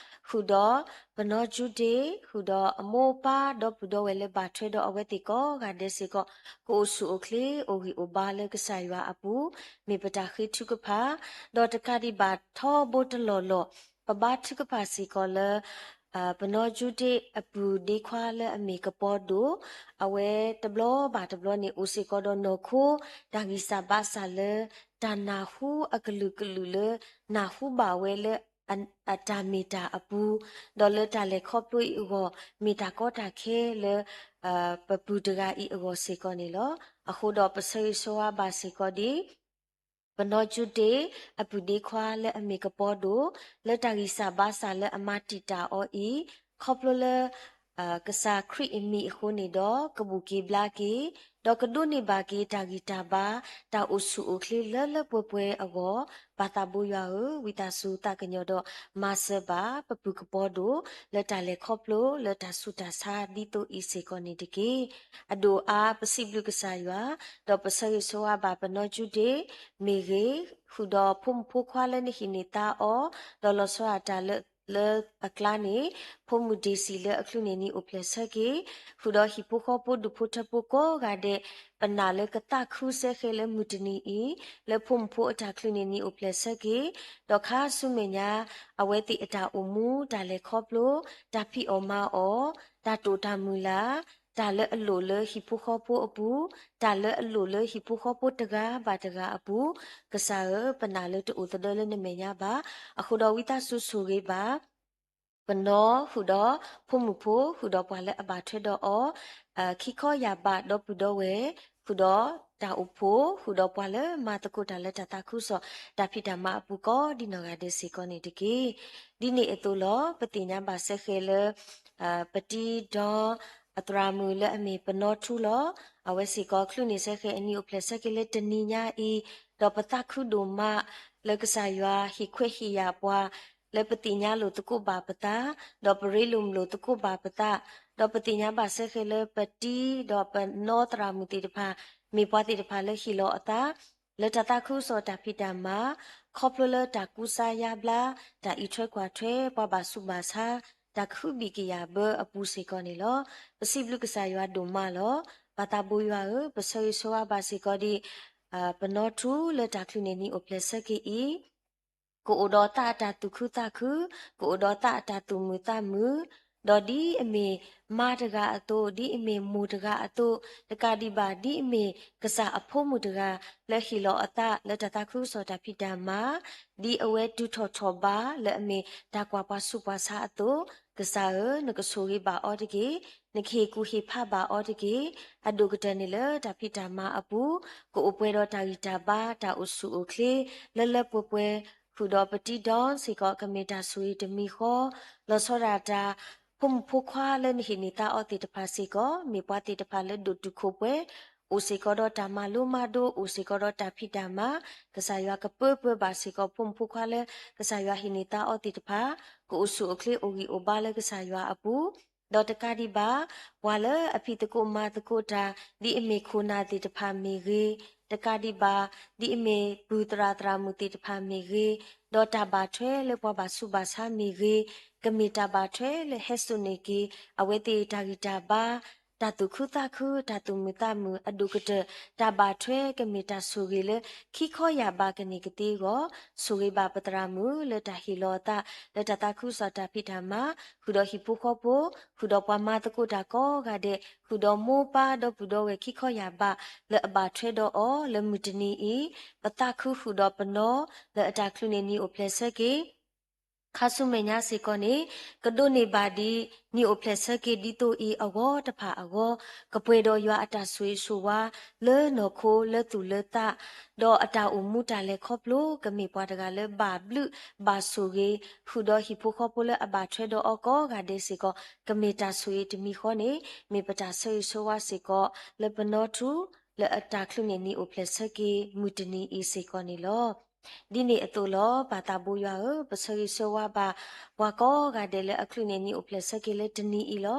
ဃုာ်ဒီးပနီၢ်ကၠူဒ့ၣ်, ဃုာ်ဒီးအမိၢ်အပၢ် ဒီပုၢ်ဒီဝဲၢ်လၢဘၣ်ထွဲဒီးအဝဲသ့ၣ်ကိးဂၤဒဲးစ့ၢ်ကီး, ကအိၣ်ဆူၣ်အိၣ်ချ့ အိၣ်ဂံၢ်အိၣ်ဘါလၢကစၢ်ယွၤအပူၤ, မ့ၢ်ပတၢ်ဃ့ထုကဖၣ်, ဒီးတကးဒံးဘၣ်ထီဘိတလီၢ်လီၢ်, ပဘါထုကဖၣ်စ့ၢ်ကီးလၢ ပနီၢ်ကၠူဒ့ၣ်အပုၢ်ဒ့ခွါလၢအမ့ၢ်ကပီၤဒိၣ်, အဝဲတဘျီဘၣ်တဘျီန့ၣ် အိၣ်စ့ၢ်ကီးဒီးနီၢ်ခိ တၢ်ဂံၢ်စၢ်ဘါစၢ်လၢ တၢ်နၢ်ဟူအကလုာ်ကလုာ်လၢ နၢ်ဟူဘၣ်ဝဲလၢ အတၢ်မ့ၢ်တၢ်အပူၤ, ဒီးလၢတၢ်လဲၤခီဖျိအံၤအဂီၢ် မ့ၢ်တၢ်ကီတၢ်ခဲလၢ ပပုၢ်တဂၤအံၤအဂီၢ်စ့ၢ်ကီးန့ၣ်လီၤ. အဃိဒီးပဆၢဂ့ၤဆၢဝါဘၣ်စ့ၢ်ကီးဒ် ပနီၢ်ကၠူဒ့ၣ်အပုၢ်ဒ့ခွါလၢအမ့ၢ်ကပီၤဒိၣ်, လၢတၢ်ဂံၢ်စၢ်ဘါစၢ်လၢအမၤတံာ်တာ်အီၤအံၤ, ခီဖျိလၢ ကစၢ်ခရံာ်အမံၤအဃိန့ၣ်ဒီး ကဘူၣ်က့ၤဘျါက့ၤ, ဒီးကဒိးန့ၢ်ဘၣ်က့ၤတၢ်ဂံၢ်တၢ်ဘါ, တၢ်အိၣ်ဆူၣ်အိၣ်ချ့လၢလၢပှဲၤပှဲၤအဂီၢ်, ပၢ်သးဘိယွၤဧၢ, ဝံသးစူၤသးကညီၤဒီးမၤစၢၤဘၣ် ပပုၢ်ကပီၤဒိၣ် လၢတၢ်လဲၤခီဖျိလၢတၢ်ဆူးတၢ်ဆါဒ်သိးအံၤစ့ၢ်ကီးန့ၣ်တက့ၢ်. အဒိၣ်အါပစံးဘျုးကစၢ်ယွၤ, ဒီးပဆၢဂ့ၤဆၢဝါဘၣ်ပနီၢ်ကၠူဒ့ၣ်မ့ၢ်ဂ့ၤ, ဃုာ်ဒီးဖိမုၣ်ဖိခွါလၢနဟံးန့ၢ်သါအီၤ, ဒီးလီၤဆီဒၣ်တၢ်လၢ လၢအကျါန့ၣ်, ဖိမုၣ်ဒ့ၣ်စံၣ်လၢအချုးန့ၢ်နံၣ်အိၣ်ဖျဲၣ်ဆၢက့ၤ, ဃုာ်ဒီးဟံၣ်ဖိဃီဖိဒူၣ်ဖိထၢဖိကိးဂၤဒဲး, ပနာ်လၢကသးခုစဲဃဲၤလၢမုၢ်တနံၤအံၤ, လၢဖိမုၣ်ဖိအတၢ်ချုးန့ၢ်နံၣ်အိၣ်ဖျဲၣ်ဆၢက့ၤ, ဒီးခါဆူမဲာ်ညါ အဝဲသ့ၣ်အတၢ်အိၣ်မူ တၢ်လဲၤခီဖျိ, တၢ်ဖံးအီၣ်မၤအီၣ်, တၢ်တိာ်တၢ်မုၢ်လၢ်, တၢ်လၢအလိၣ်လၢဟံၣ်ဖိဃီဖိအပူၤ, တၢ်လၢအလိၣ်လၢဟံၣ်ဖိဃီဖိတဂၤဘၣ်တဂၤအပူၤ, ကစၢ်ဧၢ, ပနာ်လၢတအိၣ်သဒၢလၢနမဲာ်ညါဘၣ်. အဃိဒီးဝံသးစူၤဆိၣ်ဂ့ၤဘၣ် ပနီၢ်ဃုာ်ဒီးဖိမုၣ်ဖိ ဃုာ်ဒီးပှၤလၢအဘၣ်ထွဲဒီးအီၤ, ခံခီယၢ်ဘးဒီပုၢ်ဒီဝဲၢ်, ဃုာ်ဒီးတၢ်အိၣ်ဖှိၣ်, ဃုာ်ဒီးပှၤလၢမၤသကိးတၢ်လၢတၢ်သးခုကစီၣ် တၢ်ဖံးတၢ်မၤအပူၤကိးဒ်နီၢ်ဂၤဒဲးစ့ၢ်ကီးန့ၣ်တက့ၢ်. ဒ်န့ၣ်အသိးလီၤ ပသ့ၣ်ညါဘၣ်စဲဃဲၤလၢ ပတံဒီအသရၣ်မုၣ်လၢအမ့ၢ်ပနီၢ်ထူလီၤ. အဝဲစ့ၢ်ကီးချုးန့ၢ်စဲဃဲၤအနံၣ်အိၣ်ဖျဲၣ်ဆၢက့ၤလၢတနံၤညါအံၤ, ဒီးပသးခုဒိၣ်မး လၢကစၢ်ယွၤဟ့ၣ်ခွဲးဟ့ၣ်ယာ်ပှၤ လၢပသ့ၣ်ညါလိာ်သကိးဘၣ်ပသး, ဒီးပရ့လိာ်မုာ်လိာ်သကိးဘၣ်ပသး, ဒီးပသ့ၣ်ညါဘၣ်စဲဃဲၤလၢပတံဒီးပနီၢ်သရၣ်မုၣ်သ့ၣ်တဖၣ် မ့ၢ်ပှၤသ့ၣ်တဖၣ်လၢဟ့ၣ်လီၤအသး လၢတၢ်သးခုကစီၣ်တၢ်ဖံးတၢ်မၤ, ခီဖျိလၢတၢ်ကူစါယါဘျါ, တၢ်အံးထွဲကွၢ်ထွဲ, ပှၤဘၣ်ဆူးဘၣ်ဆါ, တၢ်ကဟုဘံၣ်ကယာ်ဘၢအပူၤစ့ၢ်ကီးန့ၣ်လီၤ. ပစံးဘျုးကစၢ်ယွၤဒိၣ်မးလီၤ. ပၢ်သးဘိယွၤဧၢ, ပဆၢဂ့ၤဆၢဝါဘၣ်စ့ၢ်ကီးဒံး ပနီၣ်ထူလၢတၢ်ချုးန့ၢ်နံၣ်အိၣ်ဖျဲၣ်ဆၢက့ၤအံၤ, ကအိၣ်ဒီးသးအတၢ်သူၣ်ခုသးခု, ကအိၣ်ဒီးသးအတၢ်သူၣ်မုာ်သးမုာ်, ဒီးဒ်အမ့ၢ်မါတဂၤအသိး, ဒ်အမ့ၢ်မိၢ်တဂၤအသိး, တကးဒံးဘၣ် ဒ်အမ့ၢ်ကစၢ်အဖိမုၣ်တဂၤ လၢဟ့ၣ်လီၤအသးလၢတၢ်သးခုကစီၣ်တၢ်ဖံးတၢ်မၤ, ဒ်အဝဲတုၤထီၣ်ထီၣ်ဘးလၢအမ့ၢ်တၢ်ကွၢ်ပှၤဆူးပှၤဆါအသိး, ကစၢ်ဧၢ, နကဆိၣ်ဂ့ၤဘၣ်အီၤတက့ၢ်. နကဟ့ၣ်ကူၣ်ဟ့ၣ်ဖးဘၣ်အီၤတက့ၢ်. အဒိၣ်ကတၢၢ်န့ၣ်လၢတၢ်ဖံးတၢ်မၤအပူၤ, ကအိၣ်ပှဲၤဒီးတၢ်ဂံၢ်တၢ်ဘါ, တၢ်အိၣ်ဆူၣ်အိၣ်ချ့ လၢလၢပှဲၤပှဲၤ, ဃုာ်ဒီးပတံၤဒီစ့ၢ်ကီး ကမ့ၢ်တၢ်ဆိၣ်ဂ့ၤတမံၤဃီ, လီၤဆီဒၣ်တၢ် ဖိမုၣ်ဖိခွါလၢနဟ့ၣ်န့ၢ်သါအီၤသ့ၣ်တဖၣ်စ့ၢ်ကီး မ့ၢ်ပှၤသ့ၣ်တဖၣ်လၢဒိၣ်တုာ်ခိၣ်ပှဲၤ, အိၣ်စ့ၢ်ကီးဒီးတၢ်မၤလိမၤဒိး, အိၣ်စ့ၢ်ကီးဒီးတၢ်ဖံးတၢ်မၤ, ကစၢ်ယွၤကပၢပၢဘၣ်စ့ၢ်ကီး ဖိမုၣ်ဖိခွါလၢကစၢ်ယွၤဟ့ၣ်န့ၢ်သါအီၤသ့ၣ်တဖၣ်, ကအိၣ်ဆူၣ်အိၣ်ချ့အိၣ်ဂံၢ်အိၣ်ဘါလၢကစၢ်ယွၤအပူၤ, ဒီးတကးဒံးဘၣ် ပှၤလၢအဖံးသကိးမၤသကိးတၢ်, ဒ်အမ့ၢ်ခိၣ်နၢ်သ့ၣ်တဖၣ်မ့ၢ်ဂ့ၤ, တကးဒံးဘၣ် ဒ်အမ့ၢ်ပုၢ်သရၣ်သရၣ်မုၣ်သ့ၣ်တဖၣ်မ့ၢ်ဂ့ၤ, ဒီးတၢ်ဘၣ်ထွဲလၢပှၤဘၣ်ဆူးဘၣ်ဆါမ့ၢ်ဂ့ၤ, ကမ့ၢ်တၢ်ဘၣ်ထွဲလၢဟဲစိာ်န့ၢ်က့ၤ အဝဲသ့ၣ်တၢ်ဂံၢ်တၢ်ဘါ, တၢ်သူၣ်ခုသးခု, တၢ်သူၣ်မုာ်သးမုာ်, အဒိၣ်ကတၢၢ် တၢ်ဘၣ်ထွဲကမ့ၢ်တၢ်ဆိၣ်ဂ့ၤလၢ ခံခီယၢ်ဘးကန့ၢ်ကသ့အဂီၢ်, ဆိၣ်ဂ့ၤဘၣ်ပသရၣ်မုၣ်လၢတၢ်ဟ့ၣ်လီၤအသး လၢတၢ်သးခုကစီၣ်တၢ်ဖံးတၢ်မၤ, ဃုာ်ဒီးဟံၣ်ဖိဃီဖိ, ဃုာ်ဒီးပှၤမၤသကိးတၢ်ကိးဂၤဒဲး, ဃုာ်ဒီးမိၢ်ပၢ်ဒီပုၢ်ဒီဝဲၢ်ခံခီယၢ်ဘး လၢအဘၣ်ထွဲဒီးအီၤလၢမုၢ်တနံၤအံၤ, ပသးခုဃုာ်ဒီးပနီၣ် လၢအတၢ်ချုးန့ၢ်နံၣ်အိၣ်ဖျဲၣ်ဆၢက့ၤ ခါဆူမဲာ်ညါစ့ၢ်ကီးန့ၣ် ကဒိးန့ၢ်ဘၣ်ဒံး နံၣ်အိၣ်ဖျဲၣ်ဆၢက့ၤဒ်သိးအံၤအဂီၢ်တဖၣ်အဂီၢ်, ကပှဲၤဒီးယွၤအတၢ်ဆိၣ်ဂ့ၤဆိၣ်ဝါ လၢနီၢ်ခိလၢသူၣ်လၢသး, ဒီးအတၢ်အိၣ်မူတၢ်လဲၤခီဖျိ ကမ့ၢ်ပှၤတဂၤလၢဘၣ်ဘျုးဘၣ်ဆိၣ်ဂ့ၤ, ဃုာ်ဒီးဟံၣ်ဖိဃီဖိလၢအဘၣ်ထွဲဒီးအီၤကိးဂၤဒဲးစ့ၢ်ကီး ကမ့ၢ်တၢ်ဆိၣ်ဂ့ၤတမံၤဃီန့ၣ် မ့ၢ်ပတၢ်ဆၢဂ့ၤဆၢဝါစ့ၢ်ကီး လၢပနီၣ်ထူ လၢအတၢ်ချုးန့ၢ်နံၣ်အိၣ်ဖျဲၣ်ဆၢက့ၤမုၢ်တနံၤအံၤစ့ၢ်ကီးန့ၣ်လီၤ. ဒ်န့ၣ်အသိးလီၤ. ပၢ်သးဘိယွၤဧၢ, ပဆၢဂ့ၤဆၢဝါဘၣ် ပှၤကိးဂၤဒဲးလၢအချုးန့ၢ်နံၣ်အိၣ်ဖျဲၣ်ဆၢက့ၤလၢတနံၤအံၤလီၤ.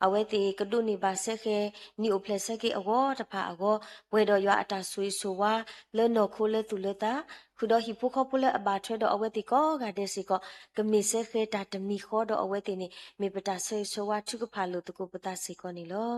အဝဲသ့ၣ်ကဒိးန့ၢ်ဘၣ်စဲဃဲၤ နံၣ်အိၣ်ဖျဲၣ်ဆၢက့ၤအဂီၢ်တဖၣ်အဂီၢ်, ပှဲၤဒီးယွၤအတၢ်ဆိၣ်ဂ့ၤဆိၣ်ဝါ လၢနီၢ်ခိလၢသူၣ်လၢသး, ဃုာ်ဒီးဟံၣ်ဖိဃီဖိလၢအဘၣ်ထွဲဒီးအဝဲသ့ၣ်ကိးဂၤဒဲးစ့ၢ်ကီး, ကမ့ၢ်စဲဃဲၤတၢ်တမံၤဃီဒီးအဝဲသ့ၣ်န့ၣ် မ့ၢ်ပတၢ်ဆၢဂ့ၤဆၢဝါထုကဖၣ်လိာ်သကိးပသးစ့ၢ်ကီးန့ၣ်လီၤ.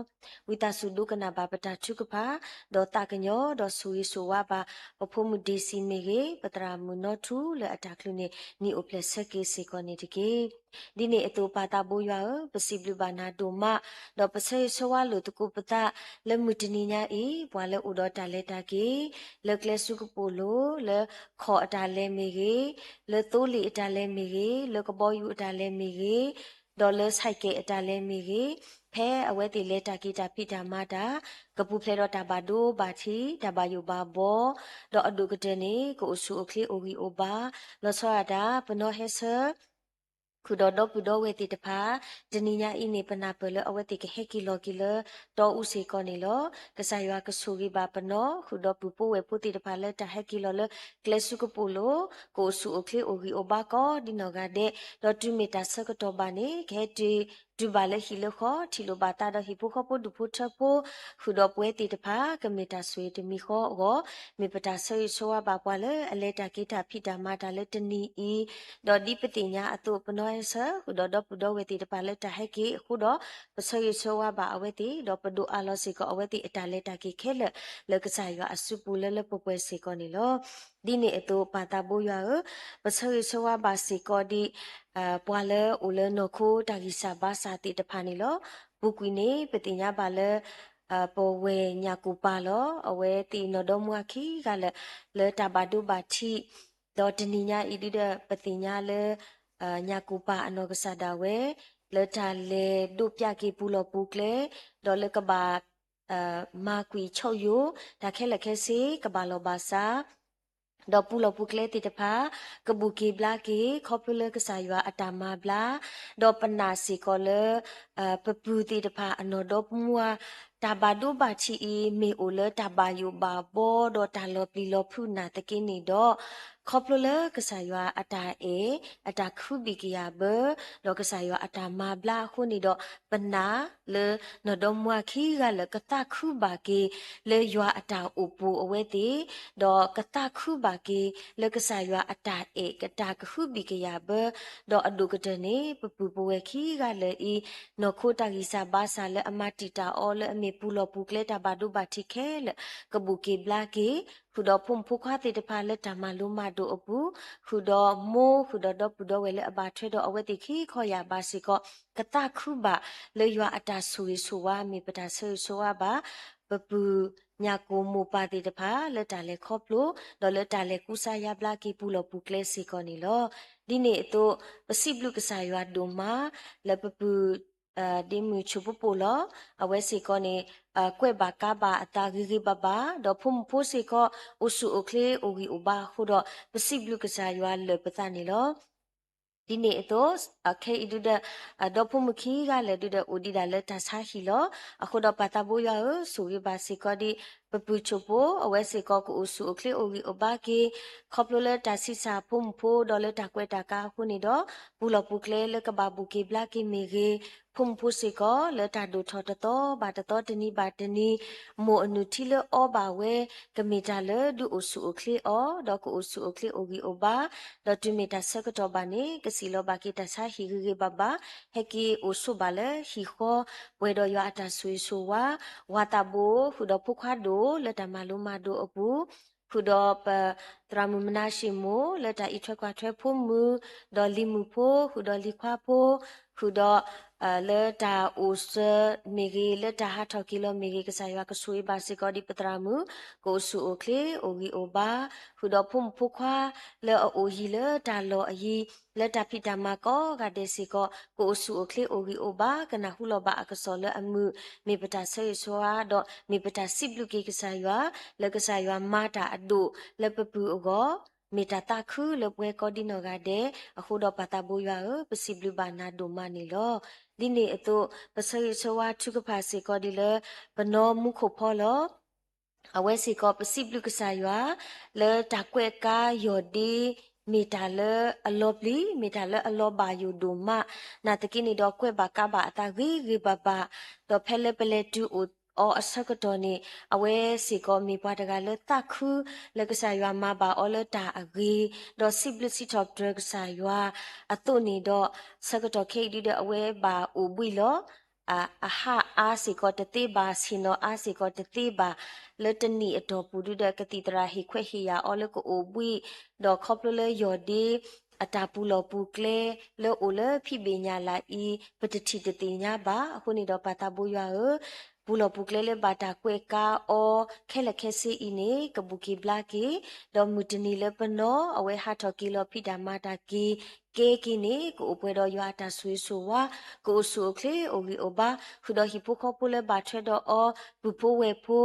ဝံသးစူၤဒိကနၣ်ဘၣ်ပတၢ်ထုကဖၣ်, ဒီးသးကညီၤ, ဒီးဆိၣ်ဂ့ၤဆိၣ်ဝါဘၣ် ပဖိမုၣ်ဒ့စံမ့ၢ်ဂ့ၤ, ပသရၣ်မုၣ်နီၣ်ထူလၢအတၢ်ချုးန့ၢ်နံၣ်အိၣ်ဖျဲၣ်ဆၢက့ၤစ့ၢ်ကီးန့ၣ်တက့ၢ်. ဒ်န့ၣ်အသိးပၢ်သးဘိယွၤဧၢ, ပစံးဘျုးဘၣ်နၤဒိၣ်မး, ဒီးပဆၢဂ့ၤဆၢဝါလိာ်သကိးပသး လၢမုၢ်တနံၤညါအံၤ ပှၤလၢအိၣ်ဒီးတၢ်လဲၤတၢ်က့ၤ လၢကျဲဆူကပိာ်လိၤ, လၢခီၣ်အတၢ်လဲၤမ့ၢ်ဂ့ၤ, လၢသိလ့ၣ်အတၢ်လဲၤမ့ၢ်ဂ့ၤ, လၢကဘီယူၤအတၢ်လဲၤမ့ၢ်ဂ့ၤ, ဒီးလၢဆဲးကဲးအတၢ်လဲၤမ့ၢ်ဂ့ၤ, ဖဲအဝဲသ့ၣ်လဲၤတၢ်က့ၤတၢ်ဖံးတၢ်မၤတၢ်, ကပူၤဖျဲးဒီးတၢ်ဘၣ်ဒိဘၣ်ထံး, တၢ်ဘၣ်ယိၣ်ဘၣ်ဘီ, ဒီးအဒိၣ်ကတၢၢ်န့ၣ် ကအိၣ်ဆူၣ်အိၣ်ချ့အိၣ်ဂံၢ်အိၣ်ဘါ, လီၤဆီဒၣ်တၢ် ပနီၣ်ဟဲဆၢ ဃုာ်ဒီးဒီပုၢ်ဒီဝဲၢ်သ့ၣ်တဖၣ်, တနံၤညါအံၤန့ၣ် ပနၢ်ပၢၢ်လၢအဝဲသ့ၣ်ကဟဲက့ၤလီၤက့ၤလၢတီအူစ့ၢ်ကီးန့ၣ်လီၤ. ကစၢ်ယွၤကဆိၣ်ဂ့ၤဘၣ်ပနီၣ်, ဃုာ်ဒီးပုၢ်ဖိဝဲၢ်ဖိသ့ၣ်တဖၣ်လၢတၢ်ဟဲက့ၤလီၤလၢကျဲဆူကပိာ်လိၤ, ကအိၣ်ဆူၣ်အိၣ်ချ့အိၣ်ဂံၢ်အိၣ်ဘါကိးဒ်နီၢ်ဂၤဒဲး, ဒီးတုၤမ့ၢ်တၢ်ဆၢကတီၢ်ဘၣ်န့ၣ် ကဟဲတုၤ တုၤဘၣ်လၢဟံၣ်လၢဃီ, ထံၣ်လိာ်ဘၣ်သးဒီးဟံၣ်ဖိဃီဖိဒူၣ်ဖိထၢဖိ, ဃုာ်ဒီးပဝဲသ့ၣ်တဖၣ် ကမ့ၢ်တၢ်ဆိၣ်ဂ့ၤတမံၤဃီအဂီၢ်, မ့ၢ်ပတၢ်ဆၢဂ့ၤဆၢဝါဘၣ်ပှၤလၢအလဲၤတၢ်က့ၤတၢ်ဖံးတၢ်မၤတၢ်လၢတနံၤအံၤ, ဒီးဒ်ပသ့ၣ်ညါအသိး ပနီၣ်ဟဲဆၢ ဃုာ်ဒီးဒီပုၢ်ဒီဝဲၢ်သ့ၣ်တဖၣ်လၢတၢ်ဟဲက့ၤအဃိဒီး, ပဆၢဂ့ၤဆၢဝါဘၣ်အဝဲသ့ၣ်, ဒီးပဒိၣ်အးလီၤစ့ၢ်ကီးအဝဲသ့ၣ်အတၢ်လဲၤတၢ်က့ၤခဲလၢာ် လၢကစၢ်ယွၤအစုပူၤလၢလၢပှဲၤပှဲၤစ့ၢ်ကီးန့ၣ်လီၤ. ဒ်န့ၣ်အသိး ပၢ်သးဘိယွၤဧၢ, ပဆၢဂ့ၤဆၢဝါဘၣ်စ့ၢ်ကီးဒံး ပှၤလၢအိၣ်လၢနီၢ်ခိတၢ်ဂံၢ်စၢ်ဘါစၢ်သ့ၣ်တဖၣ်န့ၣ်လီၤ. ပူၤကွံာ်န့ၣ် ပသ့ၣ်ညါဘၣ်လၢ ပဝဲၢ်ညၣ်ကူၣ်ပၤလီၤ. အဝဲသ့ၣ်နီၢ်ဒီမါဝၤခံဂၤလၢာ် လၢတၢ်ဘၣ်ဒိဘၣ်ထံး, ဒီးတနံၤညါအံၤဒုဒီး ပသ့ၣ်ညါလၢ ညၣ်ကူၣ်ပၤအနီၢ်ကစၢ်ဒၣ်ဝဲ လၢတၢ်လဲၤဒိးပၠးက့ၤပူၤလီၢ်ပူၤကျဲ, ဒီးလၢကဘၣ် မၤကွံာ်ဆီၣ်ယိာ် တၢ်ခဲလၢာ်ခဲဆ့ ကဘၣ်လီၤဘၣ်စး ဒီးပူၤလီၢ်ပူၤကျဲသ့ၣ်တဖၣ် ကဘူၣ်က့ၤဘျါက့ၤ ခီဖျိလၢကစၢ်ယွၤအတၢ်မၤဘျါ, ဒီးပနာ်စ့ၢ်ကီးလၢ ပပုၢ်သ့ၣ်တဖၣ်အနီၢ်ဒီမါဝၤ တၢ်ဘၣ်ဒိဘၣ်ထံးအံၤ မ့ၢ်အိၣ်လၢတၢ်ဘၣ်ယိၣ်ဘၣ်ဘီ ဒီးတၢ်လီၤပျံၤလီၤဖုးနာ်သက့န့ၣ်ဒီး, ခီဖျိလၢကစၢ်ယွၤအတၢ်အဲၣ် အတၢ်ကဟုဘံၣ်ကယာ်ဘၢ ဒီးကစၢ်ယွၤအတၢ်မၤဘျါအဃိန့ၣ်ဒီး, ပနာ်လၢနီၢ်ဒီမါဝၤခံဂၤလၢာ် ကသးခုဘၣ်က့ၤ လၢယွၤအတၢ်အိၣ်ပူၤအဝဲသ့ၣ်, ဒီးကသးခုဘၣ်က့ၤ လၢကစၢ်ယွၤအတၢ်အဲၣ် အတၢ်ကဟုဘံၣ်ကယာ်ဘၢ, ဒီးအဒိၣ်ကတၢၢ်န့ၣ် ပပုၢ်ပဝဲၢ်ခံဂၤလၢာ်အံၤ နီၢ်ခိတၢ်ဂံၢ်စၢ်ဘါစၢ်လၢအမၤတံာ်တာ်အီၤလၢအ မ့ၢ်ပူၤလီၢ်ပူၤကျဲတၢ်ဘၣ်ဒိဘၣ်ထံးခဲလၢာ် ကဘူၣ်က့ၤဘျါက့ၤ ဃုာ်ဒီးဖိမုၣ်ဖိခွါသ့ၣ်တဖၣ်လၢတၢ်မၤလိမၤဒိးအပူၤ, ဃုာ်ဒီးမိၢ် ဃုာ်ဒီးဒီပုၢ်ဒီဝဲၢ်လၢအဘၣ်ထွဲဒီးအဝဲသ့ၣ်ခံခီယာ်ဘၣ်စ့ၢ်ကီး ကသးခုဘၣ်လၢယွၤအတၢ်ဆိၣ်ဂ့ၤဆိၣ်ဝါ မ့ၢ်ပတၢ်ဆၢဂ့ၤဆၢဝါဘၣ် ပပုၢ်ညၣ်ကိၢ်မိၢ်ပၢ်သ့ၣ်တဖၣ်လၢတၢ်လဲၤခီဖျိ ဒီးလၢတၢ်လဲၤကူစါယါဘျါက့ၤပူၤလီၢ်ပူၤကျဲစ့ၢ်ကီးန့ၣ်လီၤ. ဒ်န့ၣ်အသိး ပစံးဘျုးကစၢ်ယွၤဒိၣ်မး လၢပပုၢ် ဒ့မုၢ်ဆူၣ်ဖိပိာ်လီၤ. အဝဲစ့ၢ်ကီးန့ၣ် ကွဲးဘၣ်ကါဘၣ်အသးဂ့ၤဂ့ၤဘၣ်ဘၣ်, ဒီးဖိမုၣ်ဖိစ့ၢ်ကီး အိၣ်ဆူၣ်အိၣ်ချ့အိၣ်ဂံၢ်အိၣ်ဘါအဃိဒီး ပစံးဘျုးကစၢ်ယွၤလၢာ်ပသးန့ၣ်လီၤ. ဒ်န့ၣ်အသိး ခဲအံၤဒုဒီး ဒီဖိမုၣ်ခံဂၤလၢာ်ဒုဒီး အိၣ်ဒံးဒၣ်လၢတၢ်ဆါဟံၣ်လီၤ. အဃိဒီးပၢ်သးဘိယွၤဧၢ, ဆိၣ်ဂ့ၤဘၣ်စ့ၢ်ကီးဒံး ပပုၢ်ဆူၣ်ဖိ, အဝဲစ့ၢ်ကီးကအိၣ်ဆူၣ်အိၣ်ချ့အိၣ်ဂံၢ်အိၣ်ဘါက့ၤ ခီဖျိလၢတၢ်ဆံးစၢ်ဖိမုၣ်ဖိ ဒီးလၢတၢ်ကွဲးတၢ်ကါအဃိန့ၣ်ဒီး ပူၤလီၢ်ပူၤကျဲလၢကဘၣ်ဘူၣ်က့ၤဘျါက့ၤမ့ၢ်ဂ့ၤ, ဖိမုၣ်ဖိစ့ၢ်ကီးလၢတၢ်ဒိၣ်ထီၣ်တသီဘၣ်တသီတနံၤဘၣ်တနံၤ မိၢ်အနုၢ်ထံလၢအီဘၣ်ဝဲ ကမ့ၢ်တၢ်လၢဒုးအိၣ်ဆူၣ်အိၣ်ချ့အီၤ ဒီးကအိၣ်ဆူၣ်အိၣ်ချ့အိၣ်ဂံၢ်အိၣ်ဘါ, ဒီးတုၤမ့ၢ်တၢ်ဆၢကတီၢ်ဘၣ်န့ၣ် ကစံၣ်လီၤဘၣ်က့ၤတၢ်ဆါဟံၣ်ဂ့ၤဂ့ၤဘၣ်ဘၣ်, ဟဲက့ၤအိၣ်ဆိးဘၣ်လၢဟံၣ်ဃီ, ပှဲၤဒီးယွၤအတၢ်ဆိၣ်ဂ့ၤဆိၣ်ဝါ, ဝၤသးဘိ ဃုာ်ဒီးဖိခွါဒိၣ်လၢတၢ်မၤလိမၤဒိးအပူၤ ဃုာ်ဒီးပသရၣ်မုၣ်မနၤၡ့ၣ်မိၢ် လၢတၢ်အံးထွဲကွၢ်ထွဲဖိမုၣ်, ဒီးလံၤမုၣ်ဖိ ဃုာ်ဒီးလံၤခွါဖိ, ဃုာ်ဒီး လၢတၢ်အိၣ်ဆၢမ့ၢ်ဂ့ၤ လၢတၢ်ဟးထီၣ်က့ၤလီၤမ့ၢ်ဂ့ၤ ကစၢ်ယွၤကဆိၣ်ဂ့ၤဘၣ်စ့ၢ်ကီးဒံးပသရၣ်မုၣ် ကအိၣ်ဆူၣ်အိၣ်ချ့အိၣ်ဂံၢ်အိၣ်ဘါ, ဃုာ်ဒီးဖိမုၣ်ဖိခွါ လၢအအိၣ်ယံၤလၢတၢ်လီၢ်အယံၤ လၢတၢ်ဖံးတၢ်မၤကိးဂၤဒဲးစ့ၢ်ကီး ကအိၣ်ဆူၣ်အိၣ်ချ့အိၣ်ဂံၢ်အိၣ်ဘါ ကနၢ်ဟူလီၤဘၣ်အကစီၣ်လၢအမုာ် မ့ၢ်ပတၢ်ဆၢဂ့ၤဆၢဝါ ဒီးမ့ၢ်ပတၢ်စံးဘျုးက့ၤကစၢ်ယွၤ လၢကစၢ်ယွၤမၤတၢ်အဒိၣ်လၢပပုၢ်အဂီၢ် မ့ၢ်တၢ်သးခုလၢပဝဲကိးဒံနီၢ်ဂၤဒဲး, အဃိဒီးပၢ်သးဘိယွၤဧၢ, ပစံးဘျုးဘၣ်နၤဒိၣ်မးန့ၣ်လီၤ. ဒ်န့ၣ်အသိး ပဆၢဂ့ၤဆၢဝါထုကဖၣ်စ့ၢ်ကီးဒ်လၢ ပနီၢ်မူခိၣ်ဖီလီၤ. အဝဲစ့ၢ်ကီးပစံးဘျုးကစၢ်ယွၤ လၢတၢ်ကွဲးကါယီၢ်ဒ့ မ့ၢ်တၢ်လၢအလီၤပျံၤ မ့ၢ်တၢ်လၢအလီၤဘၣ်ယိၣ်ဒိၣ်မး, နာ်သက့န့ၣ်ဒီးကွဲးဘၣ်ကါဘၣ်အသးဂ့ၤဂ့ၤဘၣ်ဘၣ်, ဒီးဖဲလၢပလဲၤတုၤအိၣ်အီၤအဆၢကတီၢ်န့ၣ် အဝဲစ့ၢ်ကီးမ့ၢ်ပှၤတဂၤလၢသးခု လၢကစၢ်ယွၤမၤဘၣ်အီၤလၢတၢ်အဂ့ၤ, ဒီးစံးဘျုးစံးထီၣ်ပတြၢၤကစၢ်ယွၤအသိးန့ၣ်ဒီး ဆၢကတီၢ်ခဲအံၤဒုဒီးအဝဲဘၣ်အိၣ်ဘှံးလီၤ. အဟးအါစ့ၢ်ကီးတသ့ဘၣ်, ဆ့ၣ်နီၤအါစ့ၢ်ကီးတသ့ဘၣ်, လၢတနံၣ်အတီၢ်ပူၤဒုဒီး ကသံၣ်သရၣ်ဟ့ၣ်ခွဲးဟ့ၣ်ယာ်အီၤလၢကအိၣ်ဘှံး, ဒီးခီဖျိလၢယီၢ်ဒ့ အတၢ်ပူၤလီၢ်ပူၤကျဲ လၢအိၣ်လၢဖံးဘ့ၣ်ညၣ်လးအံၤ ပတထံၣ်တသ့ၣ်ညါဘၣ်. အဃိန့ၣ်ဒီးပၢ်သးဘိယွၤဧၢ, ပူၤလီၢ်ပူၤကျဲလၢဘၣ်တၢ်ကွဲးကါအီၤ ခဲလၢာ်ခဲဆ့အံၤန့ၣ် ကဘူၣ်က့ၤဘျါက့ၤ, ဒီးမုၢ်တနံၤလၢပနီၢ်အဝဲဟးထီၣ်က့ၤလီၤဖံးတၢ်မၤတၢ်က့ၤ ကဲက့ၤန့ၣ် ကအိၣ်ပှဲၤဒီးယွၤအတၢ်ဆိၣ်ဂ့ၤဆိၣ်ဝါ, ကအိၣ်ဆူၣ်အိၣ်ချ့အိၣ်ဂံၢ်အိၣ်ဘါ, ဃုာ်ဒီးဟံၣ်ဖိဃီဖိလၢဘၣ်ထွဲဒီးအီၤ, ပုၢ်ဖိဝဲၢ်ဖိ,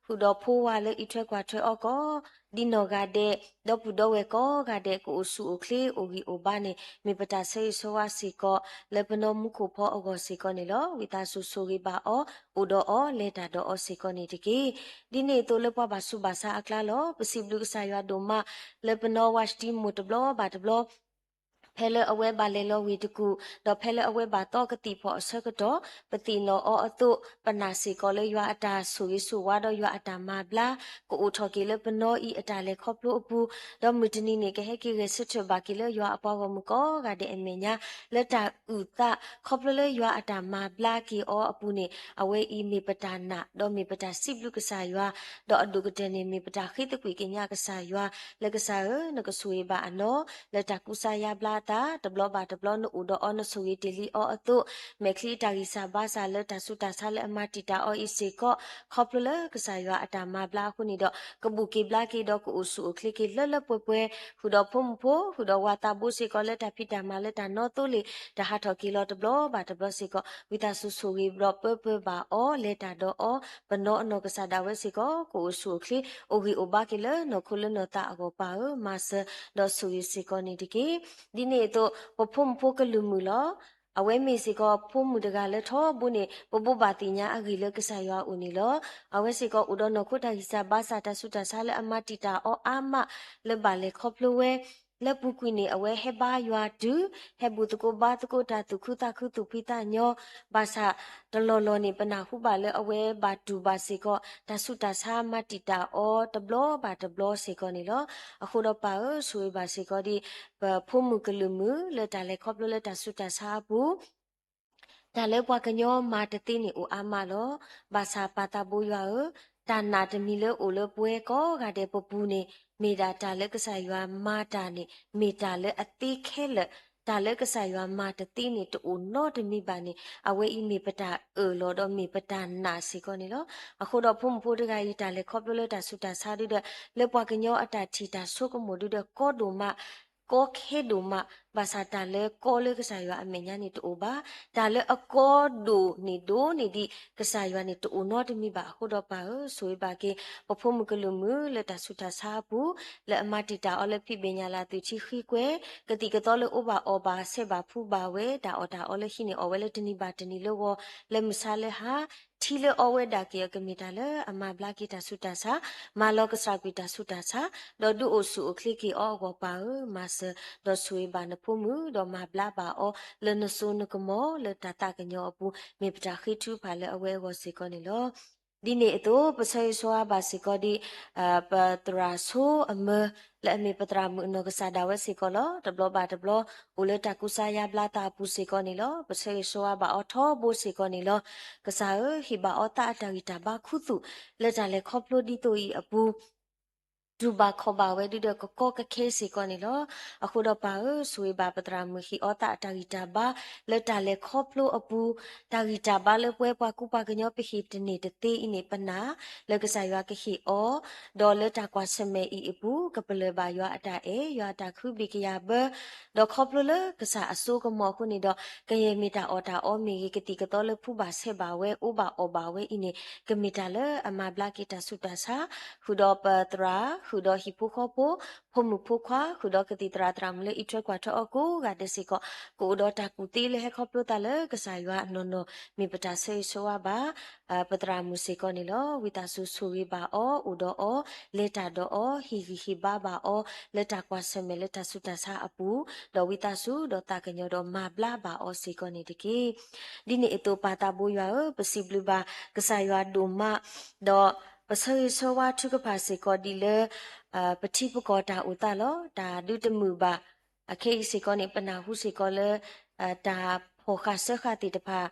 ဃုာ်ဒီးဖိဝၤလၢအံးထွဲကွၢ်ထွဲအီၤကိးဒံနီၢ်ဂၤဒဲး, ဒီပုၢ်ဒီဝဲၢ်ကိးဂၤဒဲး ကအိၣ်ဆူၣ်အိၣ်ချ့အိၣ်ဂံၢ်အိၣ်ဘါန့ၣ် မ့ၢ်ပတၢ်ဆၢဂ့ၤဆၢဝါစ့ၢ်ကီး လၢပနီၢ်မူခိၣ်ဖီအဂီၢ်စ့ၢ်ကီးန့ၣ်လီၤ. ဝံသးစူၤဆိၣ်ဂ့ၤဘၣ်အီၤ, အိၣ်ဒီးအီၤ လဲၤတၢ်ဒီးအီၤစ့ၢ်ကီးန့ၣ်တက့ၢ်. ဒ်န့ၣ်အသိးလၢပှၤဘၣ်ဆူးဘၣ်ဆါအကျါလီၤ. ပစံးဘျုးကစၢ်ယွၤဒိၣ်မး လၢပနီၢ်ဝၤစတံမိၢ်တဘျီဘၣ်တဘျီ ဖဲလၢအဝဲဘၣ်လဲၤလီၤဝ့ၢ်တကူၣ်, ဒီးဖဲလၢအဝဲဘၣ်သီကသံၣ်ဖီၣ်အဆၢကတီၢ်, ပသ့ၣ်နီၣ်အီၤအသိး, ပနာ်စ့ၢ်ကီးလၢယွၤအတၢ်ဆိၣ်ဂ့ၤဆိၣ်ဝါဒီးယွၤအတၢ်မၤဘျါ ကအိၣ်ထီၣ်က့ၤလၢပနီၢ်အံၤအတၢ်လဲၤခီဖျိအပူၤ, ဒီးမုၢ်တနံၤန့ၣ် ကဟဲက့ၤဂဲၤဆၢထၢၣ်ဘၣ်က့ၤလၢယွၤအပှၤဂီၢ်မုၢ်ကိးဂၤဒဲးအမဲာ်ညါ, လၢတၢ်အုၣ်သး ခီဖျိလၢယွၤအတၢ်မၤဘျါက့ၤအီၤအပူၤန့ၣ် အဝဲအံၤမ့ၢ်ပတၢ်နာ်, ဒီးမ့ၢ်ပတၢ်စံးဘျုးကစၢ်ယွၤ, ဒီးအဒိၣ်ကတၢၢ်န့ၣ် မ့ၢ်ပတၢ်ဃ့သကွံာ်ကညးကစၢ်ယွၤ, လၢကစၢ်ဧၢ, နကဆိၣ်ဂ့ၤဘၣ်အနီၢ်, လၢတၢ်ကူစါယါဘျါအသး, တဘျီဘၣ်တဘျီနအိၣ်ဒီးအီၤနဆိၣ်ဂ့ၤတ့ၢ်လံအီၤအသိး, မဲာ်ချံအတၢ်ဂံၢ်စၢ်ဘါစၢ်လၢတၢ်ဆူးတၢ်ဆါလၢအမၤတံာ်တာ်အီၤအံၤစ့ၢ်ကီး, ခီဖျိလၢကစၢ်ယွၤအတၢ်မၤဘျါအဃိန့ၣ်ဒီး ကဘူၣ်က့ၤဘျါက့ၤဒီးကအိၣ်ဆူၣ်အိၣ်ချ့က့ၤလၢလၢပှဲၤပှဲၤ, ဃုာ်ဒီးဖိမုၣ်ဖိ, ဃုာ်ဒီးဝၤသးဘိစ့ၢ်ကီးလၢတၢ်ဖံးတၢ်မၤလၢတၢ်နီသိလ့ၣ်, တၢ်ဟးထီၣ်က့ၤလီၤတဘျီဘၣ်တဘျီစ့ၢ်ကီး, ဝံသးစူၤဆိၣ်ဂ့ၤဘျီပၢပၢဘၣ်အီၤ, လဲၤတၢ်ဒီးအီၤ, ပနီၢ်အနီၢ်ကစၢ်ဒၣ်ဝဲစ့ၢ်ကီး ကအိၣ်ဆူၣ်အိၣ်ချ့, အိၣ်ဂံၢ်အိၣ်ဘါက့ၤလၢနီၢ်ခိလၢနီၢ်သးအဂီၢ်ပၢ်ဧၢ, မၤစၢၤ, ဒီးဆိၣ်ဂ့ၤစ့ၢ်ကီးန့ၣ်တက့ၢ်. ဒ်န့ၣ်အသိး ပဖိမုၣ်ဖိကလုၢ်မုၣ်လီၤ. အဝဲမ့ၢ်စ့ၢ်ကီးဖိမုၣ်တဂၤလၢထီဘိန့ၣ် ပဘိးဘၣ်သ့ၣ်ညါအဂ့ၢ်လၢကစၢ်ယွၤအအိၣ်န့ၣ်လီၤ. အဝဲစ့ၢ်ကီးအိၣ်ဒီးနီၢ်ခိတၢ်ဂံၢ်စၢ်ဘါစၢ်တၢ်ဆူးတၢ်ဆါလၢအမၤတံာ်တာ်အီၤအါမး လၢဘၣ်လဲၤခီဖျိဝဲ လၢပူၤကွံာ်န့ၣ် အဝဲဟဲဘါယွၤတုၤ, ဟဲဘူၣ်သကိးဘါသကိးတၢ်သူၣ်ခုသးခုသူၣ်ဖှံသးညီ, ဘၣ်ဆၣ်တလီၢ်လီၢ်န့ၣ် ပနၢ်ဟူဘၣ်လၢအဝဲဘၣ်တူၢ်ဘၣ်စ့ၢ်ကီး တၢ်ဆူးတၢ်ဆါမၤတံာ်တာ်အီၤတဘျီဘၣ်တဘျီစ့ၢ်ကီးန့ၣ်လီၤ. အဃိဒီးပၢ်ဧၢ, ဆိၣ်ဂ့ၤဘၣ်စ့ၢ်ကီးဒ် ပဖိမုၣ်ကလုာ်မုၣ်လၢတၢ်လဲၤခီဖျိလၢတၢ်ဆူးတၢ်ဆါအပူၤ တၢ်လၢပှၤကညီမၤတသ့န့ၣ်အိၣ်အါမးလီၤ. ဘၣ်ဆၣ်ပၢ်သးဘိယွၤဧၢ, တၢ်နာ်တမံၤလၢအိၣ်လၢပဝဲကိးဂၤဒဲးပပူၤန့ၣ် မ့ၢ်ဒၣ်တၢ်လၢကစၢ်ယွၤမၤတၢ်န့ၣ် မ့ၢ်တၢ်လၢအသ့ခဲလၢာ်, တၢ်လၢကစၢ်ယွၤမၤတသ့န့ၣ် တအိၣ်နီတမံၤဘၣ်န့ၣ် အဝဲအံၤမ့ၢ်ပတၢ်အၢၣ်လီၤဒီးမ့ၢ်ပတၢ်နာ်စ့ၢ်ကီးန့ၣ်လီၤ. အဃိဒီးဖိမုၣ်ဖိတဂၤအံၤ တၢ်လဲၤခီဖျိလၢတၢ်ဆူးတၢ်ဆါဒုဒီး လၢပှၤကညီအတၢ်ထံၣ်တၢ်ဆိကမိၣ်ဒုဒီး ကီဒိၣ်မး ကီခဲဒိၣ်မး, ဘၣ်ဆၣ်တၢ်လၢကီလၢကစၢ်ယွၤအမဲာ်ညါန့ၣ်တအိၣ်ဘၣ်. တၢ်လၢအကီဒိၣ်န့ၢ်ဒိၣ်န့ၢ်ဒံးကစၢ်ယွၤန့ၣ် တအိၣ်နီတမံၤဘၣ်. အဃိဒီးပၢ်ဧၢ, ဆိၣ်ဂ့ၤဘၣ်က့ၤ ပဖိမုၣ်ကလုာ်မုၣ်လၢတၢ်ဆူးတၢ်ဆါအပူၤ, လၢအမၤတံာ်တာ်အီၤလၢဖံးဘ့ၣ်ညၣ်လၢအသွံၣ်ထံဃံကွဲ, ကသံၣ်ကသီလၢအိၣ်ဘၣ်အီၣ်ဘၣ်ဆဲးဘၣ်ဖှူဘၣ်ဝဲ, တၢ်အီၣ်တၢ်အီလၢဟံးန့ၢ်အီၣ်ဝဲလၢတနံၤဘၣ်တနံၤလၢဂီၤ, လၢမုၢ်ဆါလၢဟါ ထံလၢအီဝဲဒၣ်က့ၤအီၤ ကမ့ၢ်တၢ်လၢအမၤဘျါက့ၤတၢ်ဆူးတၢ်ဆါ, မၤလီၤကစၢ်ကွံာ်တၢ်ဆူးတၢ်ဆါ, ဒီးဒုးအိၣ်ဆူၣ်အိၣ်ချ့က့ၤအီၤအဂီၢ်ပၢ်ဧၢ, မၤစၢၤ, ဒီးဆိၣ်ဂ့ၤဘၣ်နဖိမုၣ်, ဒီးမၤဘျါဘၣ်အီၤ လၢနစိနကမီၤလၢတၢ်သးကညီၤအပူၤ, မ့ၢ်ပတၢ်ဃ့ထုကဖၣ်လၢအဝဲအဂီၢ်စ့ၢ်ကီးန့ၣ်လီၤ. ဒ်န့ၣ်အသိး ပဆၢဂ့ၤဆၢဝါဘၣ်စ့ၢ်ကီးဒ် ပသရၣ်ဆိအမၢ လၢအမ့ၢ်ပသရၣ်မုၣ်အနီၢ်ကစၢ်ဒၣ်ဝဲစ့ၢ်ကီးလီၤ. တဘျီဘၣ်တဘျီ အိၣ်လၢတၢ်ကူစါယါဘျါသးအပူၤစ့ၢ်ကီးန့ၣ်လီၤ. ပဆၢဂ့ၤဆၢဝါဘၣ်အီၤထီဘိစ့ၢ်ကီးန့ၣ်လီၤ. ကစၢ်ဧၢ, ဟ့ၣ်ဘၣ်အီၤသးအတၢ်ဂံၢ်တၢ်ဘါခူသူၣ် လၢတၢ်လဲၤခီဖျိဒ်သိးအံၤအပူၤ တူၢ်ဘၣ်ခီၣ်ဘၣ်ဝဲဒုဒီးကကီကခဲစ့ၢ်ကီးန့ၣ်လီၤ. အဃိဒီးပၢ်ဧၢ, ဆိၣ်ဂ့ၤဘၣ်ပသရၣ်မုၣ် ဟ့ၣ်အီၤသးအတၢ်ဂံၢ်တၢ်ဘါ လၢတၢ်လဲၤခီဖျိအပူၤ, တၢ်ဂံၢ်တၢ်ဘါလၢပဝဲပှၤကူပှၤကညီပဟ့ၣ်တန့ၢ်တသ့အံၤန့ၣ် ပနာ်လၢကစၢ်ယွၤကဟ့ၣ်အီၤ, ဒီးလၢတၢ်ကွၢ်ဆၢၣ်မဲာ်အံၤအပူၤ ကပလၢၢ်ဘၣ်ယွၤအတၢ်အဲၣ်, ယွၤအတၢ်ခုဘံၣ်ကယၤဘၢ ဒီးခီဖျိလၢကစၢ်အစိကမီၤအဃိန့ၣ်ဒီး ကယဲၢ်မ့ၢ်တၢ်အီၣ်တၢ်အီမ့ၢ်ဂ့ၤ, ကသံၣ်ကသီလၢဖှူဘၣ်ဆဲးဘၣ်ဝဲ အိၣ်ဘၣ်အီၣ်ဘၣ်ဝဲအံၤန့ၣ် ကမ့ၢ်တၢ်လၢအမၤဘျါက့ၤတၢ်ဆူးတၢ်ဆါ, ဃုာ်ဒီးပသရၣ်, ဃုာ်ဒီးဟံၣ်ဖိဃီဖိ, ဖိမုၣ်ဖိခွါ, ဃုာ်ဒီးကသံၣ်သရၣ်သရၣ်မုၣ်လၢအံးထွဲကွၢ်ထွဲအီၤကိးဂၤဒဲးစ့ၢ်ကီး, ကအိၣ်ဒီးတၢ်ကူၣ်သ့လၢဟဲခီဖျိသးလၢကစၢ်ယွၤအနီၢ်နီၢ်, မ့ၢ်ပတၢ်ဆၢဂ့ၤဆၢဝါဘၣ် ပသရၣ်မုၣ်စ့ၢ်ကီးန့ၣ်လီၤ. ဝံသးစူၤဆိၣ်ဂ့ၤဘၣ်အီၤ, အိၣ်ဒီးအီၤ, လဲၤတၢ်ဒီးအီၤ, ဟ့ၣ်ဂံၢ်ဟ့ၣ်ဘါဘၣ်အီၤ လၢတၢ်ကွၢ်ဆၢၣ်မဲာ်လၢတၢ်ဆူးတၢ်ဆါအပူၤ, ဒီးဝံသးစူၤဒီးသးကညီၤဒီးမၤဘျါဘၣ်အီၤစ့ၢ်ကီးန့ၣ်တက့ၢ်. ဒ်န့ၣ်အသိးပၢ်သးဘိယွၤဧၢ, ပစံးဘျုးဘၣ်ကစၢ်ယွၤဒိၣ်မး, ဒီးပဆၢဂ့ၤဆၢဝါထုကဖၣ်စ့ၢ်ကီးဒ်လၢ ပထံပကီၢ်တၢ်အိၣ်သးလီၤ. တၢ်ဒုးတမုာ်ဘၣ်, အခဲအံၤစ့ၢ်ကီးန့ၣ် ပနၢ်ဟူစ့ၢ်ကီးလၢ တၢ်ဖီၣ်ဃာ်စၢဃာ်သ့ၣ်တဖၣ်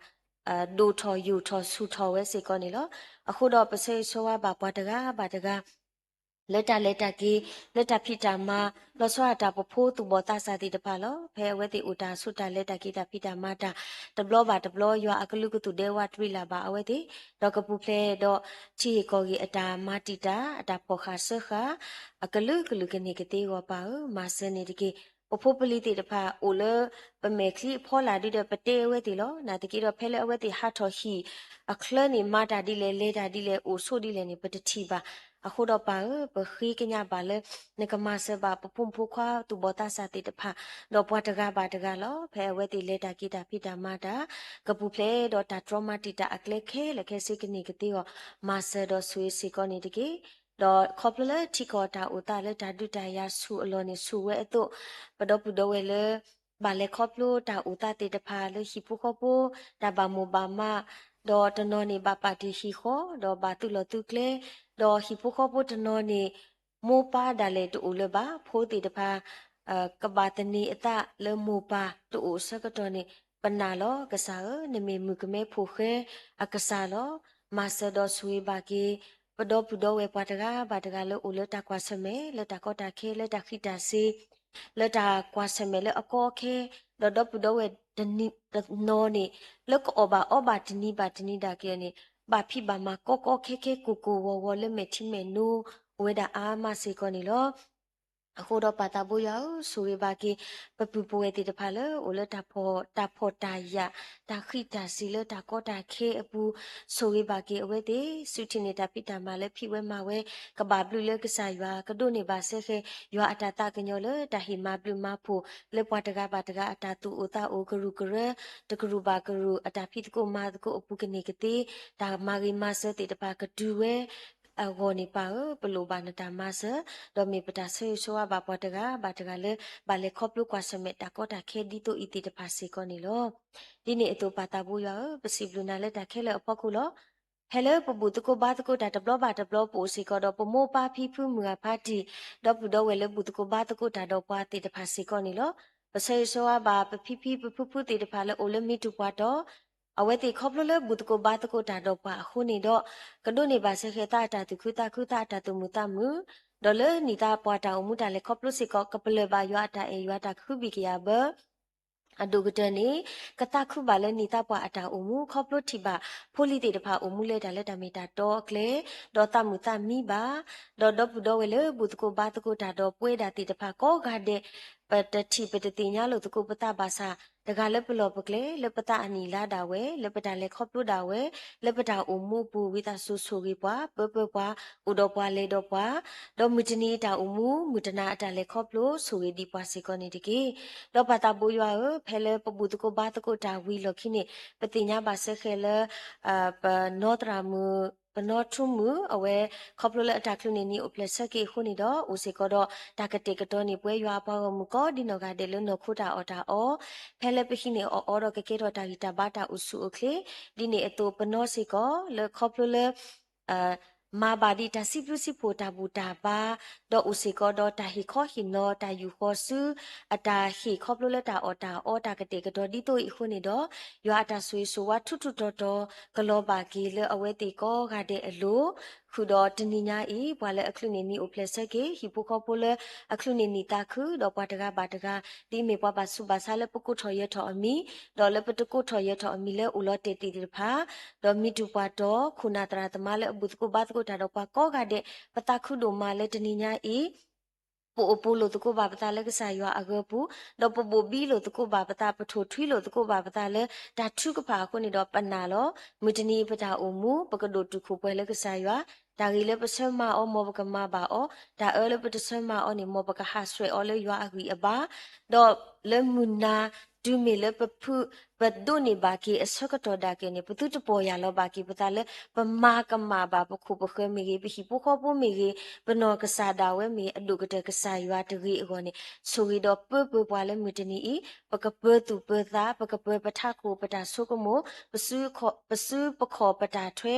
ဒိၣ်ထီၣ်ယိာ်ထီၣ်ဆူၣ်ထီၣ်ဝဲစ့ၢ်ကီးန့ၣ်လီၤ. အဃိဒီးပဆၢဂ့ၤဆၢဝါဘၣ်ပှၤတဂၤဘၣ်တဂၤ လၢတၢ်လဲၤတၢ်က့ၤ, လၢတၢ်ဖံးတၢ်မၤ, လီၤဆီဒၣ်တၢ်ပဖိသူၣ်ဘီၣ်သးစၢ်သ့ၣ်တဖၣ်လီၤ. ဖဲအဝဲသ့ၣ်အိၣ်တၢ်ဆိးတၢ်လဲၤတၢ်က့ၤတၢ်ဖံးတၢ်မၤတၢ် တဘျီဘၣ်တဘျီ ယွၤအကလုာ်ကသူၣ်ဒဲဝးတရံးလၢ်ဘၣ်အဝဲသ့ၣ်, ဒီးကပူၤဖျဲးဒီးထံဟ့ၣ်ကီၢ်ဂ့ၢ်အတၢ်မၤတံာ်တာ် အတၢ်ဖီၣ်ဃာ်စၢဃာ် အကလုာ်ကလုာ်ကန့ၢ်ကသ့အဂီၢ်ပၢ်ဧၢ, မၤစၢၤန့ၣ်တက့ၢ်. ပဖိပလံၤသ့ၣ်တဖၣ်အိၣ်လၢ ပမဲာ်ချံအဖီလာ်ဒုဒီးပတဲအဝဲသ့ၣ်လီၤ. နာ်သက့ဒီးဖဲလၢအဝဲသ့ၣ်ဟးထီၣ်ဟံၣ်အချၢန့ၣ် မၤတၢ်ဒ်လဲၣ် လဲၤတၢ်ဒ်လဲၣ် အိၣ်ဆိးဒ်လဲၣ်န့ၣ် ပတထံၣ်ဘၣ်. အဃိဒီးပၢ်ဧၢ, ပဃ့ကညးဘၣ်လၢ နကမၤစၢၤဘၣ်ပဖိမုၣ်ဖိခွါသူၣ်ဘီၣ်သးစၢ်သ့ၣ်တဖၣ်, ဒီးပှၤတဂၤဘၣ်တဂၤလီၤ. ဖဲအဝဲသ့ၣ်လဲၤတၢ်က့ၤတၢ်ဖံးတၢ်မၤတၢ် ကပူၤဖျဲးဒီးတၢ်တြီမၤတံာ်တာ်အကျဲခဲလၢာ်ခဲဆ့ကန့ၢ်ကသ့အီၤ, မၤစၢၤဒီးဆိၣ်ဂ့ၤစ့ၢ်ကီးန့ၣ်တက့ၢ်. ဒီးခီဖျိလၢထံကီၢ်တၢ်အိၣ်သးလၢတၢ်ဒုးတၢ်ယၤဆူၣ်အလီၢ်န့ၣ်ဆူၣ်ဝဲအသိး, ပဒီပုၢ်ဒီဝဲၢ်လၢ ဘၣ်လဲၤခီဖျိတၢ်အိၣ်သးသ့ၣ်တဖၣ်လၢဟံၣ်ဖိဃီဖိ, တၢ်ဘၣ်မိၢ်ဘၣ်မး, ဒီးတနီၤန့ၣ်ဘၣ်ပာ်တ့ၢ်ဟံၣ်ဃီ, ဒီးဘၣ်သုးလီၢ်သုးကျဲ, ဒီးဟံၣ်ဖိဃီဖိတနီၤန့ၣ် မိၢ်ပၢ်ဒၣ်လဲာ်တအိၣ်လၢၤဘၣ်, ဖိသ့ၣ်တဖၣ် ကဘၣ်သန့ၤအသးလၢမိၢ်ပၢ်တအိၣ်အဆၢကတီၢ်န့ၣ် ပနာ်လီၤ. ကစၢ်ဧၢ, နမ့ၢ်မုၣ်ကမဲဖိဃဲအကစၢ်လီၤ. မၤစၢၤဒီးဆိၣ်ဂ့ၤဘၣ်က့ၤ ပဒီပုၢ်ဒီဝဲၢ်ပှၤတဂၤဘၣ်တဂၤလၢအိၣ်လၢတၢ်ကွၢ်ဆၢၣ်မဲာ် လၢတၢ်ကီတၢ်ခဲ လၢတၢ်ဃံးတၢ်စ့ၤ လၢတၢ်ကွၢ်ဆၢၣ်မဲာ်လၢအကီအခဲ, ဒီးဒီပုၢ်ဒီဝဲၢ်တနီၤန့ၣ် လၢကအီၣ်ဘၣ်အီဘၣ်တနံၤဘၣ်တနံၤဒၣ်က့ၤန့ၣ် ဘၣ်ဖံးဘၣ်မၤကီကီခဲခဲကိၢ်ကိၢ်ဂီၤဂီၤလၢမဲာ်ထံမဲာ်နိ အိၣ်ဝဲဒၣ်အါမးစ့ၢ်ကီးန့ၣ်လီၤ. အဃိဒီးပၢ်သးဘိယွၤဧၢ, ဆိၣ်ဂ့ၤဘၣ်က့ၤ ပပုၢ်ပဝဲၢ်သ့ၣ်တဖၣ်လၢအိၣ်လၢတၢ်ဖီၣ်တၢ်ယာ် တၢ်ဃံးတၢ်စ့ၤလၢတၢ်ကီတၢ်ခဲအပူၤ, ဆိၣ်ဂ့ၤဘၣ်က့ၤအဝဲသ့ၣ် ဆူထံၣ်န့ၢ်တၢ်ဖံးတၢ်မၤလၢဖံးဝဲမၤဝဲ, ကဘၣ်ဘျုးလၢကစၢ်ယွၤ ကဒိးန့ၢ်ဘၣ်စ့ၢ်ကီး ယွၤအတၢ်သးကညီၤလၢတၢ်ဟ့ၣ်မၤဘျုးမၤဖှိၣ် လၢပှၤတဂၤဘၣ်တဂၤအတၢ်သူၣ်အိၣ်သးအိၣ် ကရူၢ်ကရၢ တကရူၢ်ဘၣ်ကရူၢ် အတၢ်ဖံးသကိးမၤသကိးအပူၤကန့ၢ်ကသ့ တၢ်မၤဂ့ၤမၤစၢၤသ့ၣ်တဖၣ်ကတုၤဝဲအဂီၢ်န့ၣ် ပၢ်ဧၢ, ပလိၣ်ဘၣ်နတၢ်မၤစၢၤ, ဒီးမ့ၢ်ပတၢ်ဆၢဂ့ၤဆၢဝါဘၣ်ပှၤတဂၤဘၣ်တဂၤလၢ ဘၣ်လဲၤခီဖျိကွၢ်ဆၢၣ်မဲာ်တၢ်ကီတၢ်ခဲဒ်သိးအံၤသ့ၣ်တဖၣ်စ့ၢ်ကီးန့ၣ်လီၤ. ဒ်န့ၣ်အသိးပၢ်သးဘိယွၤဧၢ, ပစံးဘျုးနၤလၢတၢ်ခဲလၢာ်အဖီခိၣ်လီၤ. ဖဲလၢပဘူၣ်သကိးဘါသကိးတၢ်တဘျီဘၣ်တဘျီပအိၣ်စ့ၢ်ကီးဒီး ပမိၢ်ပၢ်ဖံဖုမုၢ်ဂၢ်ဖါတံၢ် ဒီပုၢ်ဒီဝဲၢ်လၢဘူၣ်သကိးဘါသကိးတၢ်ဒီးပှၤသ့ၣ်တဖၣ်စ့ၢ်ကီးန့ၣ်လီၤ. ပဆၢဂ့ၤဆၢဝါဘၣ်ပဖံဖံပဖုဖုသ့ၣ်တဖၣ်လၢအိၣ်လၢမံတူၢ်ပှၤတီၤ အဝဲသ့ၣ်ခီဖျိလၢဘူၣ်သကိးဘါသကိးတၢ်ဒီးပှၤအဃိန့ၣ်ဒီး ကဒိးန့ၢ်ဘၣ်စဲဃဲၤသးအတၢ်သူၣ်ခုသးခု သးအတၢ်သူၣ်မုာ်သးမုာ်, ဒီးလၢနံၣ်သးပှၢ်တၢ်အိၣ်မူတၢ်လဲၤခီဖျိစ့ၢ်ကီး ကပလၢၢ်ဘၣ်ယွၤအတၢ်အဲၣ် ယွၤတၢ်ကဟုဘံၣ်ကယာ်ဘၢ အဒိၣ်ကတၢၢ်န့ၣ် ကသးခုဘၣ်လၢနံၣ်သးပှၢ်အတၢ်အိၣ်မူ ခီဖျိထံၣ်ဘၣ်ဖိလံၤသ့ၣ်တဖၣ်အိၣ်မူလၢတၢ်လၢတၢ်မ့ၢ်တၢ်တီအကျဲ ဒီးသးမုာ်သးမံဘၣ်, ဒီးဒီပုၢ်ဒီဝဲၢ်လၢဘူၣ်သကိးဘါသကိးတၢ်ဒီးပဝဲဒၣ်သ့ၣ်တဖၣ်ကိးဂၤဒဲး ပတထံၣ်ပတသ့ၣ်ညါလိာ်သကိးပသးဘၣ်ဆၣ် တဂၤလၢပလီၢ်ပကျဲ လၢပသးအနံၣ်အလါဒၣ်ဝဲ လၢပတၢ်လဲၤခီဖျိဒၣ်ဝဲ လၢပတၢ်အိၣ်မူအပူၤ ဝံသးစူၤဆိၣ်ဂ့ၤပှၤ ပၢပၢပှၤ အိၣ်ဒီးပှၤလဲၤဒီးပှၤ ဒီးမုၢ်တနံၤအတၢ်အိၣ်မူ မုၢ်တနၤအတၢ်လဲၤခီဖျိ ဆိၣ်ဂ့ၤဒံးပှၤစ့ၢ်ကီးန့ၣ်တက့ၢ်. ဒီးပၢ်သးဘိယွၤဧၢ, ဖဲလၢပဘူၣ်သကိးဘါသကိးတၢ်ဝံၤလီၢ်ခံန့ၣ် ပသ့ၣ်ညါဘၣ်စဲဃဲၤလၢ ပနီၢ်သရၣ်မုၣ် ပနီၢ်ထူမုၣ် အဝဲခီဖျိလၢအတၢ်ချုးန့ၢ်နံၣ်အိၣ်ဖျဲၣ်ဆၢက့ၤအဃိန့ၣ်ဒီး အိၣ်စ့ၢ်ကီးဒီးတၢ်ကတဲာ်ကတီၤန့ၢ်ပှၤယွၤအပှၤဂီၢ်မုၢ်ကိးဒ်နီၢ်ဂၤဒဲးလၢနီၢ်ခိတၢ်အီၣ်တၢ်အီ ဖဲလၢပဟံးန့ၢ်အီၣ်အီဒီးကကဲထီၣ်တၢ်ဂံၢ်တၢ်ဘါတၢ်အိၣ်ဆူၣ်အိၣ်ချ့ ဒ်န့ၣ်အသိးပနီၢ်စ့ၢ်ကီး လၢခီဖျိလၢ မၤဘၣ်ဒံးတၢ်စံးဘျုးစံးဖှိၣ်တၢ်ဘူၣ်တၢ်ဘါ ဒီးအိၣ်စ့ၢ်ကီးဒီးတၢ်ဟ့ၣ်ခီဟ့ၣ်နီၤ တၢ်ယူာ်ဃီၤဆူ အတၢ်ဟ့ၣ်ခီဖျိလၢတၢ်အီၣ်တၢ်အီတၢ်ကတဲာ်ကတီၤဒ်သိးအံၤအဃိန့ၣ်ဒီး ယွၤအတၢ်ဆိၣ်ဂ့ၤဆိၣ်ဝါထူထူတီတီ ကလီၤဘၣ်က့ၤလၢအဝဲသ့ၣ်ကိးဂၤဒဲးအလိၤ ဃုာ်ဒီးတနံၤညါအံၤ ပှၤလၢအချုးန့ၢ်နံၣ်အိၣ်ဖျဲၣ်ဆၢက့ၤ ဟံၣ်ဖိဃီဖိလၢအချုးန့ၢ်နံၣ်သးခု ဒီးပှၤတဂၤဘၣ်တဂၤ ဒ်အမ့ၢ်ပှၤဘၣ်ဆူးဘၣ်ဆါလၢပကိးထီၣ်ယၢၤထီၣ်အမံၤ ဒီးလၢပတကိးထီၣ်ယၢၤထီၣ်အမံၤလၢအိၣ်လီၤတဲာ်သ့ၣ်တဖၣ် ဒီးမံၤတူၢ်ပှၤတီၤ ခိၣ်နၢ်သရၣ်သမါလၢအဘူၣ်သကိးဘါသကိးတၢ်ဒီးပှၤကိးဂၤဒဲး ပသးခုဒိၣ်မးလၢတနံၤညါအံၤ ပအိၣ်ပိာ်လိာ်သကိးဘၣ်ပသးလၢကစၢ်ယွၤအဂၢၤပူၤ, ဒီးပဘိၣ်ဘံလိာ်သကိးဘၣ်ပသး, ပထိၣ်ထွံလိာ်သကိးဘၣ်ပသးလၢတၢ်ထုကဖၣ်အဃိန့ၣ်ဒီးပနာ်လီၤ. မုၢ်တနံၤအံၤပတၢ်အိၣ်မူ ပကဒိၣ်တုာ်ခိၣ်ပှဲၤလၢကစၢ်ယွၤ, တၢ်ဂ့ၤလၢပဆၢမၤအီၤ မ်ပကမၤဘၣ်အီၤ, တၢ်အၢလၢပတဆၢမၤအီၤန့ၣ် မ်ပကဟးဆှဲးအီၤလၢယွၤအဂံၢ်အဘါ, ဒီးလၢမုၢ်နၤ တုၤမ့ၢ်လၢပဖု ပဒိးန့ၢ်ဘၣ်က့ၤအဆၢကတီၢ်ဒၣ်က့ၤန့ၣ် ပသုတပီၢ်ယၢ်လီၤဘၣ်က့ၤပသးလၢ ပမၤကမၣ်ဘၣ်ပခိၣ်ပဃၢၤမ့ၢ်ဂ့ၤ, ပဟံၣ်ဖိဃီဖိမ့ၢ်ဂ့ၤ, ပနီၢ်ကစၢ်ဒၣ်ဝဲမ့ၢ်ဂ့ၤ, အဒိၣ်ကတၢၢ်ကစၢ်ယွၤတဂ့ၤအဂီၢ်န့ၣ် ဆိၣ်ဂ့ၤဒီးပၢပၢပှၤလၢမုၢ်တနံၤအံၤ, ပကပၢသူၣ်ပၢသး, ပကပၢပထးခိၣ်ပတၢ်ဆိကမိၣ်, ပစုပခီၣ်ပတၢ်ထွဲ,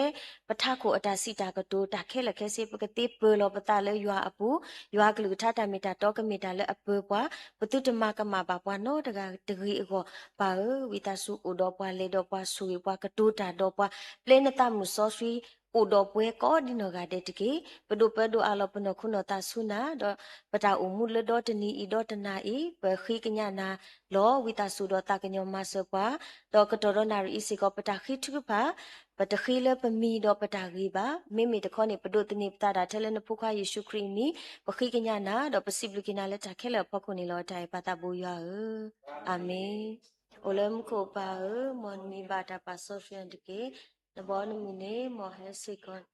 ပထးခိၣ်အတၢ်စံးတၢ်ကတိၤ, တၢ်ခဲလၢာ်ခဲဆ့ ပကသ့ပၢၤလီၤပသးလၢယွၤအပူၤ, ယွၤကလုၢ်ကထါတၢ်မ့ၢ်တၢ်တီကမ့ၢ်တၢ်လၢအပၢၤပှၤ, ပသုတမၤကမၣ်ဘၣ်ပှၤနီတဂၤတဂ့ၤအဂီၢ်, ပၢ်ဧၢ, ဝံသးစူၤအိၣ်ဒီးပှၤ လဲၤဒီးပှၤ ဆိၣ်ဂ့ၤပှၤ ကတိၤတၢ်ဒီးပှၤ, ပျဲနသးမုၢ်စီဆှံ အိၣ်ဒီးပှၤကိးဒ်နီၢ်ဂၤဒဲးတက့ၢ်. ပဒိးပၢဒိးအးလီၤပနီၢ်ခိနီၢ်သးဆူနၤ, ဒီးပတၢ်အိၣ်မူလၢဒီတနံၤအံၤဒီတနၤအံၤ ပဃ့ကညးနၤလီၤ. ဝံသးစူၤဒီးသးကညီၤမၤစၢၤပှၤ, ဒီးကတီၢ်ဒီးနၣ်ရံၣ်အံၤစ့ၢ်ကီး ပတၢ်ဃ့ထုကဖၣ် ပတဃ့လၢပမံၤဒီးပတၢ်ဂ့ၤဘၣ်. မ့မ့ၢ်တခီန့ၣ် ပဒိးသန့ၤပသးဒၣ်ထဲလၢနဖိခွါယ့ၣ်ၡူးခရံာ်အမံၤ, ပဃ့ကညးနၤ, ဒီးပစံးဘျုးက့ၤနၤလၢတၢ်ခဲလၢာ်အဖီခိၣ်န့ၣ်လီၤ. တၢ်အဲၣ်ပၢ်သးဘိယွၤဧၢ, အၤမ့ၣ်. အိၣ်လၢမူခိၣ်ပၢ်ဧၢ, မ်နမံၤဘၣ်တၢ်ပာ်စီဆှံတက့ၢ်. နဘီနမုၢ်န့ၣ် မ်ဟဲစ့ၢ်ကီး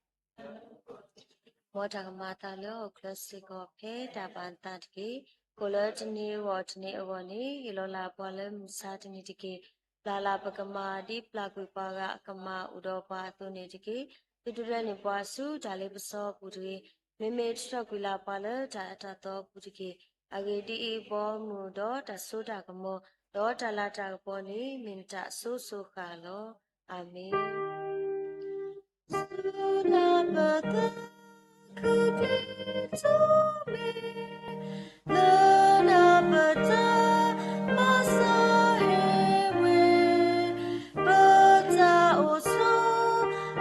မ်တၢ်ကမၤအသးလၢဟီၣ်ခိၣ်ချၢစ့ၢ်ကီး ဖဲတၢ်ဘၣ်နသးတက့ၢ်. အိၣ်လၢတနံၤဂီၢ်တနံၤအဂီၢ်န့ၣ် ဟ့ၣ်လီၤလၢပှၤလၢမုၢ်ဆါတနံၤတက့ၢ်. ပျၢ်လၢပကမၤ ဒ်ပျၢ်ကွံာ်ပှၤဂၤအကမၤအိၣ်ဒီးပှၤအသိးန့ၣ်တက့ၢ်. သုတဒွဲန့ၢ်ပှၤဆူတၢ်လ့ပစီအပူၤတဂ့ၤ. မ့မ့ၢ်တထီၣ်ကွံာ်လၢပှၤလၢတၢ်အၢတၢ်သီအပူၤတက့ၢ်. အဂ့ၢ်ဒ်အံၤ, ဘီမုၢ်ဒီးတၢ်စိတၢ်ကမီၤ ဒီးတၢ်လၤတၢ်ကပီၤန့ၣ် မ့ၢ်နတၢ်အစိၤစိၤဃၣ်လီၤ. အၤမ့ၣ်. ဆူနၢ်ပသးခုဒံးထီၣ်မ့ၢ် လၢနၢ်ပတၢ်မၤစၢၤဟ့ၣ်ဝဲ ပတၢ်အိၣ်ဆိး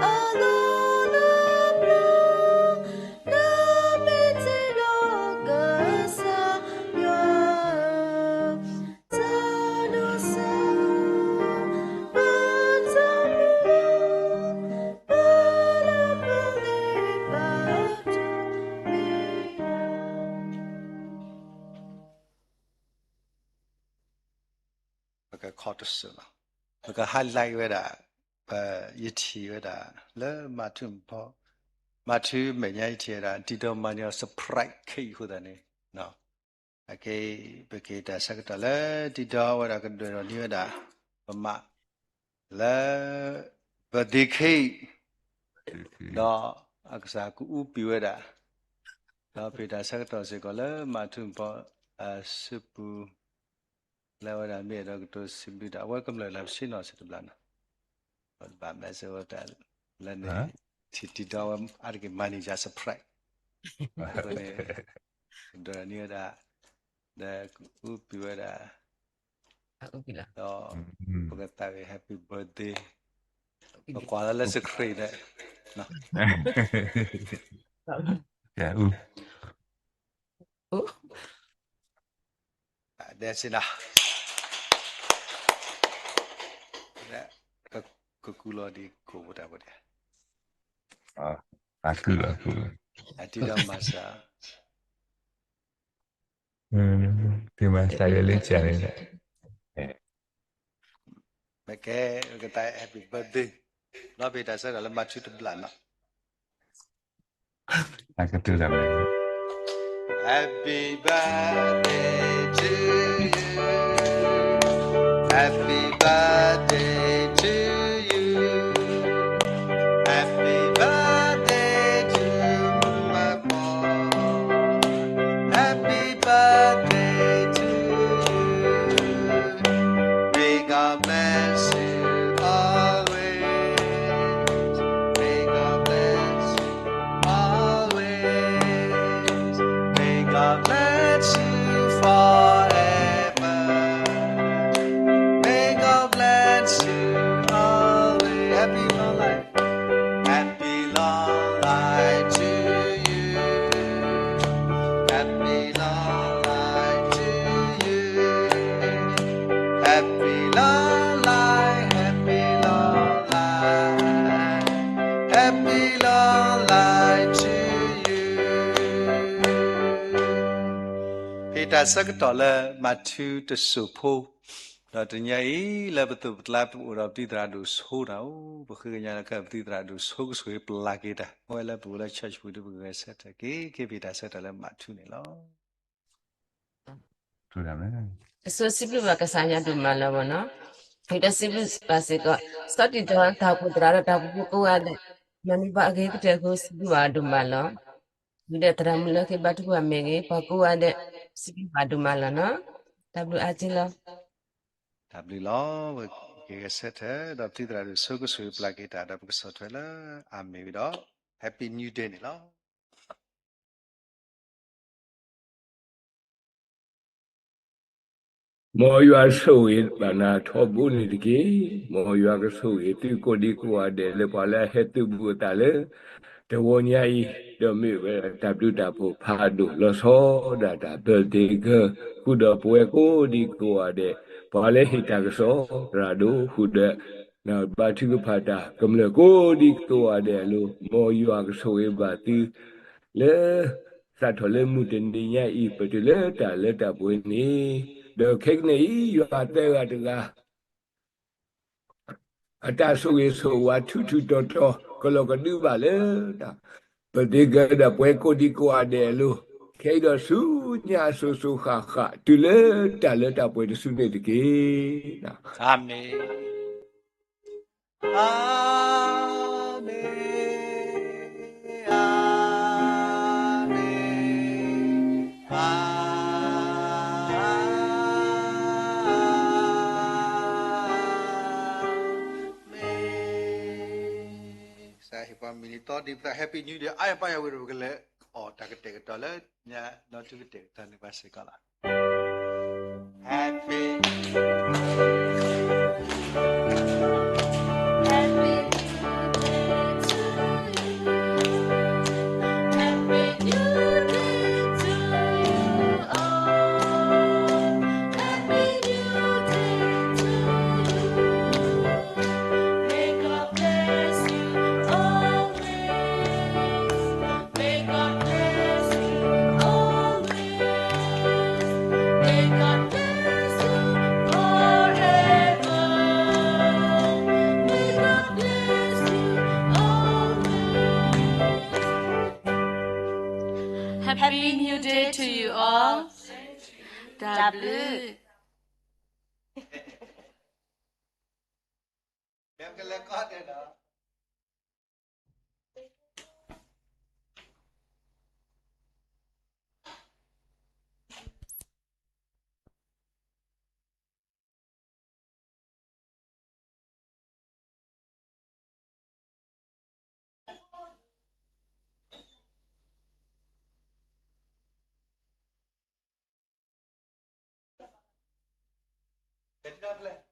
အလီၢ်လၢပျၢၤ နမ့ၢ်တ့လီၤကစၢ်ယွၤဧၢ တၢ်ဒိးစၢၤ ပတၢ်မုၢ်လၢ် ပလၢပလ့ပာ်ဒိၣ်မ့ၢ် ပကခီတစၢၢ်လီၤ. ပက highlight ဝဲဒၣ် ပ ယထံၣ်ဝဲဒၣ် လၢမၤထူမၤဖီ မၤထူမဲာ်ညါ ယထံၣ်ဝဲဒၣ် တံၤဒီမၤန့ၢ်အီၤ surprise cake အဃိသတးန့ၣ် အကဲ ပက့ၤတၢ်ဆၢကတီၢ်လၢတံၤဒီဝဲဒၣ် ကဒွဲၣ်ထီၣ်န့ၢ်ဝဲဒၣ် ပမး လၢ birthday cake ဒီးအကစၢ်ကအူပံၤဝဲဒၣ် ဒီးပတၢ်ဆၢကတီၢ်စ့ၢ်ကီးလၢမၤထူမၤဖီ အစုပူၤ လၢအဝဲဒၣ်မ့ၢ်အဲၣ်ဒိးကတိၤစံးဘျုးတၢ် အဝဲကမျၢၢ်လၢပဆ့ၣ်နီၤစ့ၢ်တဘျီနီၤ ဘၣ်မၤစၢၤဝဲတၢ်လၢန့ၣ် ထံၣ်တံၤဒီဝဲအါတက့ၢ် manager surprise အဃိန့ၣ် ဒွဲၣ်ထီၣ်န့ၢ်ဝဲဒၣ် ဒီးကအူပံၤဝဲဒၣ် ဒီးပကသးဂ့ၤ happy birthday, ပကွၢ်လၢလၢ screen ဒီး ဒဲစ့နၤ, ကကူလီၤဒံးကိးပတၢ်ပူၤဒဲး, အကူလီၤ, အကူလီၤ, အတံၤဒီးမၤစၢၤ, တံၤမၤစၢၤယၤလၢကန့ၣ်, မ့ၢ်ကဲ ကသး happy birthday, ဒီးပတၢ်ဆၢကတီၢ်လၢမၤထူတဘျီနီၤ. အကတုၤလၢ Happy birthday to you. Happy birthday to you. Happy birthday to my boy. Happy birthday to you. May God bless you always. May God bless you always. May God bless you forever. May God bless you always. Happy long life. Happy long life to you. Happy long life to you. Happy long life, happy long life, happy long life to you. ဖဲတၢ်ဆၢကတီၢ်လၢမၤထူတစိၢ်ဖိ, ဒီးတနံၤအံၤလၢပသိးပကျါပအိၣ်ဒီးပတံၤသရၣ်ဒိၣ်ဆိတၢ်အိၣ်, ပဃ့ကညးလၢပတံၤသရၣ်ဒိၣ်ဆိကဆိၣ်ဂ့ၤပျၢ်က့ၤတၢ်, အဝဲလၢပအိၣ်လၢ church ပူၤဒီးပကဂဲၤဆၢထၢၣ်က့ၤ က့ၤဖဲတၢ်ဆၢကတီၢ်လၢမၤထူန့ၣ်လီၤ. အဆိစံးဘျုးဘၣ်ကစၢ်ယွၤဒိၣ်မးလီၤမ့ၢ်နီၤ, ဒီးစံးဘျုးဘၣ်စ့ၢ်ကီး စီၤတံၢ်တီ တၢ်အိၣ်ဖှိၣ်သရၣ်ဒီးတၢ်အိၣ်ဖှိၣ်ဖိကိးဂၤဒဲး, မၤန့ၢ်ဘၣ်အဂ့ၤကတၢၢ်အဃိ စံးဘျုးဘၣ်ဒိၣ်မးလီၤ. ဝံၤဒီးသရၣ်မုၣ်လၢဃ့ဘါထုကဖၣ်မ့ၢ်ဂ့ၤ, ပှၤကိးဂၤဒဲး, စံးဘျုးဘၣ်ဒိၣ်မးလီၤနီၤ. တၢ်ဘျုးအါက့လီၤ. တၢ်ဘျုးလီၤ. ပကဂဲၤဆၢထၢၣ် ဒီးပတံၤသရၣ်ဒိၣ်ဆိကဆိၣ်ဂ့ၤပျၢ်က့ၤတၢ် ဒီးပကဆီၣ်ထွဲလၢအမ့ၢ်ဝံၤဒီး Happy New Day န့ၣ်လီၤ. မ်ယွၤဆိၣ်ဂ့ၤဘၣ်နၤထီဘိန့ၣ်တက့ၢ်. မ်ယွၤကဆိၣ်ဂ့ၤသုကိးဒံကိးဂၤဒဲးလၢပှၤလၢအဟဲသုးဘူးအသးလၢ တဝီညါအံၤ, ဒီးမ့ၢ်ဝဲဒၣ်တၢ်ဘျုးတၢ်ဖှိၣ်ဖးဒိၣ်လီၤဆီဒၣ်တၢ် birthday girl ဃုာ်ဒီးပဝဲကိးဒံကိးဂၤဒဲး, ပှၤလၢဟ့ၣ်တၢ်ကစီၣ်သရၣ်ဒိၣ်ဃုာ်ဒီး ဘါထုကဖၣ်တၢ်ကမျၢၢ်ကိးဒံကိးဂၤဒဲးအလိၤ, မ်ယွၤကဆိၣ်ဂ့ၤဘၣ်သု လၢ စးထီၣ်လၢမုၢ်တနံၤညါအံၤ ပတုၤလၢတၢ်လၢတၢ်ပှဲၤန့ၣ်, ဒီးခဲကနံၣ်အံၤ ယွၤသၢဂၤတဂၤ အတၢ်ဆိၣ်ဂ့ၤဆိၣ်ဝါထူထူတီတီ ကလီၤကဒုဘၣ်လၢတၢ် birthday girl ဒီးပဝဲကိးဒံကိးဂၤဒဲးအလိၤ, ခဲအံၤဒီးဆူညါအစိၤစိၤဃၣ်ဃၣ် တုၤလၢတၢ်လၢတၢ်ပှဲၤတစုန့ၣ်တက့ၢ်. အၤမ့ၣ်. အၤမ့ၣ်, အၤမ့ၣ်, အၤမ့ၣ်. ကစၢ်ဟ့ၣ်ပှၤမုၢ်နံၤသီဒ်ပသး Happy New Year အါယၤပၢ်ယၤဝံၤဒီး ပကလဲၤအီၣ်တၢ်ကတဲာ်ကတီၤလၢညါဒီး ထူကတဲာ်ကတီၤန့ၢ်ဘၣ်စ့ၢ်ကီးလီၤ. Happy New Year to you. Happy New Year to you. Happy New Year to you all. Happy New Year to you. May God bless you always. May God bless you always. May God bless you forever. May God bless you always. Happy New Day to you all. တၢ်ဘျုး. မ့ၢ်ကလဲၤကီၢ်ဒဲးဒီး လဲၤထံၣ်တၢ်ဖဲလဲၣ်,